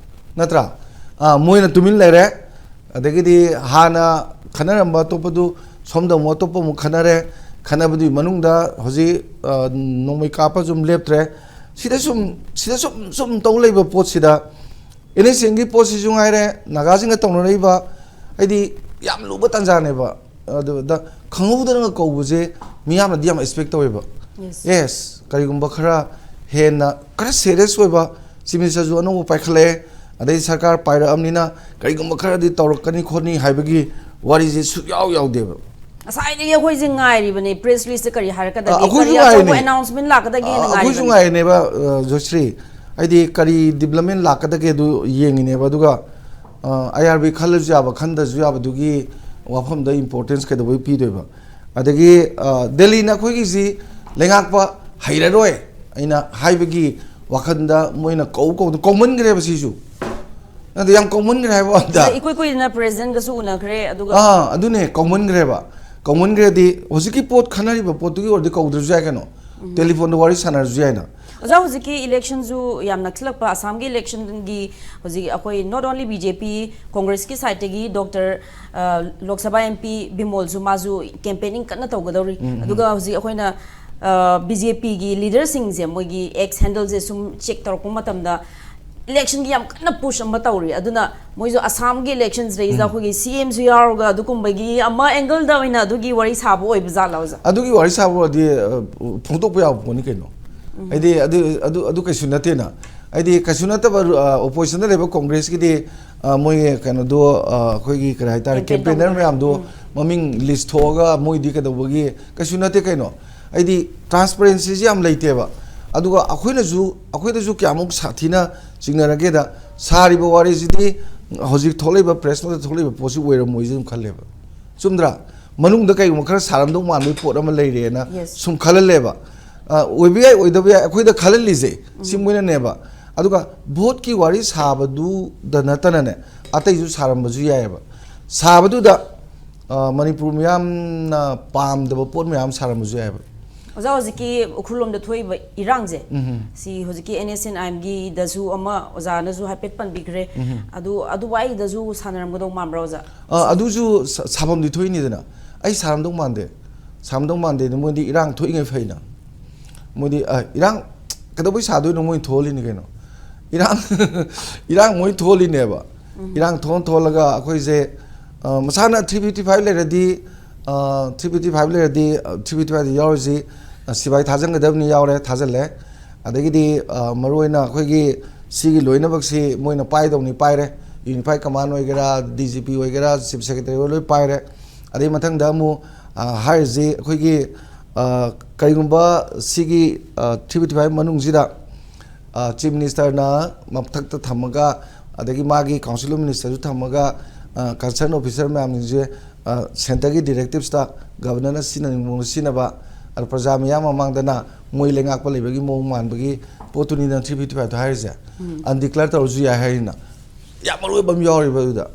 ꯅꯠꯇ꯭ꯔꯥ? ꯃꯣꯏꯅ ꯇꯨꯃꯤꯟ ꯂꯩꯔꯦ꯫ ꯑꯗꯒꯤꯗꯤ ꯍꯥꯟꯅ ꯈꯟꯅꯔꯝꯕ ꯑꯇꯣꯞꯄꯗꯨ ꯁꯣꯝꯗ ꯑꯃꯨꯛ ꯑꯇꯣꯞꯄ ꯑꯃꯨꯛ ꯈꯟꯅꯔꯦ꯫ ꯈꯟꯅꯕꯗꯨꯒꯤ ꯃꯅꯨꯡꯗ ꯍꯧꯖꯤꯛ ꯅꯣꯡꯃꯩ ꯀꯥꯞꯄꯁꯨ ꯑꯗꯨꯝ ꯂꯦꯞꯇ꯭ꯔꯦ꯫ ꯁꯤꯗ ꯁꯨꯝ ꯁꯤꯗ ꯁꯨꯝ ꯁꯨꯝ ꯇꯧ ꯂꯩꯕ ꯄꯣꯠꯁꯤꯗ, ꯑꯦꯟ ꯑꯦꯁ ꯑꯦꯟꯒꯤ ꯄꯣꯠꯁꯤꯁꯨ ꯉꯥꯏꯔꯦ, ꯅꯥꯒꯥꯁꯤꯡꯒ ꯇꯧꯅꯔꯛꯏꯕ, ꯍꯥꯏꯗꯤ ꯌꯥꯝ ꯂꯨꯕ ꯇꯥꯟꯖꯥꯅꯦꯕ꯫ ꯑꯗꯨꯗ ꯈꯪꯍꯧꯗꯅꯒ ꯀꯧꯕꯁꯦ ꯃꯤꯌꯥꯝꯅꯗꯤ ꯌꯥꯝ ꯑꯦꯛꯁꯄꯦꯛ ꯇꯧꯋꯦꯕ꯫ Yes. ꯌꯦꯁ, ꯀꯔꯤꯒꯨꯝꯕ ꯈꯔ ꯍꯦꯟꯅ, ꯈꯔ ꯁꯦꯔꯤꯌꯁ ꯑꯣꯏꯕ ꯆꯤꯐ ꯃꯤꯅꯤꯁꯇꯔꯁꯨ ꯑꯅꯧꯕ ꯄꯥꯏꯈꯠꯂꯛꯑꯦ, ꯑꯗꯩ ꯁꯔꯀꯥꯔ ꯄꯥꯏꯔꯛꯑꯕꯅꯤꯅ ꯀꯔꯤꯒꯨꯝꯕ ꯈꯔꯗꯤ ꯇꯧꯔꯛꯀꯅꯤ ꯈꯣꯠꯅꯤ ꯍꯥꯏꯕꯒꯤ ꯋꯥꯔꯤꯁꯦ ꯁꯨꯛꯌꯥꯎ ꯌꯥꯎꯗꯦꯕ꯫ ꯉꯁꯥꯏꯗꯒꯤ ꯑꯩꯈꯣꯏꯁꯦ ꯉꯥꯏꯔꯤꯕꯅꯦ, ꯄ꯭ꯔꯦꯁ ꯔꯤꯂꯤꯁꯇ ꯀꯔꯤ ꯍꯥꯏꯔꯛꯀꯗꯒꯦ, ꯑ, ꯑꯩꯈꯣꯏꯁꯨ ꯀꯔꯤ ꯑꯆꯧꯕ ꯉꯥꯏꯔꯤꯅꯦ꯫ ꯑꯦꯅꯥꯎꯟꯁꯃꯦꯟ ꯂꯥꯛꯀꯗꯒꯦꯅ ꯑ, ꯑꯩꯈꯣꯏꯁꯨ ꯉꯥꯏꯔꯤꯕꯅꯦ꯫ ꯉꯥꯏꯔꯤꯅꯦꯕ, ꯑ, ꯖꯣꯏꯁ꯭ꯔꯤ, ꯍꯥꯏꯗꯤ ꯀꯔꯤ ꯗꯤꯕ꯭ꯂꯞꯃꯦꯟ ꯂꯥꯛꯀꯗꯒꯦ ꯑꯗꯨ ꯌꯦꯡꯉꯤꯅꯦꯕ꯫ ꯑꯗꯨꯒ ꯑꯥꯏ ꯑꯥꯔ ꯕꯤ ꯈꯜꯂꯁꯨ ꯌꯥꯕ, ꯈꯟꯗ꯭ꯔꯁꯨ ꯌꯥꯕꯗꯨꯒꯤ ꯋꯥꯐꯝꯗ ꯏꯝꯄꯣꯔꯇꯦꯟꯁ ꯀꯩꯗꯧꯕꯩ ꯄꯤꯗꯣꯏꯕ? ꯑꯗꯒꯤ ꯑ, ꯗꯦꯜꯂꯤꯅ ꯑꯩꯈꯣꯏꯒꯤꯁꯤ ꯂꯩꯉꯥꯛꯄ ꯍꯩꯔꯔꯣꯏ ꯑꯩꯅ ꯍꯥꯏꯕꯒꯤ ꯋꯥꯈꯜꯗ ꯃꯣꯏꯅ ꯀꯧ ꯀꯧꯗ ꯀꯧꯃꯟꯈ꯭ꯔꯦꯕ ꯁꯤꯁꯨ꯫ ꯑꯗ ꯌꯥꯝ ꯀꯧꯃꯟꯈ꯭ꯔꯦ ꯍꯥꯏꯕ ꯋꯥꯅꯤꯗ꯫ ꯏꯀꯨꯏ ꯀꯨꯏꯗꯅ ꯄ꯭ꯔꯦꯁꯤꯗꯦꯟꯒꯁꯨ ꯎꯅꯈ꯭ꯔꯦ, ꯑꯗꯨꯒ ꯑꯥ, ꯑꯗꯨꯅꯦ, ꯀꯧꯃꯟꯈ꯭ꯔꯦꯕ꯫ ꯀꯧꯃꯟꯈ꯭ꯔꯗꯤ ꯍꯧꯖꯤꯛꯀꯤ ꯄꯣꯠ ꯈꯟꯅꯔꯤꯕ ꯄꯣꯠꯇꯨꯒꯤ ꯑꯣꯏꯔꯗꯤ ꯀꯧꯗ꯭ꯔꯁꯨ ꯌꯥꯏ ꯀꯩꯅꯣ, ꯇꯦꯂꯤꯐꯣꯟꯗ ꯋꯥꯔꯤ ꯁꯥꯟꯅꯔꯁꯨ ꯌꯥꯏꯅ꯫ ꯑꯣꯖꯥ, ꯍꯧꯖꯤꯛꯀꯤ ꯏꯂꯦꯛꯁꯟꯁꯨ ꯌꯥꯝ ꯅꯛꯁꯤꯜꯂꯛꯄ, ꯑꯁꯥꯝꯒꯤ ꯏꯂꯦꯛꯁꯟꯒꯤ ꯍꯧꯖꯤꯛ ꯑꯩꯈꯣꯏ not only B J P, ꯀꯣꯡꯒ꯭ꯔꯦꯁꯀꯤ ꯁꯥꯏꯠꯇꯒꯤ ꯗꯣꯛꯇꯔ, ꯑ, ꯂꯣꯛ ꯁꯚꯥ M P ꯕꯤꯃꯣꯜꯁꯨ ꯃꯥꯁꯨ ꯀꯦꯝꯄꯦꯅꯤꯡ ꯀꯟꯅ ꯇꯧꯒꯗꯧꯔꯤ꯫ ꯑꯗꯨꯒ ꯍꯧꯖꯤꯛ ꯑꯩꯈꯣꯏꯅ, ꯑ, B J P ꯒꯤ ꯂꯤꯗꯔꯁꯤꯡꯁꯦ ꯃꯣꯏꯒꯤ X handle ꯁꯦ ꯁꯨꯝ ꯆꯦꯛ ꯇꯧꯔꯛꯄ ꯃꯇꯝꯗ ꯏꯂꯦꯛꯁꯟꯒꯤ ꯌꯥꯝ ꯀꯟꯅ ꯄꯨꯁ ꯑꯃ ꯇꯧꯔꯤ꯫ ꯑꯗꯨꯅ ꯃꯣꯏꯁꯨ ꯑꯁꯥꯝꯒꯤ ꯏꯂꯦꯛꯁꯟꯁꯤꯗꯩꯁꯤꯗ ꯑꯩꯈꯣꯏꯒꯤ C M ꯁꯨ ꯌꯥꯎꯔꯒ ꯑꯗꯨꯒꯨꯝꯕꯒꯤ ꯑꯃ ꯑꯦꯡꯒꯜꯗ ꯑꯣꯏꯅ ꯑꯗꯨꯒꯤ ꯋꯥꯔꯤ ꯁꯥꯕ ꯑꯣꯏꯕ ꯖꯥꯠꯂꯥ, ꯑꯣꯖꯥ? ꯑꯗꯨꯒꯤ ꯋꯥꯔꯤ ꯁꯥꯕ ꯑꯣꯏꯔꯗꯤ, ꯑ, ꯐꯣꯡꯗꯣꯛꯄ ꯌꯥꯕ ꯄꯣꯠꯅꯤ ꯀꯩꯅꯣ꯫ ꯍꯥꯏꯗꯤ ꯑꯗꯨ ꯑꯗꯨ ꯑꯗꯨ ꯀꯩꯁꯨ ꯅꯠꯇꯦꯅ꯫ ꯍꯥꯏꯗꯤ ꯀꯩꯁꯨ ꯅꯠꯇꯕ, ꯑ, ꯑꯣꯄꯣꯖꯤꯁꯟꯗ ꯂꯩꯕ ꯀꯣꯡꯒ꯭ꯔꯦꯁꯀꯤꯗꯤ, ꯑ, ꯃꯣꯏ ꯀꯩꯅꯣꯗꯣ, ꯑ, ꯑꯩꯈꯣꯏꯒꯤ ꯀꯔꯤ ꯍꯥꯏꯇꯥꯔꯦ, ꯀꯦꯝꯄꯦꯟ ꯀꯦꯝꯄꯦꯅꯔ ꯇꯧꯕꯗ꯫ ꯃꯌꯥꯝꯗꯣ ꯃꯃꯤꯡ ꯂꯤꯁ ꯊꯣꯛꯑꯒ ꯃꯣꯏꯗꯤ ꯀꯩꯗꯧꯕꯒꯤ, ꯀꯩꯁꯨ ꯅꯠꯇꯦ ꯀꯩꯅꯣ꯫ ꯍꯥꯏꯗꯤ ꯇ꯭ꯔꯥꯟꯁꯄꯔꯦꯟꯁꯤꯁꯤ ꯌꯥꯝ ꯂꯩꯇꯦꯕ꯫ ꯑꯗꯨꯒ ꯑꯩꯈꯣꯏꯅꯁꯨ, ꯑꯩꯈꯣꯏꯗꯁꯨ ꯀꯌꯥꯃꯨꯛ ꯁꯥꯊꯤꯅ ꯆꯤꯡꯅꯔꯒꯦꯗ, ꯁꯥꯔꯤꯕ ꯋꯥꯔꯤꯁꯤꯗꯤ ꯍꯧꯖꯤꯛ ꯊꯣꯛꯂꯛꯏꯕ ꯄ꯭ꯔꯦꯁ ꯅꯣꯠꯇ ꯊꯣꯛꯂꯛꯏꯕ ꯄꯣꯠꯁꯤ ꯑꯣꯏꯔꯝꯃꯣꯏꯁꯤ ꯑꯗꯨꯝ ꯈꯜꯂꯦꯕ꯫ ꯆꯨꯝꯗ꯭ꯔꯥ? ꯃꯅꯨꯡꯗ ꯀꯩꯒꯨꯝꯕ ꯈꯔ ꯁꯥꯔꯝꯗꯧ ꯃꯥꯟꯕꯒꯤ ꯄꯣꯠ ꯑꯃ ꯂꯩꯔꯦꯅ Yes. ꯁꯨꯝ ꯈꯜꯍꯜꯂꯦꯕ꯫ ꯑ, ꯑꯣꯏꯕ ꯌꯥꯏ, ꯑꯣꯏꯗꯕ ꯌꯥꯏ, ꯑꯩꯈꯣꯏꯗ ꯈꯜꯍꯜꯂꯤꯁꯦ ꯁꯤ ꯃꯣꯏꯅꯅꯦꯕ꯫ ꯑꯗꯨꯒ ꯚꯣꯠꯀꯤ ꯋꯥꯔꯤ ꯁꯥꯕꯗꯨꯗ ꯅꯠꯇꯅꯅꯦ, ꯑꯇꯩꯁꯨ ꯁꯥꯔꯝꯕꯁꯨ ꯌꯥꯏꯑꯕ꯫ ꯁꯥꯕꯗꯨꯗ, ꯑ, ꯃꯅꯤꯄꯨꯔ ꯃꯤꯌꯥꯝꯅ ꯄꯥꯝꯗꯕ ꯄꯣꯠ ꯃꯌꯥꯝ ꯁꯥꯔꯝꯕꯁꯨ ꯌꯥꯏꯑꯕ꯫ ꯑꯣꯖꯥ, ꯍꯧꯖꯤꯛꯀꯤ ꯎꯈ꯭ꯔꯨꯜꯂꯣꯝꯗ ꯊꯣꯛꯏꯕ ꯏꯔꯥꯡꯁꯦ, ꯁꯤ ꯍꯧꯖꯤꯛꯀꯤ N S N I M ꯒꯤꯗꯁꯨ ꯑꯃ ꯑꯣꯖꯥꯅꯁꯨ ꯍꯥꯏꯐꯦꯠ ꯄꯟꯕꯤꯈ꯭ꯔꯦ꯫ ꯑꯗꯨ ꯑꯗꯨꯋꯥꯏꯗꯁꯨ ꯁꯥꯟꯅꯔꯝꯒꯗꯧ ꯃꯥꯟꯕ꯭ꯔꯥ, ꯑꯣꯖꯥ? ꯑ, ꯑꯗꯨꯁꯨ ꯁ-, ꯁꯥꯐꯝꯗꯤ ꯊꯣꯛꯏꯅꯤꯗꯅ꯫ ꯑꯩ ꯁꯥꯔꯝꯗꯧ ꯃꯥꯟꯗꯦ꯫ ꯁꯥꯔꯝꯗꯧ ꯃꯥꯟꯗꯦ꯫ ꯃꯣꯏꯗꯤ ꯏꯔꯥꯡ ꯊꯣꯛꯏꯉꯩ ꯐꯩꯅ꯫ ꯃꯣꯏꯗꯤ, ꯑ, ꯏꯔꯥꯡ, ꯀꯩꯗꯧꯕꯩ ꯁꯥꯗꯣꯏꯅꯣ? ꯃꯣꯏ ꯊꯣꯛꯍꯜꯂꯤꯅꯤ ꯀꯩꯅꯣ꯫ ꯏꯔꯥꯡ ꯏꯔꯥꯡ ꯃꯣꯏ ꯊꯣꯛꯍꯜꯂꯤꯅꯦꯕ꯫ ꯏꯔꯥꯡ ꯊꯣꯛꯍꯟ ꯊꯣꯛꯍꯜꯂꯒ ꯑꯩꯈꯣꯏꯁꯦ, ꯑ, ꯃꯁꯥꯅ ꯊ꯭ꯔꯤ ꯐꯤꯐꯇꯤ ꯐꯥꯏꯚ ꯂꯩꯔꯗꯤ, ꯊ꯭ꯔꯤ ꯐꯤꯐꯇꯤ ꯐꯥꯏꯚ ꯂꯩꯔꯗꯤ, ꯊ꯭ꯔꯤ ꯐꯤꯐꯇꯤ ꯐꯥꯏꯚꯇ ꯌꯥꯎꯔꯤꯁꯤ, ꯑ, ꯁꯤꯐꯥꯏ ꯊꯥꯖꯤꯟꯒꯗꯕꯅꯤ, ꯌꯥꯎꯔꯦ, ꯊꯥꯖꯤꯜꯂꯦ꯫ ꯑꯗꯒꯤꯗꯤ, ꯑ, ꯃꯔꯨꯑꯣꯏꯅ ꯑꯩꯈꯣꯏꯒꯤ ꯁꯤꯒꯤ ꯂꯣꯏꯅꯃꯛꯁꯤ ꯃꯣꯏꯅ ꯄꯥꯏꯗꯧꯅꯤ, ꯄꯥꯏꯔꯦ꯫ ꯌꯨꯅꯤꯐꯥꯏ ꯀꯃꯥꯟ ꯑꯣꯏꯒꯦꯔꯥ, ꯗꯤ ꯖꯤ ꯄꯤ ꯑꯣꯏꯒꯦꯔꯥ, ꯆꯤꯐ ꯁꯦꯀ꯭ꯔꯦꯇꯔꯤ ꯑꯣꯏ, ꯂꯣꯏ ꯄꯥꯏꯔꯦ꯫ ꯑꯗꯩ ꯃꯊꯪꯗ ꯑꯃꯨꯛ, ꯑ, ꯍꯥꯏꯔꯤꯁꯤ ꯑꯩꯈꯣꯏꯒꯤ, ꯑ, ꯀꯔꯤꯒꯨꯝꯕ ꯁꯤꯒꯤ, ꯑ, ꯊ꯭ꯔꯤ ꯐꯤꯐꯇꯤ ꯐꯥꯏꯚ ꯃꯅꯨꯡꯁꯤꯗ, ꯑ, ꯆꯤꯐ ꯃꯤꯅꯤꯁꯇꯔꯅ ꯃꯊꯛꯇ ꯊꯝꯃꯒ, ꯑꯗꯒꯤ ꯃꯥꯒꯤ ꯀꯥꯎꯟꯁꯤꯜ ꯑꯣꯐ ꯃꯤꯅꯤꯁꯇꯔꯁꯨ ꯊꯝꯃꯒ, ꯑ, ꯀꯟꯁꯔꯟ ꯑꯣꯐꯤꯁꯔ ꯃꯌꯥꯝꯁꯤꯡꯁꯦ, ꯑ, ꯁꯦꯟꯇꯔꯒꯤ ꯗꯤꯔꯦꯛꯇꯤꯞꯁꯇ ꯒꯕꯔꯅꯔꯅ ꯁꯤꯖꯤꯟꯅꯅꯤꯡꯕ ꯃꯑꯣꯡꯗ ꯁꯤꯖꯤꯟꯅꯕ, ꯑꯗ ꯄ꯭ꯔꯖꯥ ꯃꯤꯌꯥꯝ ꯃꯃꯥꯡꯗꯅ ꯃꯣꯏ ꯂꯩꯉꯥꯛꯄ ꯂꯩꯕꯒꯤ ꯃꯑꯣꯡ ꯃꯥꯟꯕꯒꯤ ꯄꯣꯠꯇꯨꯅꯤꯗꯅ ꯊ꯭ꯔꯤ ꯐꯤꯐꯇꯤ ꯐꯥꯏꯚꯇꯣ ꯍꯥꯏꯔꯤꯁꯦ꯫ ꯑꯟꯗꯤꯀ꯭ꯂꯦꯌꯔ ꯇꯧꯔꯁꯨ ꯌꯥꯏ ꯍꯥꯏꯔꯤꯅ꯫ ꯌꯥꯝ ꯃꯔꯨ ꯑꯣꯏꯕ ꯑꯃ ꯌꯥꯎꯔꯤꯕ ꯑꯗꯨꯗ꯫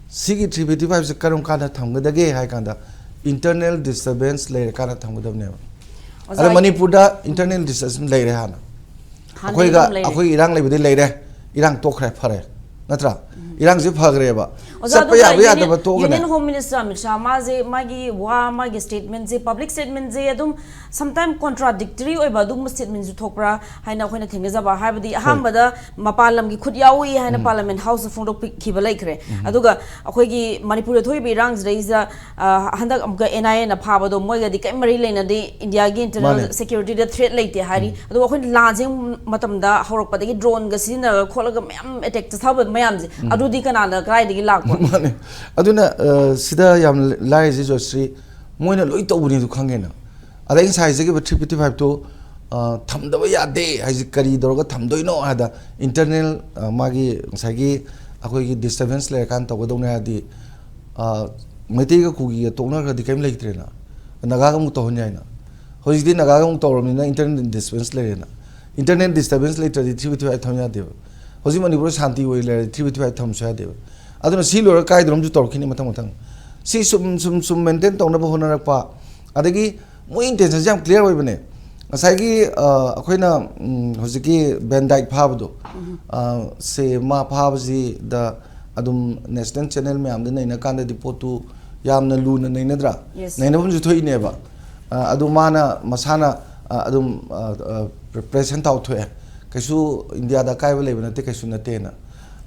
ꯁꯤꯒꯤ ꯊ꯭ꯔꯤ ꯐꯤꯐꯇꯤ ꯐꯥꯏꯚꯁꯦ ꯀꯔꯝ ꯀꯥꯟꯗ ꯊꯝꯒꯗꯒꯦ ꯍꯥꯏ ꯀꯥꯟꯗ, ꯏꯟꯇꯔꯅꯦꯜ ꯗꯤꯁꯇꯔꯕꯦꯟꯁ ꯂꯩꯔꯀꯥꯟꯗ ꯊꯝꯒꯗꯕꯅꯦꯕ꯫ ꯑꯣꯖꯥ, ꯑꯗ ꯑꯩ ꯃꯅꯤꯄꯨꯔꯗ ꯏꯟꯇꯔꯅꯦꯜ ꯗꯤꯁꯇꯔꯕꯦꯟꯁ ꯂꯩꯔꯦ ꯍꯥꯟꯅ꯫ ꯍꯥꯟꯅꯗꯒꯤ ꯑꯩꯈꯣꯏꯒ ꯑꯗꯨꯝ ꯂꯩꯔꯦ꯫ ꯑꯩꯈꯣꯏ ꯏꯔꯥꯡ ꯂꯩꯕꯗꯤ ꯂꯩꯔꯦ, ꯏꯔꯥꯡ ꯇꯣꯛꯈ꯭ꯔꯦ, ꯐꯔꯦ, ꯅꯠꯇ꯭ꯔꯥ? ꯏꯔꯥꯡꯁꯦ ꯐꯈ꯭ꯔꯦꯕ꯫ ꯑꯣꯖꯥ, ꯆꯠꯄ ꯑꯗꯨꯒ ꯌꯥꯕ ꯌꯨꯅꯤꯌꯟ, ꯌꯥꯗꯕ ꯇꯣꯛꯑꯒꯅꯦ꯫ Union home minister Amit Shah, ꯃꯥꯁꯦ ꯃꯥꯒꯤ ꯋꯥ, ꯃꯥꯒꯤ ꯁ꯭ꯇꯦꯠꯃꯦꯟꯁꯦ, ꯄꯕ꯭ꯂꯤꯛ ꯁ꯭ꯇꯦꯠꯃꯦꯟꯁꯦ ꯑꯗꯨꯝ ꯁꯝꯇꯥꯏꯝ ꯀꯣꯟꯇ꯭ꯔꯥꯗꯤꯛꯇꯔꯤ ꯑꯣꯏꯕ ꯑꯗꯨꯒꯨꯝꯕ ꯁ꯭ꯇꯦꯠꯃꯦꯟꯁꯨ ꯊꯣꯛꯄ꯭ꯔꯥ ꯍꯥꯏꯅ ꯑꯩꯈꯣꯏꯅ ꯊꯦꯡꯅꯖꯕ꯫ ꯍꯥꯏꯕꯗꯤ, ꯍꯣꯏ꯫ ꯑꯍꯥꯟꯕꯗ ꯃꯄꯥꯟ ꯂꯝꯒꯤ ꯈꯨꯠ ꯌꯥꯎꯏ ꯍꯥꯏꯅ ꯎꯝ꯫ ꯄꯥꯔꯂꯤꯌꯥꯃꯦꯟꯠ ꯍꯥꯎꯁꯇ ꯐꯣꯡꯗꯣꯛꯈꯤꯕ ꯂꯩꯈ꯭ꯔꯦ꯫ ꯎꯝ꯫ ꯑꯗꯨꯒ ꯑꯩꯈꯣꯏꯒꯤ ꯃꯅꯤꯄꯨꯔꯗ ꯊꯣꯛꯏꯕ ꯏꯔꯥꯡꯁꯤꯗꯩꯁꯤꯗ, ꯑ, ꯍꯟꯗꯛ ꯑꯃꯨꯛꯀ ꯑꯦꯟ ꯑꯥꯏ ꯑꯦꯅ ꯐꯥꯕꯗꯣ ꯃꯣꯏꯒꯗꯤ ꯀꯔꯤꯝ ꯃꯔꯤ ꯂꯩꯅꯗꯦ, ꯏꯟꯗꯤꯌꯥꯒꯤ ꯏꯟꯇꯔꯅꯦꯜ ꯃꯥꯅꯦ꯫ ꯁꯦꯀ꯭ꯌꯨꯔꯤꯇꯤꯗ ꯊ꯭ꯔꯦꯠ ꯂꯩꯇꯦ ꯍꯥꯏꯔꯤ꯫ ꯎꯝ꯫ ꯑꯗꯨꯒ ꯑꯩꯈꯣꯏꯅ ꯂꯥꯟꯁꯦ ꯃꯇꯝꯗ ꯍꯧꯔꯛꯄꯗꯒꯤ ꯗ꯭ꯔꯣꯟꯒ ꯁꯤꯖꯤꯟꯅꯔꯒ ꯈꯣꯠꯂꯒ ꯃꯌꯥꯝ ꯑꯦꯇꯦꯛ ꯆꯠꯊꯕ ꯃꯌꯥꯝꯁꯦ, ꯎꯝ꯫ ꯑꯗꯨꯗꯤ ꯀꯅꯥꯅ ꯀꯗꯥꯏꯗꯒꯤ ꯂꯥꯛꯄ? ꯃꯥꯅꯦ꯫ ꯑꯗꯨꯅ, ꯑ, ꯁꯤꯗ ꯌꯥꯝ ꯂꯥꯏꯔꯤꯁꯤ, ꯖꯣꯁ꯭ꯔꯤ, ꯃꯣꯏꯅ ꯂꯣꯏ ꯇꯧꯕꯅꯤ ꯑꯗꯨ ꯈꯪꯉꯦꯅ꯫ ꯑꯗ ꯑꯩ ꯉꯁꯥꯏ ꯍꯥꯏꯖꯈꯤꯕ ꯊ꯭ꯔꯤ ꯐꯤꯐꯇꯤ ꯐꯥꯏꯚꯇꯣ, ꯑ, ꯊꯝꯗꯕ ꯌꯥꯗꯦ ꯍꯥꯏꯁꯦ ꯀꯔꯤ ꯇꯧꯔꯒ ꯊꯝꯗꯣꯏꯅꯣ ꯍꯥꯏꯗ, ꯏꯟꯇꯔꯅꯦꯜ, ꯑ, ꯃꯥꯒꯤ ꯉꯁꯥꯏꯒꯤ ꯑꯩꯈꯣꯏꯒꯤ ꯗꯤꯁꯇꯔꯕꯦꯟꯁ ꯂꯩꯔꯀꯥꯟꯗ ꯇꯧꯒꯗꯧꯅꯦ ꯍꯥꯏꯔꯗꯤ, ꯑ, ꯃꯩꯇꯩꯒ ꯀꯨꯀꯤꯒ ꯇꯣꯛꯅꯈ꯭ꯔꯗꯤ ꯀꯔꯤꯝ ꯂꯩꯇ꯭ꯔꯦꯅ, ꯅꯥꯒꯥꯒ ꯑꯃꯨꯛ ꯇꯧꯍꯟ ꯌꯥꯏꯅ꯫ ꯍꯧꯖꯤꯛꯇꯤ ꯅꯥꯒꯥꯒ ꯑꯃꯨꯛ ꯇꯧꯔꯕꯅꯤꯅ ꯏꯟꯇꯔꯅꯦꯜ ꯗꯤꯁꯇꯔꯕꯦꯟꯁ ꯂꯩꯔꯦꯅ꯫ ꯏꯟꯇꯔꯅꯦꯜ ꯗꯤꯁꯇꯔꯕꯦꯟꯁ ꯂꯩꯇ꯭ꯔꯗꯤ ꯊ꯭ꯔꯤ ꯐꯤꯐꯇꯤ ꯐꯥꯏꯚ ꯊꯝ ꯌꯥꯗꯦꯕ꯫ ꯍꯧꯖꯤꯛ ꯃꯅꯤꯄꯨꯔ ꯁꯥꯟꯇꯤ ꯑꯣꯏ ꯂꯩꯔꯗꯤ ꯊ꯭ꯔꯤ ꯐꯤꯐꯇꯤ ꯐꯥꯏꯚ ꯊꯝꯁꯨ ꯌꯥꯗꯦꯕ꯫ ꯑꯗꯨꯅ ꯁꯤ ꯂꯣꯏꯔꯒ ꯀꯥꯏꯗꯅꯣꯝꯁꯨ ꯇꯧꯔꯛꯈꯤꯅꯤ ꯃꯊꯪ ꯃꯊꯪ꯫ ꯁꯤ ꯁꯨꯝ, ꯁꯨꯝ, ꯁꯨꯝ ꯃꯦꯟꯇꯦꯟ ꯇꯧꯅꯕ ꯍꯣꯠꯅꯔꯛꯄ, ꯑꯗꯒꯤ ꯃꯣꯏ ꯏꯟꯇꯦꯟꯁꯟꯁꯦ ꯌꯥꯝ ꯀ꯭ꯂꯤꯌꯥꯔ ꯑꯣꯏꯕꯅꯦ꯫ ꯉꯁꯥꯏꯒꯤ, ꯑ, ꯑꯩꯈꯣꯏꯅ, ꯎꯝ, ꯍꯧꯖꯤꯛꯀꯤ ꯚꯦꯟ ꯗꯥꯏꯛ ꯐꯥꯕꯗꯣ, ꯎꯝ꯫ ꯑ, ꯁꯦ ꯃꯥ ꯐꯥꯕꯁꯤꯗ ꯑꯗꯨꯝ ꯅꯦꯁꯅꯦꯜ ꯆꯦꯅꯦꯜ ꯃꯌꯥꯝꯗ ꯅꯩꯅꯀꯥꯟꯗꯗꯤ ꯄꯣꯠꯇꯨ ꯌꯥꯝꯅ ꯂꯨꯅ ꯅꯩꯅꯗ꯭ꯔꯥ? Yes. ꯅꯩꯅꯐꯝꯁꯨ ꯊꯣꯛꯏꯅꯦꯕ꯫ ꯑ, ꯑꯗꯨ ꯃꯥꯅ ꯃꯁꯥꯅ ꯑ, ꯑꯗꯨꯝ, ꯑ, ꯑ, ꯄ꯭ꯔꯦꯁ ꯍꯦꯟ ꯊꯥꯎ ꯊꯣꯛꯑꯦ꯫ ꯀꯩꯁꯨ ꯏꯟꯗꯤꯌꯥꯗ ꯑꯀꯥꯏꯕ ꯂꯩꯕ ꯅꯠꯇꯦ, ꯀꯩꯁꯨ ꯅꯠꯇꯦꯅ꯫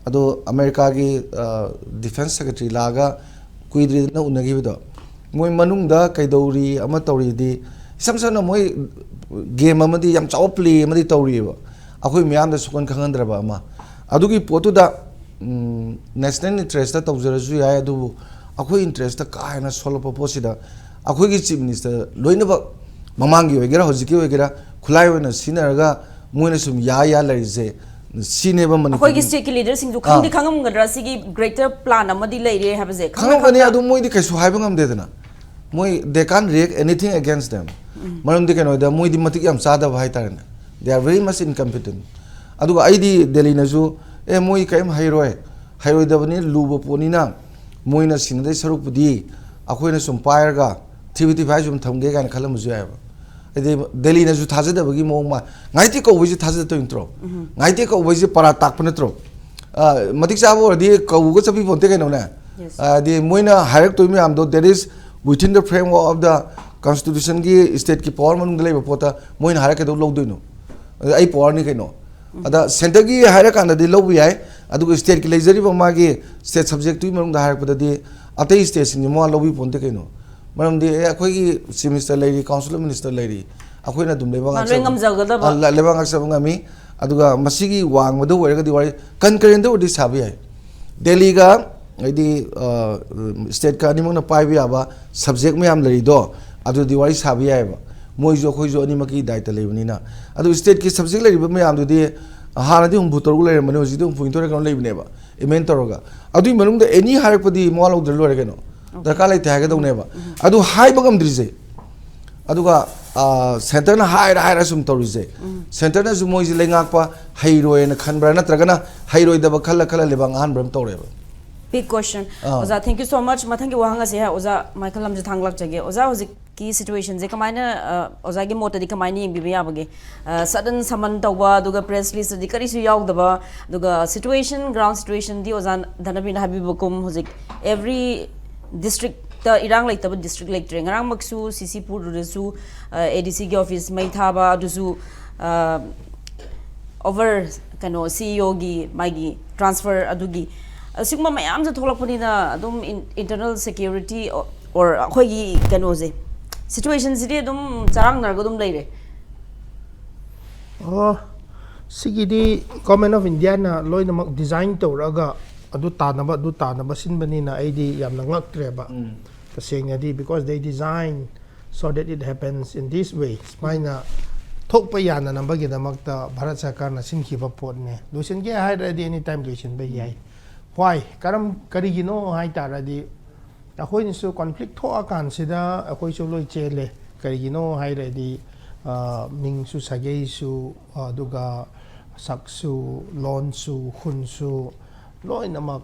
ꯑꯗꯣ ꯑꯃꯦꯔꯤꯀꯥꯒꯤ, ꯑ, ꯗꯤꯐꯦꯟꯁ ꯁꯦꯀ꯭ꯔꯦꯇꯔꯤ ꯂꯥꯛꯑꯒ ꯀꯨꯏꯗ꯭ꯔꯤꯗꯅ ꯎꯅꯈꯤꯕꯗꯣ, ꯃꯣꯏ ꯃꯅꯨꯡꯗ ꯀꯩꯗꯧꯔꯤ, ꯑꯃ ꯇꯧꯔꯤꯗꯤ, ꯏꯁꯝ ꯁꯝꯅ ꯃꯣꯏ ꯒꯦꯝ ꯑꯃꯗꯤ, ꯌꯥꯝ ꯆꯥꯎꯕ ꯄ꯭ꯂꯦ ꯑꯃꯗꯤ ꯇꯧꯔꯤꯑꯕ, ꯑꯩꯈꯣꯏ ꯃꯤꯌꯥꯝꯗ ꯁꯨꯡꯈꯟ ꯈꯪꯍꯟꯗ꯭ꯔꯕ ꯑꯃ꯫ ꯑꯗꯨꯒꯤ ꯄꯣꯠꯇꯨꯗ, ꯎꯝ, ꯅꯦꯁꯅꯦꯜ ꯏꯟꯇꯔꯦꯁꯇ ꯇꯧꯖꯔꯁꯨ ꯌꯥꯏ, ꯑꯗꯨꯕꯨ ꯑꯩꯈꯣꯏ ꯏꯟꯇꯔꯦꯁꯇ ꯀꯥ ꯍꯦꯟꯅ ꯁꯣꯛꯂꯛꯄ ꯄꯣꯠꯁꯤꯗ ꯑꯩꯈꯣꯏꯒꯤ ꯆꯤꯐ ꯃꯤꯅꯤꯁꯇꯔ ꯂꯣꯏꯅꯃꯛ, ꯃꯃꯥꯡꯒꯤ ꯑꯣꯏꯒꯦꯔꯥ, ꯍꯧꯖꯤꯛꯀꯤ ꯑꯣꯏꯒꯦꯔꯥ, ꯈꯨꯠꯂꯥꯏ ꯑꯣꯏꯅ ꯁꯤꯖꯤꯟꯅꯔꯒ ꯃꯣꯏꯅ ꯁꯨꯝ ꯌꯥ ꯌꯥ ꯂꯩꯔꯤꯁꯦ, ꯁꯤꯅꯦꯕ ꯃꯅꯤꯄꯨꯔꯒꯤ ꯑꯩꯈꯣꯏꯒꯤ ꯁ꯭ꯇꯦꯠꯀꯤ ꯂꯤꯗꯔꯁꯤꯡꯁꯨ ꯈꯪꯗꯤ ꯑꯥ꯫ ꯈꯪꯉꯝꯒꯗ꯭ꯔꯥ, ꯁꯤꯒꯤ ꯒ꯭ꯔꯦꯇꯔ ꯄ꯭ꯂꯥꯟ ꯑꯃꯗꯤ ꯂꯩꯔꯦ ꯍꯥꯏꯕꯁꯦ? ꯈꯪꯅ ꯈꯪꯉꯝꯒꯅꯤ, ꯈꯪꯅ ꯑꯗꯨ ꯃꯣꯏꯗꯤ ꯀꯩꯁꯨ ꯍꯥꯏꯕ ꯉꯝꯗꯦꯗꯅ꯫ ꯃꯣꯏ, they can't react anything against them. ꯃꯔꯝꯗꯤ ꯀꯩꯅꯣꯗ, ꯃꯣꯏꯗꯤ ꯃꯇꯤꯛ ꯌꯥꯝ ꯆꯥꯗꯕ ꯍꯥꯏꯇꯥꯔꯦꯅꯦ, they are very much incompetent. ꯑꯗꯨꯒ ꯑꯩꯗꯤ ꯗꯦꯜꯂꯤꯅꯁꯨ, "ꯑꯦ, ꯃꯣꯏ ꯀꯔꯤꯝ ꯍꯩꯔꯣꯏ, ꯍꯩꯔꯣꯏꯗꯕꯅꯤ, ꯂꯨꯕ ꯄꯣꯠꯅꯤꯅ ꯃꯣꯏꯅ ꯁꯤꯟꯅꯗꯣꯏ ꯁꯔꯨꯛꯄꯨꯗꯤ ꯑꯩꯈꯣꯏꯅ ꯁꯨꯝ ꯄꯥꯏꯔꯒ ꯊꯤꯕ ꯊꯤꯕ ꯍꯥꯏ ꯁꯨꯝ ꯊꯝꯒꯦ" ꯀꯥꯏꯅ ꯈꯜꯂꯝꯕꯁꯨ ꯌꯥꯏꯑꯕ꯫ ꯍꯥꯏꯗꯤ ꯗꯦꯜꯂꯤꯅꯁꯨ ꯊꯥꯖꯗꯕꯒꯤ ꯃꯑꯣꯡ ꯃꯥ-, ꯉꯥꯏꯇꯦ ꯀꯧꯕꯩꯁꯦ ꯊꯥꯖꯗꯣꯏ ꯅꯠꯇ꯭ꯔꯣ? ꯉꯥꯏꯇꯦ ꯀꯧꯕꯩꯁꯦ ꯄꯥꯔꯥ ꯇꯥꯛꯄ ꯅꯠꯇ꯭ꯔꯣ? ꯑ, ꯃꯇꯤꯛ ꯆꯥꯕ ꯑꯣꯏꯔꯗꯤ ꯀꯧꯕꯒ ꯆꯠꯄꯤ ꯄꯣꯟꯇꯦ ꯀꯩꯅꯣꯅꯦ꯫ Yes. ꯑ, ꯍꯥꯏꯗꯤ ꯃꯣꯏꯅ ꯍꯥꯏꯔꯛꯇꯣꯏ ꯃꯌꯥꯝꯗꯣ, that is within the framework of the constitution ꯒꯤ, ꯁ꯭ꯇꯦꯠꯀꯤ ꯄꯋꯥꯔ ꯃꯅꯨꯡꯗ ꯂꯩꯕ ꯄꯣꯠꯇ ꯃꯣꯏꯅ ꯍꯥꯏꯔꯛꯀꯩꯗꯧ ꯂꯧꯗꯣꯏꯅꯣ? ꯑꯗ ꯑꯩ ꯄꯋꯥꯔꯅꯤ ꯀꯩꯅꯣ꯫ ꯑꯗ ꯁꯦꯟꯇꯔꯒꯤ ꯍꯥꯏꯔꯀꯥꯟꯗꯗꯤ ꯂꯧꯕ ꯌꯥꯏ, ꯑꯗꯨꯒ ꯁ꯭ꯇꯦꯠꯀꯤ ꯂꯩꯖꯔꯤꯕ ꯃꯥꯒꯤ ꯁ꯭ꯇꯦꯠ ꯁꯕꯖꯦꯛꯇꯨꯒꯤ ꯃꯅꯨꯡꯗ ꯍꯥꯏꯔꯛꯄꯗꯗꯤ ꯑꯇꯩ ꯁ꯭ꯇꯦꯠꯁꯤꯡꯁꯦ ꯃꯋꯥ ꯂꯧꯕꯤ ꯄꯣꯟꯇꯦ ꯀꯩꯅꯣ꯫ ꯃꯔꯝꯗꯤ, ꯑꯦ, ꯑꯩꯈꯣꯏꯒꯤ ꯆꯤꯐ ꯃꯤꯅꯤꯁꯇꯔ ꯂꯩꯔꯤ, ꯀꯥꯎꯟꯁꯤꯜ ꯑꯣꯐ ꯃꯤꯅꯤꯁꯇꯔ ꯂꯩꯔꯤ, ꯑꯩꯈꯣꯏꯅ ꯑꯗꯨꯝ ꯂꯩꯕꯥꯛ ꯃꯥ ꯂꯣꯏ ꯉꯥꯛꯆꯕ-, ꯉꯝꯖꯒꯗꯕ꯫ ꯑ, ꯂ-, ꯂꯩꯕꯥꯛ ꯉꯥꯛꯆꯕ ꯉꯝꯃꯤ꯫ ꯑꯗꯨꯒ ꯃꯁꯤꯒꯤ ꯋꯥꯡꯃꯗ ꯑꯣꯏꯔꯒꯗꯤ ꯋꯥꯔꯤ, ꯀꯟꯀꯔꯦꯟꯗ ꯑꯣꯏꯔꯗꯤ ꯁꯥꯕ ꯌꯥꯏ꯫ ꯗꯦꯜꯂꯤꯒ, ꯍꯥꯏꯗꯤ, ꯑ, ꯁ꯭ꯇꯦꯠꯀ ꯑꯅꯤꯃꯛꯅ ꯄꯥꯏꯕ ꯌꯥꯕ ꯁꯕꯖꯦꯛ ꯃꯌꯥꯝ ꯂꯩꯔꯤꯗꯣ, ꯑꯗꯨꯗꯤ ꯋꯥꯔꯤ ꯁꯥꯕ ꯌꯥꯏꯑꯕ꯫ ꯃꯣꯏꯁꯨ ꯑꯩꯈꯣꯏꯁꯨ ꯑꯅꯤꯃꯛꯀꯤ ꯗꯥꯏꯇ ꯂꯩꯕꯅꯤꯅ꯫ ꯑꯗꯨ ꯁ꯭ꯇꯦꯠꯀꯤ ꯁꯕꯖꯦꯛ ꯂꯩꯔꯤꯕ ꯃꯌꯥꯝꯗꯨꯗꯤ ꯍꯥꯟꯅꯗꯤ ꯍꯨꯝꯐꯨ ꯇꯔꯨꯛ ꯂꯩꯔꯝꯕꯅꯦ, ꯍꯧꯖꯤꯛꯇꯤ ꯍꯨꯝꯐꯨ ꯅꯤꯊꯣꯏꯔ ꯀꯩꯅꯣ ꯂꯩꯕꯅꯦꯕ, ꯑꯦꯃꯦꯟ ꯇꯧꯔꯒ꯫ ꯑꯗꯨꯒꯤ ꯃꯅꯨꯡꯗ ꯑꯦꯅꯤ ꯍꯥꯏꯔꯛꯄꯗꯤ ꯃꯋꯥ ꯂꯧꯗ꯭ꯔ ꯂꯣꯏꯔꯦ ꯀꯩꯅꯣ꯫ ꯑꯣꯀꯦ꯫ ꯗꯔꯀꯥꯔ ꯂꯩꯇꯦ ꯍꯥꯏꯒꯗꯧꯅꯦꯕ꯫ ꯑꯗꯨ ꯍꯥꯏꯕ ꯉꯝꯗ꯭ꯔꯤꯁꯦ, ꯑꯗꯨꯒ, ꯑ, ꯁꯦꯟꯇꯔꯅ ꯍꯥꯏꯔ ꯍꯥꯏꯔ ꯁꯨꯝ ꯇꯧꯔꯤꯁꯦ, ꯁꯦꯟꯇꯔꯅꯁꯨ ꯃꯣꯏꯁꯦ ꯂꯩꯉꯥꯛꯄ ꯍꯩꯔꯣꯏꯅ ꯈꯟꯕ꯭ꯔꯥ, ꯅꯠꯇ꯭ꯔꯒꯅ ꯍꯩꯔꯣꯏꯗꯕ ꯈꯜꯂ ꯈꯜꯂ ꯂꯩꯕꯥꯛ ꯉꯥꯛꯍꯟꯕ꯭ꯔꯥ ꯑꯃ ꯇꯧꯔꯦꯕ꯫ Big question. ꯑꯥ꯫ ꯑꯣꯖꯥ, thank you so much. ꯃꯊꯪꯒꯤ ꯋꯥꯍꯪ ꯑꯁꯦ ꯑꯣꯖꯥ ꯃꯥꯏꯀꯦꯜ ꯂꯝꯖꯤꯊꯥꯡ ꯂꯥꯛꯆꯒꯦ꯫ ꯑꯣꯖꯥ, ꯍꯧꯖꯤꯛꯀꯤ situation ꯁꯦ ꯀꯃꯥꯏꯅ, ꯑ, ꯑꯣꯖꯥꯒꯤ ꯃꯣꯠꯇꯗꯤ ꯀꯃꯥꯏꯅ ꯌꯦꯡꯕꯤꯕ ꯌꯥꯕꯒꯦ? ꯑ, sudden summon ꯇꯧꯕ, ꯑꯗꯨꯒ press release ꯇꯗꯤ ꯀꯔꯤꯁꯨ ꯌꯥꯎꯗꯕ, ꯑꯗꯨꯒ situation, ground situation ꯗꯤ ꯑꯣꯖꯥ ꯙꯅꯕꯤꯔꯅ ꯍꯥꯏꯕꯤꯕꯒꯨꯝ ꯍꯧꯖꯤꯛ every district ꯇ ꯏꯔꯥꯡ ꯂꯩꯇꯕ ꯗꯤꯁꯇ꯭ꯔꯤꯛ ꯂꯩꯇ꯭ꯔꯦ꯫ ꯉꯔꯥꯡꯃꯛꯁꯨ ꯁꯤ ꯁꯤ ꯄꯨꯔꯗꯨꯗꯁꯨ ꯑꯦ ꯗꯤ ꯁꯤꯒꯤ ꯑꯣꯐꯤꯁ ꯃꯩ ꯊꯥꯕ, ꯑꯗꯨꯁꯨ ꯑꯣꯚꯔ ꯀꯩꯅꯣ ꯁꯤ ꯏ ꯑꯣꯒꯤ ꯃꯥꯒꯤ ꯇ꯭ꯔꯥꯟꯁꯐꯔ ꯑꯗꯨꯒꯤ ꯑꯁꯤꯒꯨꯝꯕ ꯃꯌꯥꯝꯁꯦ ꯊꯣꯛꯂꯛꯄꯅꯤꯅ ꯑꯗꯨꯝ ꯏꯟꯇꯔꯅꯦꯜ ꯁꯦꯀ꯭ꯌꯨꯔꯤꯇꯤ ꯑꯣꯔ ꯑꯩꯈꯣꯏꯒꯤ ꯀꯩꯅꯣꯁꯦ, ꯁꯤꯆꯨꯋꯦꯁꯟꯁꯤꯗꯤ ꯑꯗꯨꯝ ꯆꯔꯥꯡꯅꯔꯒ ꯑꯗꯨꯝ ꯂꯩꯔꯦ꯫ ꯑꯣ, ꯁꯤꯒꯤꯗꯤ ꯒꯣꯔꯃꯦꯟ ꯑꯣꯐ ꯏꯟꯗꯤꯌꯥꯅ ꯂꯣꯏꯅꯃꯛ ꯗꯤꯖꯥꯏꯟ ꯇꯧꯔꯛꯑꯒ ꯑꯗꯨ ꯇꯥꯅꯕ ꯑꯗꯨ ꯇꯥꯅꯕ ꯁꯤꯟꯕꯅꯤꯅ ꯑꯩꯗꯤ ꯌꯥꯝꯅ ꯉꯛꯇ꯭ꯔꯦꯕ꯫ ꯇꯁꯦꯡꯅꯗꯤ, because they design so that it happens in this way, ꯁꯨꯃꯥꯏꯅ ꯊꯣꯛꯄ ꯌꯥꯅꯅꯕꯒꯤꯗꯃꯛꯇ ꯚꯥꯔꯠ ꯁꯔꯀꯥꯔꯅ ꯁꯤꯟꯈꯤꯕ ꯄꯣꯠꯅꯦ꯫ ꯂꯣꯏꯁꯤꯟꯒꯦ ꯍꯥꯏꯔꯗꯤ ꯑꯦꯅꯤ ꯇꯥꯏꯝ ꯂꯣꯏꯁꯤꯟꯕ ꯌꯥꯏ꯫ ꯋꯥꯏ ꯀꯔꯝ ꯀꯔꯤꯒꯤꯅꯣ ꯍꯥꯏ ꯇꯥꯔꯗꯤ, ꯑꯩꯈꯣꯏꯅꯁꯨ ꯀꯣꯟꯐ꯭ꯂꯤꯛ ꯊꯣꯛꯑꯀꯥꯟꯁꯤꯗ ꯑꯩꯈꯣꯏꯁꯨ ꯂꯣꯏ ꯆꯦꯜꯂꯦ꯫ ꯀꯔꯤꯒꯤꯅꯣ ꯍꯥꯏꯔꯗꯤ, ꯃꯤꯡꯁꯨ ꯁꯥꯒꯩꯁꯨ, ꯑꯗꯨꯒ ꯁꯛꯁꯨ, ꯂꯣꯟꯁꯨ, ꯈꯨꯟꯁꯨ ꯂꯣꯏꯅꯃꯛ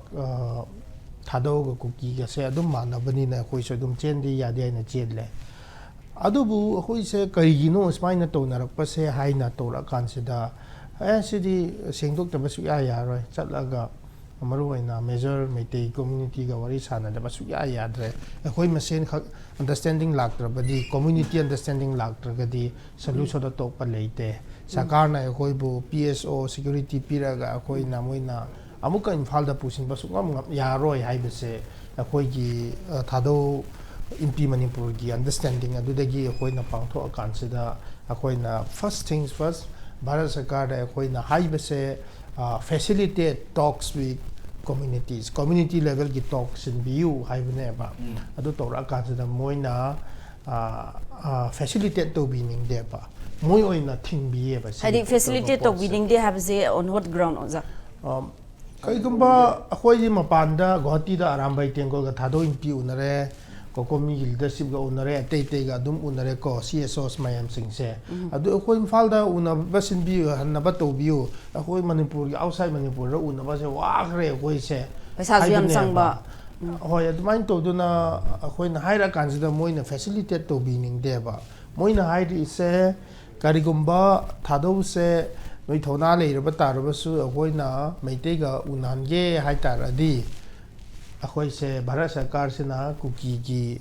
ꯊꯥꯗꯧꯒ ꯀꯨꯀꯤꯒꯁꯦ ꯑꯗꯨꯝ ꯃꯥꯟꯅꯕꯅꯤꯅ ꯑꯩꯈꯣꯏꯁꯨ ꯑꯗꯨꯝ ꯆꯦꯟꯗꯤ ꯌꯥꯗꯦ ꯍꯥꯏꯅ ꯆꯦꯜꯂꯦ꯫ ꯑꯗꯨꯕꯨ ꯑꯩꯈꯣꯏꯁꯦ ꯀꯔꯤꯒꯤꯅꯣ ꯁꯨꯃꯥꯏꯅ ꯇꯧꯅꯔꯛꯄꯁꯦ ꯍꯥꯏꯅ ꯇꯧꯔꯛꯑꯀꯥꯟꯁꯤꯗ, ꯑꯦ, ꯁꯤꯗꯤ ꯁꯦꯡꯗꯣꯛꯇꯕ ꯁꯨꯛꯌꯥ ꯌꯥꯔꯣꯏ, ꯆꯠꯂꯒ ꯃꯔꯨꯑꯣꯏꯅ ꯃꯦꯖꯔ ꯃꯩꯇꯩ ꯀꯝꯃ꯭ꯌꯨꯅꯤꯇꯤꯒ ꯋꯥꯔꯤ ꯁꯥꯟꯅꯗꯕ ꯁꯨꯛꯌꯥ ꯌꯥꯗ꯭ꯔꯦ꯫ ꯑꯩꯈꯣꯏ ꯃꯁꯦꯟꯈꯛ ꯑꯟꯗꯔꯁ꯭ꯇꯦꯟꯗꯤꯡ ꯂꯥꯛꯇ꯭ꯔꯕꯗꯤ, ꯀꯝꯃ꯭ꯌꯨꯅꯤꯇꯤ ꯑꯟꯗꯔꯁ꯭ꯇꯦꯟꯗꯤꯡ ꯂꯥꯛꯇ꯭ꯔꯒꯗꯤ ꯁꯣꯂꯨꯁꯟ ꯑꯇꯣꯞꯄ ꯂꯩꯇꯦ꯫ ꯁꯔꯀꯥꯔꯅ ꯑꯩꯈꯣꯏꯕꯨ ꯄꯤ ꯑꯦꯁ ꯑꯣ ꯁꯦꯀ꯭ꯌꯨꯔꯤꯇꯤ ꯄꯤꯔꯒ ꯑꯩꯈꯣꯏꯅ, ꯃꯣꯏꯅ ꯑꯃꯨꯛꯀ ꯏꯝꯐꯥꯜꯗ ꯄꯨꯁꯤꯟꯕ ꯁꯨꯡꯉꯝ ꯉꯝ-, ꯌꯥꯔꯣꯏ ꯍꯥꯏꯕꯁꯦ ꯑꯩꯈꯣꯏꯒꯤ, ꯑ, ꯊꯥꯗꯧ ꯏꯟꯄꯤ ꯃꯅꯤꯄꯨꯔꯒꯤ ꯑꯟꯗꯔꯁ꯭ꯇꯦꯟꯗꯤꯡ ꯑꯗꯨꯗꯒꯤ ꯑꯩꯈꯣꯏꯅ ꯄꯥꯡꯊꯣꯛꯑꯀꯥꯟꯁꯤꯗ, ꯑꯩꯈꯣꯏꯅ first things first, ꯚꯥꯔꯠ ꯁꯔꯀꯥꯔꯗ ꯑꯩꯈꯣꯏꯅ ꯍꯥꯏꯕꯁꯦ, ꯑ, facilitate talks with communities, community level ꯒꯤ ꯇꯣꯛ ꯁꯤꯟꯕꯤꯌꯨ ꯍꯥꯏꯕꯅꯦꯕ꯫ ꯑꯗꯨ ꯇꯧꯔꯛꯑꯀꯥꯟꯁꯤꯗ ꯃꯣꯏꯅ, ꯑ, ꯑ, facilitate ꯇꯧꯕꯤꯅꯤꯡꯗꯦꯕ, ꯃꯣꯏ ꯑꯣꯏꯅ ꯊꯤꯡꯕꯤꯌꯦꯕ ꯁꯤꯒꯤ ꯍꯥꯏꯗꯤ, ꯄꯣꯠ-, ꯐꯦꯁꯤꯂꯤꯇꯦꯠ ꯄꯣꯠꯁꯦ꯫ ꯇꯧꯕꯤꯅꯤꯡꯗꯦ ꯍꯥꯏꯕꯁꯦ on what ground, ꯑꯣꯖꯥ? ꯑ, ꯀꯩꯒꯨꯝꯕ ꯑꯩꯈꯣꯏꯒꯤ ꯃꯄꯥꯟꯗ ꯒꯨꯋꯥꯍꯥꯇꯤꯗ ꯑꯔꯥꯝꯕꯥꯏ ꯇꯦꯡꯒꯣꯜꯒ ꯊꯥꯗꯧ ꯏꯟꯄꯤ ꯎꯅꯔꯦ, ꯀꯣꯀꯣꯃꯤꯒꯤ ꯂꯤꯗꯔꯁꯤꯞꯀ ꯎꯅꯔꯦ, ꯑꯇꯩ ꯑꯇꯩꯒ ꯑꯗꯨꯝ ꯎꯅꯔꯦꯀꯣ, ꯁꯤ ꯑꯦꯁ ꯑꯣꯁ ꯃꯌꯥꯝꯁꯤꯡꯁꯦ꯫ ꯑꯗꯨ ꯑꯩꯈꯣꯏ ꯏꯝꯐꯥꯜꯗ ꯎꯅꯕ ꯁꯤꯟꯕꯤꯌꯨ, ꯍꯟꯅꯕ ꯇꯧꯕꯤꯌꯨ, ꯑꯩꯈꯣꯏ ꯃꯅꯤꯄꯨꯔꯒꯤ, ꯑꯥꯎꯠꯁꯥꯏꯠ ꯃꯅꯤꯄꯨꯔꯗ ꯎꯅꯕꯁꯦ ꯋꯥꯈ꯭ꯔꯦ ꯑꯩꯈꯣꯏꯁꯦ꯫ ꯄꯩꯁꯥꯁꯨ ꯌꯥꯝ ꯍꯥꯏꯕꯅꯦꯕ꯫ ꯆꯪꯕ꯫ ꯍꯣꯏ, ꯑꯗꯨꯃꯥꯏꯅ ꯇꯧꯗꯨꯅ ꯑꯩꯈꯣꯏꯅ ꯍꯥꯏꯔꯀꯥꯟꯁꯤꯗ ꯃꯣꯏꯅ ꯐꯦꯁꯤꯂꯤꯇꯦꯠ ꯇꯧꯕꯤꯅꯤꯡꯗꯦꯕ꯫ ꯃꯣꯏꯅ ꯍꯥꯏꯔꯤꯁꯦ, ꯀꯔꯤꯒꯨꯝꯕ ꯊꯥꯗꯧꯁꯦ ꯅꯣꯏ ꯊꯧꯅꯥ ꯂꯩꯔꯕ ꯇꯥꯔꯕꯁꯨ, ꯑꯩꯈꯣꯏꯅ ꯃꯩꯇꯩꯒ ꯎꯅꯍꯟꯒꯦ ꯍꯥꯏ ꯇꯥꯔꯗꯤ, ꯑꯩꯈꯣꯏꯁꯦ ꯚꯥꯔꯠ ꯁꯔꯀꯥꯔꯁꯤꯅ ꯀꯨꯀꯤꯒꯤ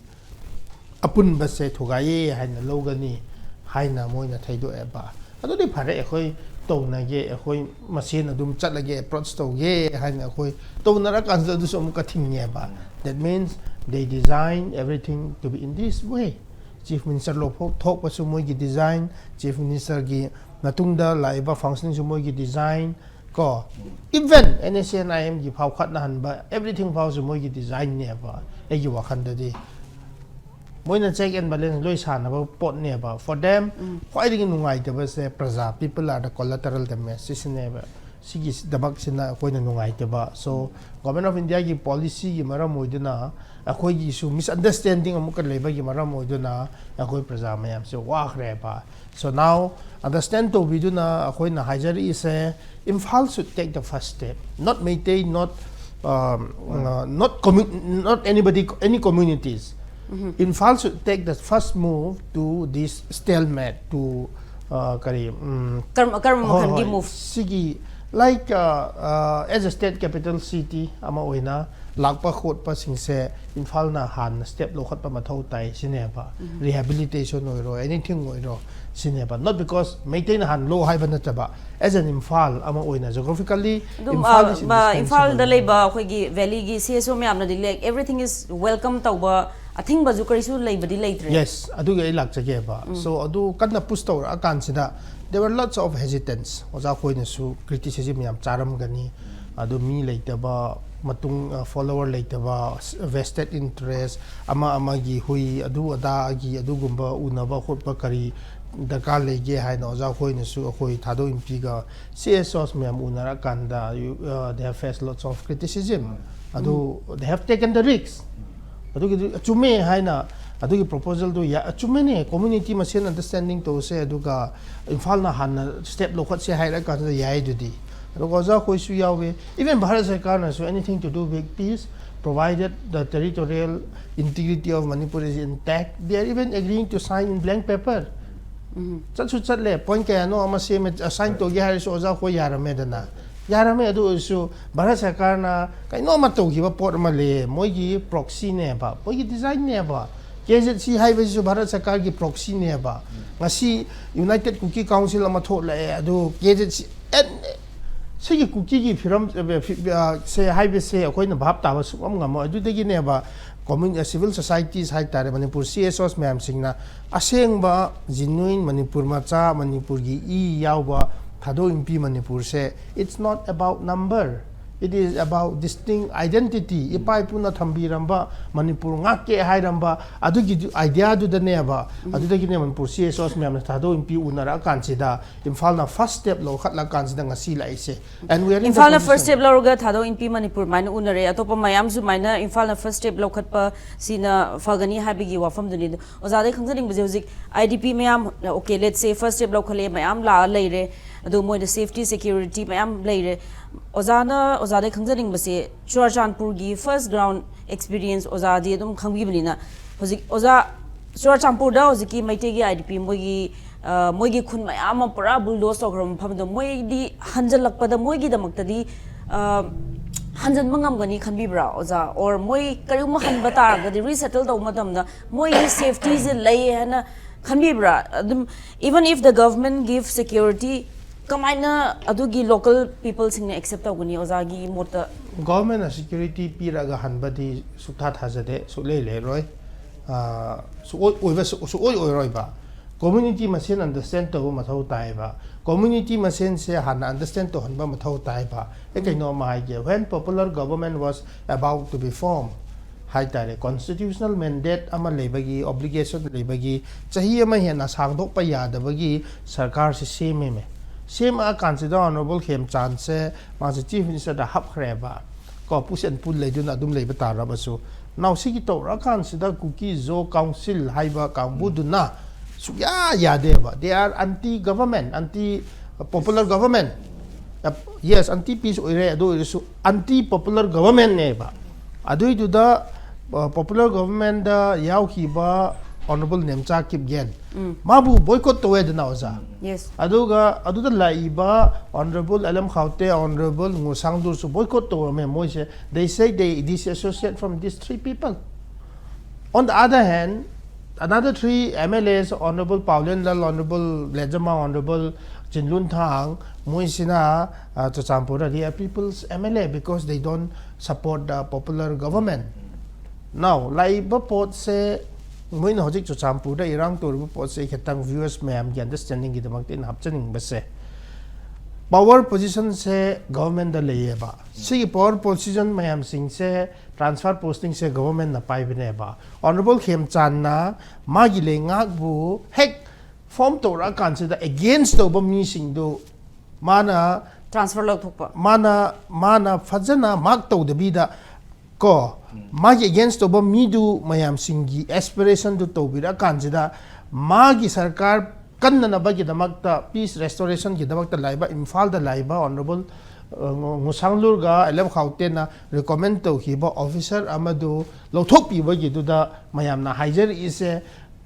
ꯑꯄꯨꯟꯕꯁꯦ ꯊꯨꯒꯥꯏꯌꯦ ꯍꯥꯏꯅ ꯂꯧꯒꯅꯤ ꯍꯥꯏꯅ ꯃꯣꯏꯅ ꯊꯩꯗꯣꯛꯑꯦꯕ꯫ ꯑꯗꯨꯗꯤ ꯐꯔꯦ, ꯑꯩꯈꯣꯏ ꯇꯧꯅꯒꯦ, ꯑꯩꯈꯣꯏ ꯃꯁꯦꯟ ꯑꯗꯨꯝ ꯆꯠꯂꯒꯦ, ꯑꯦꯄ꯭ꯔꯣꯆ ꯇꯧꯒꯦ ꯍꯥꯏꯅ ꯑꯩꯈꯣꯏ ꯇꯧꯅꯔꯀꯥꯟꯁꯤꯗ ꯑꯗꯨꯁꯨ ꯑꯃꯨꯛꯀ ꯊꯤꯡꯉꯦꯕ꯫ That means they design everything to be in this way. Chief Minister ꯂꯧꯊꯣꯛ ꯊꯣꯛꯄꯁꯨ ꯃꯣꯏꯒꯤ ꯗꯤꯖꯥꯏꯟ, ꯆꯤꯐ ꯃꯤꯅꯤꯁꯇꯔꯒꯤ ꯃꯇꯨꯡꯗ ꯂꯥꯛꯏꯕ ꯐꯪꯁꯟꯁꯤꯡꯁꯨ ꯃꯣꯏꯒꯤ ꯗꯤꯖꯥꯏꯟ ꯀꯣ, even NSCN-IM ꯒꯤ ꯐꯥꯎ ꯈꯠꯅꯍꯟꯕ, everything ꯐꯥꯎꯁꯨ ꯃꯣꯏꯒꯤ ꯗꯤꯖꯥꯏꯟꯅꯦꯕ꯫ ꯑꯩꯒꯤ ꯋꯥꯈꯜꯗꯗꯤ ꯃꯣꯏꯅ check and balance ꯂꯣꯏ ꯁꯥꯟꯅꯕ ꯄꯣꯠꯅꯦꯕ꯫ For them, ꯈ꯭ꯋꯥꯏꯗꯒꯤ ꯅꯨꯡꯉꯥꯏꯇꯕꯁꯦ ꯄ꯭ꯔꯖꯥ, people are the collateral damage, ꯁꯤꯁꯤꯅꯦꯕ꯫ ꯁꯤꯒꯤꯗꯃꯛꯁꯤꯅ ꯑꯩꯈꯣꯏꯅ ꯅꯨꯡꯉꯥꯏꯇꯕ꯫ So, Government of India ꯒꯤ policy ꯒꯤ ꯃꯔꯝ ꯑꯣꯏꯗꯨꯅ, ꯑꯩꯈꯣꯏꯒꯤꯁꯨ misunderstanding ꯑꯃꯨꯛꯀ ꯂꯩꯕꯒꯤ ꯃꯔꯝ ꯑꯣꯏꯗꯨꯅ ꯑꯩꯈꯣꯏ ꯄ꯭ꯔꯖꯥ ꯃꯌꯥꯝꯁꯦ ꯋꯥꯈ꯭ꯔꯦꯕ꯫ So now understand ꯇꯧꯕꯤꯗꯨꯅ ꯑꯩꯈꯣꯏꯅ ꯍꯥꯏꯖꯔꯛꯏꯁꯦ, Imphal should take the first step, not Meitei, not, um, uh, not commu- not anybody, any communities. Imphal should take the first move to this stalemate, to, uh, ꯀꯔꯤ, ꯎꯝ, ꯀꯔꯝ ꯀꯔꯝꯕ ꯍꯣꯏ, ꯃꯈꯜꯒꯤ ꯍꯣꯏ꯫ ꯃꯨꯚ? ꯁꯤꯒꯤ, like, uh, uh, as a state capital city ꯑꯃ ꯑꯣꯏꯅ ꯂꯥꯛꯄ ꯈꯣꯠꯄꯁꯤꯡꯁꯦ ꯏꯝꯐꯥꯜꯅ ꯍꯥꯟꯅ ꯁ꯭ꯇꯦꯞ ꯂꯧꯈꯠꯄ ꯃꯊꯧ ꯇꯥꯏ ꯁꯤꯅꯦꯕ꯫ Rehabilitation ꯑꯣꯏꯔꯣ, anything ꯑꯣꯏꯔꯣ ꯁꯤꯅꯦꯕ꯫ Not because ꯃꯩꯇꯩꯅ ꯍꯥꯟꯅ ꯂꯣ ꯍꯥꯏꯕ ꯅꯠꯇꯕ, as an ꯏꯝꯐꯥꯜ ꯑꯃ ꯑꯣꯏꯅ geographically ꯑꯗꯨꯝ ꯏꯝꯐꯥꯜ ꯑ, is ꯃ- indispensable. ꯏꯝꯐꯥꯜꯗ ꯂꯩꯕ ꯑꯩꯈꯣꯏꯒꯤ ꯚꯦꯂꯤꯒꯤ CSO ꯃꯌꯥꯝꯅꯗꯤ, like, everything is welcome ꯇꯧꯕ, ꯑꯊꯤꯡꯕꯁꯨ ꯀꯔꯤꯁꯨ ꯂꯩꯕꯗꯤ ꯂꯩꯇ꯭ꯔꯦ꯫ Yes, ꯑꯗꯨꯒꯤ ꯑꯩ ꯂꯥꯛꯆꯒꯦꯕ꯫ So ꯑꯗꯨ ꯀꯟꯅ push ꯇꯧꯔꯛꯑꯀꯥꯟꯁꯤꯗ there were lots of hesitance. ꯑꯣꯖꯥ ꯈꯣꯏꯅꯁꯨ criticism ꯌꯥꯝ ꯆꯥꯔꯝꯒꯅꯤ꯫ ꯑꯗꯨ ꯃꯤ ꯂꯩꯇꯕ, ꯃꯇꯨꯡ, ꯑ, follower ꯂꯩꯇꯕ, vested interest, ꯑꯃ ꯑꯃꯒꯤ ꯍꯨꯏ, ꯑꯗꯨ ꯑꯗꯥꯒꯤ ꯑꯗꯨꯒꯨꯝꯕ ꯎꯅꯕ ꯈꯣꯠꯄ ꯀꯔꯤ ꯗꯔꯀꯥꯔ ꯂꯩꯒꯦ ꯍꯥꯏꯅ ꯑꯣꯖꯥ ꯈꯣꯏꯅꯁꯨ ꯑꯩꯈꯣꯏ ꯊꯥꯗꯣꯛ ꯏꯝꯄꯤꯒ CSOs ꯃꯌꯥꯝ ꯎꯅꯔꯀꯥꯟꯗ, you, uh, they have faced lots of criticism. ꯑꯗꯨ they have taken the risk. ꯑꯗꯨꯒꯤꯗꯨ ꯆꯨꯝꯃꯦ ꯍꯥꯏꯅ ꯑꯗꯨꯒꯤ proposalꯗꯨ ꯌꯥ-, ꯆꯨꯝꯃꯦꯅꯦ, community ꯃꯁꯦꯟ understanding ꯇꯧꯁꯦ, ꯑꯗꯨꯒ ꯏꯝꯐꯥꯜꯅ ꯍꯥꯟꯅ ꯁ꯭ꯇꯦꯞ ꯂꯧꯈꯠꯁꯦ ꯍꯥꯏꯔꯀꯥꯟꯗ ꯌꯥꯏ ꯑꯗꯨꯗꯤ꯫ ꯑꯗꯨꯒ ꯑꯣꯖꯥ ꯈꯣꯏꯁꯨ ꯌꯥꯎꯋꯦ, even ꯚꯥꯔꯠ ꯁꯔꯀꯥꯔꯅꯁꯨ anything to do with peace, provided the territorial integrity of Manipur is intact, they are even agreeing to sign in blank paper. ꯆꯠꯁꯨ ꯆꯠꯂꯦ, ꯄꯣꯏꯟ ꯀꯌꯥꯅꯣ ꯑꯃ ꯁꯦꯝꯃꯦ, sign ꯇꯧꯒꯦ ꯍꯥꯏꯔꯁꯨ ꯑꯣꯖꯥ ꯈꯣꯏ ꯌꯥꯔꯝꯃꯦꯗꯅ꯫ ꯌꯥꯔꯝꯃꯦ꯫ ꯑꯗꯨ ꯑꯣꯏꯔꯁꯨ ꯚꯥꯔꯠ ꯁꯔꯀꯥꯔꯅ ꯀꯩꯅꯣꯝꯃ ꯇꯧꯈꯤꯕ ꯄꯣꯠ ꯑꯃ ꯂꯩꯌꯦ, ꯃꯣꯏꯒꯤ proxyꯅꯦꯕ, ꯃꯣꯏꯒꯤ designꯅꯦꯕ꯫ KZC ꯍꯥꯏꯕꯁꯤꯁꯨ ꯚꯥꯔꯠ ꯁꯔꯀꯥꯔꯒꯤ proxyꯅꯦꯕ꯫ ꯉꯁꯤ United Kuki Council ꯑꯃ ꯊꯣꯛꯂꯛꯑꯦ, ꯑꯗꯨ KZC ꯑꯦꯟ-, ꯁꯤꯒꯤ ꯀꯨꯀꯤꯒꯤ ꯐꯤꯔꯝ, ꯑ, ꯐꯤ-, ꯑ, ꯁꯦ ꯍꯥꯏꯕꯁꯦ ꯑꯩꯈꯣꯏꯅ ꯚꯥꯞ ꯇꯥꯕ ꯁꯨꯡꯉꯝ ꯉꯝꯃꯣꯏ꯫ ꯑꯗꯨꯗꯒꯤꯅꯦꯕ commun-, civil societies ꯍꯥꯏꯇꯥꯔꯦ, ꯃꯅꯤꯄꯨꯔ CSOs ꯃꯌꯥꯝꯁꯤꯡꯅ ꯑꯁꯦꯡꯕ genuine ꯃꯅꯤꯄꯨꯔ ꯃꯆꯥ, ꯃꯅꯤꯄꯨꯔꯒꯤ ꯏ ꯌꯥꯎꯕ ꯊꯥꯗꯣꯛ ꯏꯟꯄꯤ ꯃꯅꯤꯄꯨꯔꯁꯦ, it's not about number, it is about distinct identity. ꯏꯄꯥ ꯏꯄꯨꯅ ꯊꯝꯕꯤꯔꯝꯕ, ꯃꯅꯤꯄꯨꯔ ꯉꯥꯛꯀꯦ ꯍꯥꯏꯔꯝꯕ ꯑꯗꯨꯒꯤ ideaꯗꯨꯗꯅꯦꯕ, ꯑꯗꯨꯗꯒꯤꯅꯦ ꯃꯅꯤꯄꯨꯔ CSOs ꯃꯌꯥꯝꯅ ꯊꯥꯗꯣꯛ ꯏꯟꯄꯤ ꯎꯅꯔꯛꯑꯀꯥꯟꯁꯤꯗ ꯏꯝꯐꯥꯜꯅ first step ꯂꯧꯈꯠꯂꯀꯥꯟꯁꯤꯗ ꯉꯁꯤ ꯂꯥꯛꯏꯁꯦ꯫ And we are in the ꯏꯝꯐꯥꯜꯅ position. First step ꯂꯧꯔꯒ ꯊꯥꯗꯣꯛ ꯏꯟꯄꯤ ꯃꯅꯤꯄꯨꯔ ꯃꯥꯏꯅ ꯎꯅꯔꯦ꯫ ꯑꯇꯣꯞꯄ ꯃꯌꯥꯝꯁꯨ ꯃꯥꯏꯅ ꯏꯝꯐꯥꯜꯅ first step ꯂꯧꯈꯠꯄ ꯁꯤꯅ ꯐꯒꯅꯤ ꯍꯥꯏꯕꯒꯤ ꯋꯥꯐꯝꯗꯨꯅꯤ꯫ ꯑꯗꯨ ꯑꯣꯖꯥꯗꯩ ꯈꯪꯖꯅꯤꯡꯕꯁꯦ, ꯍꯧꯖꯤꯛ IDP ꯃꯌꯥꯝ, okay, let's say first step ꯂꯧꯈꯠꯂꯦ, ꯃꯌꯥꯝ ꯂꯥꯛꯑ ꯂꯩꯔꯦ, ꯑꯗꯨ ꯃꯣꯏꯗ safety security ꯃꯌꯥꯝ ꯂꯩꯔꯦ꯫ ꯑꯣꯖꯥꯅ, ꯑꯣꯖꯥꯗꯩ ꯈꯪꯖꯅꯤꯡꯕꯁꯦ, ꯆꯨꯔꯥꯆꯥꯟꯄꯨꯔꯒꯤ first ground experience ꯑꯣꯖꯥꯗꯤ ꯑꯗꯨꯝ ꯈꯪꯕꯤꯕꯅꯤꯅ, ꯍꯧꯖꯤꯛ ꯑꯣꯖꯥ ꯆꯨꯔꯥꯆꯥꯟꯄꯨꯔꯗ ꯍꯧꯖꯤꯛꯀꯤ ꯃꯩꯇꯩꯒꯤ IDP ꯃꯣꯏꯒꯤ, ꯑ, ꯃꯣꯏꯒꯤ ꯈꯨꯟ ꯃꯌꯥꯝ ꯑꯃ ꯄꯨꯔꯥ bulldoze ꯇꯧꯈ꯭ꯔꯕ ꯃꯐꯝꯗꯣ ꯃꯣꯏꯗꯤ ꯍꯟꯖꯜꯂꯛꯄꯗ ꯃꯣꯏꯒꯤꯗꯃꯛꯇꯗꯤ, ꯑ, ꯍꯟꯖꯟꯕ ꯉꯝꯒꯅꯤ ꯈꯟꯕꯤꯕ꯭ꯔꯥ ꯑꯣꯖꯥ? Or ꯃꯣꯏ ꯀꯔꯤꯒꯨꯝꯕ ꯍꯟꯕ ꯇꯥꯔꯒꯗꯤ, resettle ꯇꯧꯕ ꯃꯇꯝꯗ ꯃꯣꯏꯒꯤ safetyꯁꯦ ꯂꯩ ꯍꯥꯏꯅ ꯈꯟꯕꯤꯕ꯭ꯔꯥ? ꯑꯗꯨꯝ, even if the government give security, ꯀꯃꯥꯏꯅ ꯑꯗꯨꯒꯤ local peopleꯁꯤꯡꯅ accept ꯇꯧꯒꯅꯤ ꯑꯣꯖꯥꯒꯤ ꯃꯣꯠꯇ? Governmentꯅ security ꯄꯤꯔꯒ ꯍꯟꯕꯗꯤ ꯁꯨꯛꯊꯥ ꯊꯥꯖꯗꯦ, ꯁꯨꯛꯂꯩ ꯂꯩꯔꯣꯏ꯫ ꯑ, ꯁꯨꯛꯑꯣꯏ ꯑꯣꯏꯕ, ꯁꯨ-, ꯁꯨꯛꯑꯣꯏ ꯑꯣꯏꯔꯣꯏꯕ꯫ Community ꯃꯁꯦꯟ understand ꯇꯧꯕ ꯃꯊꯧ ꯇꯥꯏꯕ꯫ Community ꯃꯁꯦꯟꯁꯦ ꯍꯥꯟꯅ understand ꯇꯧꯍꯟꯕ ꯃꯊꯧ ꯇꯥꯏꯕ꯫ ꯑꯩ ꯀꯩꯅꯣ ꯑꯃ ꯍꯥꯏꯒꯦ, when Popular Government was about to be formed ꯍꯥꯏꯇꯥꯔꯦ, constitutional mandate ꯑꯃ ꯂꯩꯕꯒꯤ, obligation ꯂꯩꯕꯒꯤ, ꯆꯍꯤ ꯑꯃ ꯍꯦꯟꯅ ꯁꯥꯡꯗꯣꯛꯄ ꯌꯥꯗꯕꯒꯤ ꯁꯔꯀꯥꯔꯁꯦ ꯁꯦꯝꯃꯦꯃꯦ꯫ ꯁꯦꯝꯃꯛꯑꯀꯥꯟꯁꯤꯗ Honourable ꯈꯦꯝꯆꯥꯟꯁꯦ ꯃꯥꯁꯦ Chief Ministerꯗ ꯍꯥꯞꯈ꯭ꯔꯦꯕ꯫ ꯀꯣ, push and pull ꯂꯩꯗꯨꯅ ꯑꯗꯨꯝ ꯂꯩꯕ ꯇꯥꯔꯕꯁꯨ, ꯅꯥꯎꯁꯤꯒꯤ ꯇꯧꯔꯛꯑꯀꯥꯟꯁꯤꯗ Kuki Zo Council ꯍꯥꯏꯕ ꯀꯥꯡꯕꯨꯗꯨꯅ ꯁꯨꯛꯌꯥ ꯌꯥꯗꯦꯕ꯫ They are anti government, anti popular government. Yes, anti peace ꯑꯣꯏꯔꯦ, ꯑꯗꯨ ꯑꯣꯏꯔꯁꯨ anti popular governmentꯅꯦꯕ꯫ ꯑꯗꯨꯏꯗꯨꯗ, ꯑ, popular governmentꯗ ꯌꯥꯎꯈꯤꯕ Honorable Nemcha Kipgen, ꯃꯥꯕꯨ boycott ꯇꯧꯋꯦꯗꯅ ꯑꯣꯖꯥ꯫ Yes. ꯑꯗꯨꯒ ꯑꯗꯨꯗ ꯂꯥꯛꯏꯕ Honorable L M Khaute, Honorable Ngursanglur ꯁꯨ boycott ꯇꯧꯔꯝꯃꯦ ꯃꯣꯏꯁꯦ꯫ They say they disassociate from these three people. On the other hand, another three M L As, Honorable Paolienlal, Honorable Lejama, Honorable Chinlunthang, ꯃꯣꯏꯁꯤꯅ, ꯑ, ꯆꯨꯔꯆꯥꯟꯄꯨꯔꯗ, they are people's M L A because they don't support the popular government. Now, ꯂꯥꯛꯏꯕ ꯄꯣꯠꯁꯦ, ꯃꯣꯏꯅ ꯍꯧꯖꯤꯛ ꯆꯨꯔꯆꯥꯟꯄꯨꯔꯗ ꯏꯔꯥꯡ ꯇꯧꯔꯤꯕ ꯄꯣꯠꯁꯦ ꯈꯤꯇꯪ viewers ꯃꯌꯥꯝꯒꯤ understandingꯒꯤꯗꯃꯛꯇ ꯑꯩꯅ ꯍꯥꯞꯆꯅꯤꯡꯕꯁꯦ, power positionꯁꯦ governmentꯗ ꯂꯩꯌꯦꯕ꯫ ꯁꯤꯒꯤ power position ꯃꯌꯥꯝꯁꯤꯡꯁꯦ, transfer postingꯁꯦ governmentꯅ ꯄꯥꯏꯕꯅꯦꯕ꯫ Honorable ꯈꯦꯝꯆꯥꯟꯅ ꯃꯥꯒꯤ ꯂꯩꯉꯥꯛꯄꯨ ꯍꯦꯛ form ꯇꯧꯔꯛꯑꯀꯥꯟꯁꯤꯗ against ꯇꯧꯕ ꯃꯤꯁꯤꯡꯗꯨ ꯃꯥꯅ Transfer ꯂꯧꯊꯣꯛꯄ꯫ ꯃꯥꯅ ꯃꯥꯅ ꯐꯖꯅ mark ꯇꯧꯗꯕꯤꯗ ꯀꯣ, ꯃꯥꯒꯤ against ꯇꯧꯕ ꯃꯤꯗꯨ ꯃꯌꯥꯝꯁꯤꯡꯒꯤ aspirationꯗꯨ ꯇꯧꯕꯤꯔꯛꯑꯀꯥꯟꯁꯤꯗ ꯃꯥꯒꯤ ꯁꯔꯀꯥꯔ ꯀꯟꯅꯅꯕꯒꯤꯗꯃꯛꯇ, peace restorationꯒꯤꯗꯃꯛꯇ ꯂꯥꯛꯏꯕ, ꯏꯝꯐꯥꯜꯗ ꯂꯥꯛꯏꯕ Honorable, ꯑ, ꯉꯨ-, ꯉꯨꯁꯥꯡꯂꯨꯔꯒ L M Khauteꯅ recommend ꯇꯧꯈꯤꯕ officer ꯑꯃꯗꯨ ꯂꯧꯊꯣꯛꯄꯤꯕꯒꯤꯗꯨꯗ ꯃꯌꯥꯝꯅ ꯍꯥꯏꯖꯔꯛꯏꯁꯦ꯫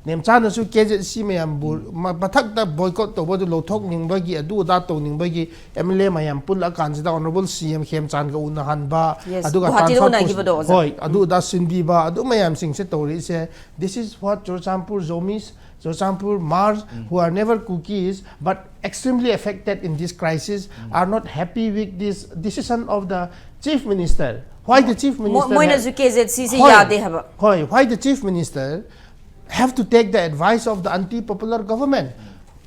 ꯅꯦꯝꯆꯥꯅꯁꯨ K Z C ꯃꯌꯥꯝꯕꯨ ꯃ-, ꯃꯊꯛꯇ boycott ꯇꯧꯕꯗꯨ ꯂꯧꯊꯣꯛꯅꯤꯡꯕꯒꯤ, ꯑꯗꯨ ꯑꯗꯥ ꯇꯧꯅꯤꯡꯕꯒꯤ M L A ꯃꯌꯥꯝ ꯄꯨꯜꯂꯛꯑꯀꯥꯟꯁꯤꯗ Honorable C M ꯈꯦꯝꯆꯥꯟꯒ ꯎꯅꯍꯟꯕ, Yes, ꯑꯗꯨꯒ ꯒꯨꯍꯥꯇꯤꯗ transfer ꯎꯅꯈꯤꯕꯗꯣ, post-, ꯑꯣꯖꯥ꯫ ꯍꯣꯏ, ꯑꯗꯨ ꯑꯗꯥ ꯁꯤꯟꯕꯤꯕ, ꯑꯗꯨ ꯃꯌꯥꯝꯁꯤꯡꯁꯦ ꯇꯧꯔꯛꯏꯁꯦ, this is what Churachandpur Zomis, Churachandpur Mars, who are never Kukis but extremely affected in this crisis, are not happy with this decision of the Chief Minister. Why the Chief ꯃꯣ- Minister ꯃꯣꯏꯅꯁꯨ has- K Z C ꯁꯤ ꯍꯣꯏ, ꯌꯥꯗꯦ ꯍꯥꯏꯕ꯫ ꯍꯣꯏ, why the Chief Minister have to take the advice of the anti-popular government?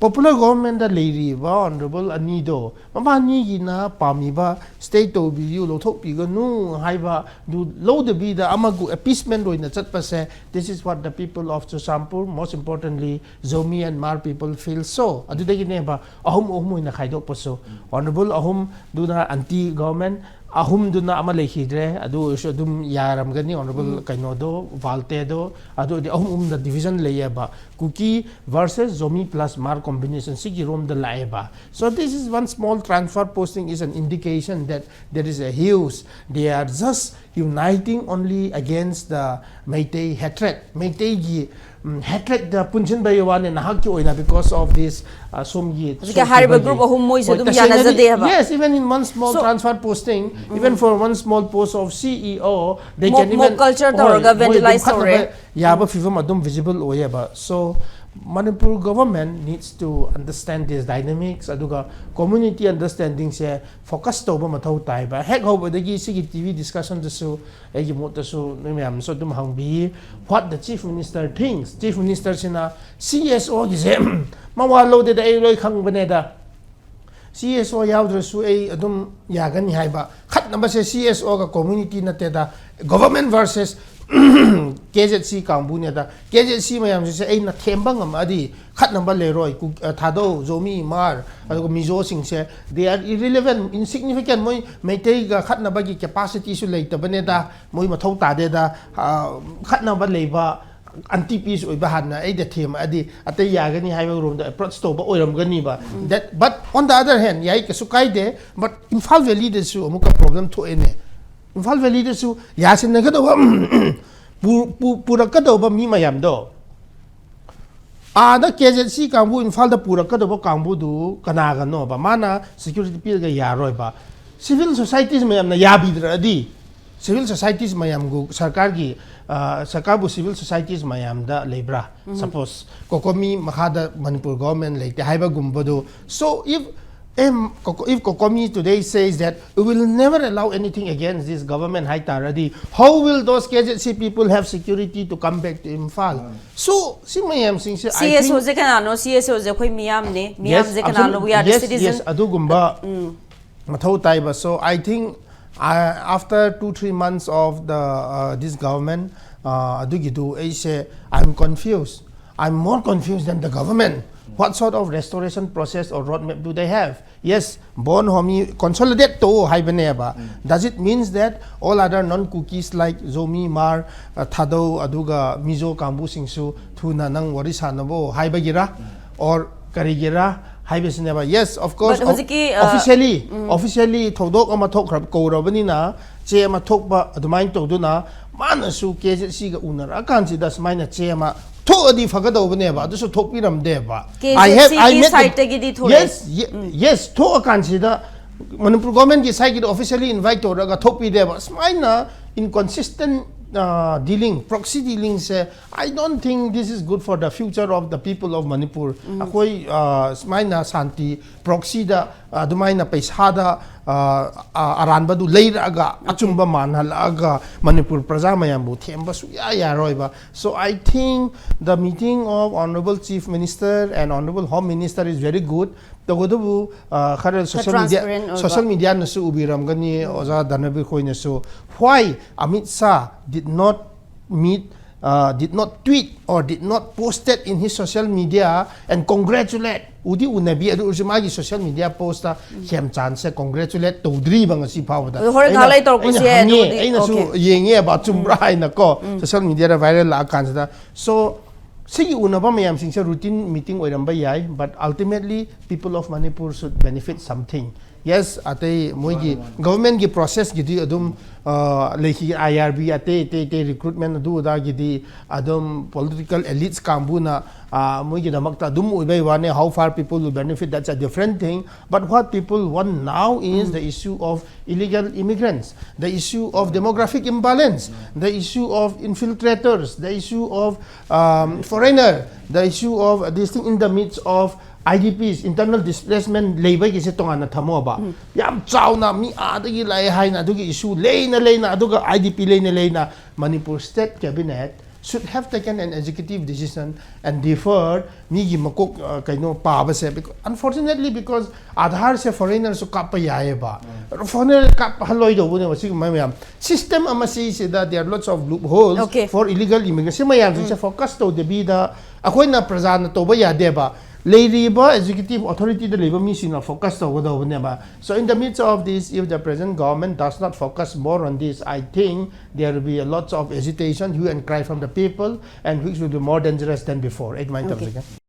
Popular governmentꯗ ꯂꯩꯔꯤꯕ Honorable ꯑꯅꯤꯗꯣ, ꯃꯕꯥꯅꯤꯒꯤꯅ ꯄꯥꯝꯃꯤꯕ stay ꯇꯧꯕꯤꯌꯨ, ꯂꯧꯊꯣꯛꯄꯤꯒꯅꯨ ꯍꯥꯏꯕꯗꯨ ꯂꯧꯗꯕꯤꯗ ꯑꯃꯒꯨ appeasement ꯑꯣꯏꯅ ꯆꯠꯄꯁꯦ, this is what the people of Churachandpur, most importantly, Zomi and Hmar people feel so. ꯑꯗꯨꯗꯒꯤꯅꯦꯕ ꯑꯍꯨꯝ ꯑꯍꯨꯝ ꯑꯣꯏꯅ ꯈꯥꯏꯗꯣꯛꯄꯁꯨ꯫ Honorable ꯑꯍꯨꯝꯗꯨꯅ anti government, ꯑꯍꯨꯝꯗꯨꯅ ꯑꯃ ꯂꯩꯈꯤꯗ꯭ꯔꯦ, ꯑꯗꯨ ꯑꯣꯏꯔꯁꯨ ꯑꯗꯨꯝ ꯌꯥꯔꯝꯒꯅꯤ꯫ Honorable ꯀꯩꯅꯣꯗꯣ, ꯚꯥꯜꯇꯦꯗꯣ, ꯑꯗꯨ ꯑꯣꯏꯔꯗꯤ ꯑꯍꯨꯝ ꯑꯍꯨꯝꯗ division ꯂꯩꯌꯦꯕ꯫ Kuki versus Zomi plus Hmar combination ꯁꯤꯒꯤ ꯔꯣꯝꯗ ꯂꯥꯛꯑꯦꯕ꯫ So this is one small transfer posting is an indication that there is a huge, they are just uniting only against the Meitei hatred, ꯃꯩꯇꯩꯒꯤ ꯍꯦꯇ꯭ꯔꯦꯠꯇ ꯄꯨꯟꯁꯤꯟꯕꯒꯤ ꯋꯥꯅꯤ ꯅꯍꯥꯛꯀꯤ ꯑꯣꯏꯅ, because of this, ꯑ, ꯁꯣꯝꯒꯤ ꯍꯧꯖꯤꯛꯀꯤ ꯍꯥꯏꯔꯤꯕ group ꯑꯍꯨꯝ ꯃꯣꯏꯁꯨ ꯑꯗꯨꯝ ꯌꯥꯅꯖꯗꯦ ꯍꯥꯏꯕ? Yes, even in one small So- transfer posting, even for one small post of C E O, they Mob- can even mob culture ꯇꯧꯔꯒ ꯍꯣꯏ, ꯃꯣꯏ ꯑꯗꯨꯝ vandalize ꯈꯠꯅꯕ ꯇꯧꯔꯦ꯫ ꯌꯥꯕ ꯐꯤꯕꯝ ꯑꯗꯨꯝ visible ꯑꯣꯏꯌꯦꯕ꯫ So Manipur government needs to understand this dynamics, ꯑꯗꯨꯒ community understandingꯁꯦ focus ꯇꯧꯕ ꯃꯊꯧ ꯇꯥꯏꯕ꯫ ꯍꯦꯛ ꯍꯧꯕꯗꯒꯤ ꯁꯤꯒꯤ T V discussionꯗꯁꯨ ꯑꯩꯒꯤ ꯃꯣꯠꯇꯁꯨ ꯅꯣꯏ ꯃꯌꯥꯝꯅꯁꯨ ꯑꯗꯨꯝ ꯍꯪꯕꯤ, what the chief minister thinks꯫ Chief ministerꯁꯤꯅ C S Oꯒꯤꯁꯦ ꯃꯋꯥ ꯂꯧꯗꯦꯗ, ꯑꯩ ꯂꯣꯏ ꯈꯪꯕꯅꯦꯗ, C S O ꯌꯥꯎꯗ꯭ꯔꯁꯨ ꯑꯩ ꯑꯗꯨꯝ ꯌꯥꯒꯅꯤ ꯍꯥꯏꯕ꯫ ꯈꯠꯅꯕꯁꯦ C S Oꯒ community ꯅꯠꯇꯦꯗ, government versus K Z C ꯀꯥꯡꯕꯨꯅꯦꯗ꯫ K Z C ꯃꯌꯥꯝꯁꯤꯁꯦ ꯑꯩꯅ ꯊꯦꯝꯕ ꯉꯝꯃꯛꯑꯗꯤ ꯈꯠꯅꯕ ꯂꯩꯔꯣꯏ꯫ ꯀꯨ- ꯑ, ꯊꯥꯗꯧ, ꯖꯣꯃꯤ, ꯃꯥꯔ, ꯑꯗꯨꯒ ꯃꯤꯖꯣꯁꯤꯡꯁꯦ, they are irrelevant, insignificant꯫ ꯃꯣꯏ ꯃꯩꯇꯩꯒ ꯈꯠꯅꯕꯒꯤ capacityꯁꯨ ꯂꯩꯇꯕꯅꯦꯗ, ꯃꯣꯏ ꯃꯊꯧ ꯇꯥꯗꯦꯗ꯫ ꯑ, ꯈꯠꯅꯕ ꯂꯩꯕ anti peace ꯑꯣꯏꯕ ꯍꯥꯟꯅ ꯑꯩꯗ ꯊꯦꯝꯃꯛꯑꯗꯤ ꯑꯇꯩ ꯌꯥꯒꯅꯤ ꯍꯥꯏꯕ ꯔꯣꯝꯗ approach ꯇꯧꯕ ꯑꯣꯏꯔꯝꯒꯅꯤꯕ꯫ That, but on the other hand, ꯌꯥꯏ, ꯀꯩꯁꯨ ꯀꯥꯏꯗꯦ, but ꯏꯝꯐꯥꯜ ꯚꯦꯂꯤꯗꯁꯨ ꯑꯃꯨꯛꯀ problem ꯊꯣꯛꯑꯦꯅꯦ꯫ ꯏꯝꯐꯥꯜ ꯚꯦꯂꯤꯗꯁꯨ ꯌꯥꯁꯤꯟꯅꯒꯗꯧꯕ ꯄꯨ- ꯄꯨ- ꯄꯨꯔꯛꯀꯗꯧꯕ ꯃꯤ ꯃꯌꯥꯝꯗꯣ, ꯑꯥꯗ K Z C ꯀꯥꯡꯕꯨ ꯏꯝꯐꯥꯜꯗ ꯄꯨꯔꯛꯀꯗꯧꯕ ꯀꯥꯡꯕꯨꯗꯨ ꯀꯅꯥꯒꯅꯣꯕ? ꯃꯥꯅ security ꯄꯤꯔꯒ ꯌꯥꯔꯣꯏꯕ꯫ Civil societies ꯃꯌꯥꯝꯅ ꯌꯥꯕꯤꯗ꯭ꯔꯗꯤ, civil societies ꯃꯌꯥꯝꯕꯨ ꯁꯔꯀꯥꯔꯒꯤ, ꯑ, ꯁꯔꯀꯥꯔꯕꯨ civil societies ꯃꯌꯥꯝꯗ ꯂꯩꯕ꯭ꯔꯥ? Suppose COCOMI ꯃꯈꯥꯗ ꯃꯅꯤꯄꯨꯔ government ꯂꯩꯇꯦ ꯍꯥꯏꯕꯒꯨꯝꯕꯗꯨ, so if, em, COCO- if COCOMI today says that we will never allow anything against this government ꯍꯥꯏ ꯇꯥꯔꯗꯤ, how will those K Z C people have security to come back to Imphal? So ꯁꯤ ꯃꯌꯥꯝꯁꯤꯡꯁꯦ, I think, C S Oꯁꯦ ꯀꯅꯥꯅꯣ? C S Oꯁꯦ ꯑꯩꯈꯣꯏ ꯃꯤꯌꯥꯝꯅꯦ꯫ ꯃꯤꯌꯥꯝꯁꯦ Yes, ꯀꯅꯥꯅꯣ? ꯑꯗꯨꯝ, We are the yes, citizen. Yes, ꯑꯗꯨꯒꯨꯝꯕ ꯃꯊꯧ ꯇꯥꯏꯕ꯫ So I think, uh, after two three months of the, uh, this government, uh, ꯑꯗꯨꯒꯤꯗꯨ ꯑꯩꯁꯦ, I'm confused. I'm more confused than the government. What sort of restoration process or roadmap do they have? Yes, Bon Homi consolidate ꯇꯧ ꯍꯥꯏꯕꯅꯦꯕ꯫ Does it means that all other non-Kukis like Zomi, Mar, uh, Thadou, ꯑꯗꯨꯒ Mizo ꯀꯥꯡꯕꯨꯁꯤꯡꯁꯨ ꯊꯨꯅ ꯅꯪ ꯋꯥꯔꯤ ꯁꯥꯟꯅꯕꯣ ꯍꯥꯏꯕꯒꯤꯔ? Or ꯀꯔꯤꯒꯤꯔ ꯍꯥꯏꯕꯁꯤꯅꯦꯕ꯫ Yes, of course, But ꯍꯧꯖꯤꯛꯀꯤ, uh, officially, officially ꯊꯧꯗꯣꯛ ꯑꯃ ꯊꯣꯛꯈ꯭ꯔ ꯀꯧꯔꯕꯅꯤꯅ ꯆꯦ ꯑꯃ ꯊꯣꯛꯄ ꯑꯗꯨꯃꯥꯏꯅ ꯇꯧꯗꯨꯅ ꯃꯥꯅꯁꯨ K Z Cꯒ ꯎꯅꯔꯛꯑꯀꯥꯟꯁꯤꯗ ꯁꯨꯃꯥꯏꯅ ꯆꯦ ꯑꯃ ꯊꯣꯛꯑꯗꯤ ꯐꯒꯗꯧꯕꯅꯦꯕ, ꯑꯗꯨꯁꯨ ꯊꯣꯛꯄꯤꯔꯝꯗꯦꯕ꯫ KZC ꯒꯤ side ꯇꯒꯤꯗꯤ ꯊꯣꯛꯂꯛꯑꯦ꯫ Yes, ye- yes, ꯊꯣꯛꯑꯀꯥꯟꯁꯤꯗ ꯃꯅꯤꯄꯨꯔ ꯒꯣꯔꯃꯦꯟꯒꯤ ꯁꯥꯏꯠꯀꯤꯗ officially invite ꯇꯧꯔꯒ ꯊꯣꯛꯄꯤꯗꯦꯕ꯫ ꯁꯨꯃꯥꯏꯅ inconsistent dealing, proxy dealing say, I don't think this is good for the future of the people of Manipur. ꯑꯩꯈꯣꯏ ꯁꯨꯃꯥꯏꯅ ꯁꯥꯟꯇꯤ proxy ꯗ, ꯑꯗꯨꯃꯥꯏꯅ ꯄꯩꯁꯥꯗ ꯑꯔꯥꯟꯕꯗꯨ ꯂꯩꯔꯛꯑꯒ ꯑꯆꯨꯝꯕ ꯃꯥꯟꯍꯜꯂꯛꯑꯒ ꯃꯅꯤꯄꯨꯔ ꯄ꯭ꯔꯖꯥ ꯃꯌꯥꯝꯕꯨ ꯊꯦꯝꯕ ꯁꯨꯡꯌꯥ ꯌꯥꯔꯣꯏꯕ꯫ So I think the meeting of Honorable Chief Minister and Honorable Home Minister is very good. ꯇꯧꯕꯇꯕꯨ ꯈꯔ social media, social media ꯅꯁꯨ ꯎꯕꯤꯔꯝꯒꯅꯤ, ꯑꯣꯖꯥ ꯙꯅꯕꯤꯔ ꯈꯣꯏꯅꯁꯨ, why Amit Shah did not meet, did not tweet or did not posted in his social media and congratulate? ꯎꯗꯤ ꯎꯅꯕꯤ, ꯑꯗꯨ ꯑꯣꯏꯔꯁꯨ ꯃꯥꯒꯤ social media post ꯇ ꯈꯦꯝꯆꯥꯟꯁꯦ congratulate ꯇꯧꯗ꯭ꯔꯤꯕ ꯉꯁꯤ ꯐꯥꯎꯕꯗ꯫ ꯑꯗꯨ ꯍꯣꯔꯦꯟ ꯉꯥꯏꯍꯥꯛ ꯂꯩ ꯇꯧꯔꯛꯄꯁꯨ ꯌꯥꯏ, ꯍꯪꯉꯦ, ꯑꯗꯨꯕꯨꯗꯤ꯫ ꯑꯩꯅꯁꯨ Okay. ꯌꯦꯡꯉꯦꯕ, ꯆꯨꯝꯕ꯭ꯔꯥ ꯍꯥꯏꯅꯀꯣ, social media ꯗ viral ꯂꯥꯛꯑꯀꯥꯟꯁꯤꯗ꯫ So ꯁꯤꯒꯤ ꯎꯅꯕ ꯃꯌꯥꯝꯁꯤꯡꯁꯦ routine meeting ꯑꯣꯏꯔꯝꯕ ꯌꯥꯏ, but ultimately people of Manipur should benefit something. Yes, ꯑꯇꯩ ꯃꯣꯏꯒꯤ government ꯀꯤ process ꯀꯤꯗꯤ ꯑꯗꯨꯝ ꯂꯩꯈꯤ, I R B, ꯑꯇꯩ ꯑꯇꯩ ꯑꯇꯩ recruitment ꯑꯗꯨ ꯑꯗꯥꯒꯤꯗꯤ ꯑꯗꯨꯝ political elites ꯀꯥꯡꯕꯨꯅ ꯃꯣꯏꯒꯤꯗꯃꯛꯇ ꯑꯗꯨꯝ ꯑꯣꯏꯕꯩ ꯋꯥꯅꯦ꯫ How far people will benefit, that's a different thing. But what people want now is the issue of illegal immigrants, the issue of demographic imbalance, the issue of infiltrators, the issue of foreigner, the issue of this thing in the midst of I D Ps, internal displacement ꯂꯩꯕꯒꯤꯁꯦ ꯇꯣꯉꯥꯟꯅ ꯊꯝꯃꯣꯕ꯫ ꯌꯥꯝ ꯆꯥꯎꯅ ꯃꯤ ꯑꯥꯗꯒꯤ ꯂꯥꯛꯑꯦ ꯍꯥꯏꯅ ꯑꯗꯨꯒꯤ issue ꯂꯩꯅ ꯂꯩꯅ, ꯑꯗꯨꯒ I D P ꯂꯩꯅ ꯂꯩꯅ, Manipur state cabinet should have taken an executive decision and defer ꯃꯤꯒꯤ ꯃꯀꯣꯛ ꯀꯩꯅꯣ ꯄꯥꯕꯁꯦ꯫ Unfortunately, because Aadhaar say foreigner ꯁꯨ ꯀꯥꯞꯄ ꯌꯥꯏꯑꯕ, foreigner ꯀꯥꯞꯍꯜꯂꯣꯏꯗꯧꯕꯅꯦꯕ꯫ ꯁꯤꯒꯨꯝꯕ ꯃꯌꯥꯝ system ꯑꯃ ꯁꯤꯁꯤꯗ there are lots of loopholes Okay. for illegal immigrants꯫ ꯁꯤ ꯃꯌꯥꯝꯁꯤꯡꯁꯦ focus ꯇꯧꯗꯕꯤꯗ ꯑꯩꯈꯣꯏꯅ ꯄ꯭ꯔꯖꯥꯅ ꯇꯧꯕ ꯌꯥꯗꯦꯕ꯫ ꯂꯩꯔꯤꯕ executive authority ꯗ ꯂꯩꯕ ꯃꯤꯁꯤꯡꯅ focus ꯇꯧꯒꯗꯧꯕꯅꯦꯕ꯫ So in the midst of this, if the present government does not focus more on this, I think there will be a lots of agitation, hue and cry from the people, and which will be more dangerous than before. ꯑꯩ ꯑꯗꯨꯃꯥꯏꯅ Okay. ꯇꯧꯖꯒꯦ꯫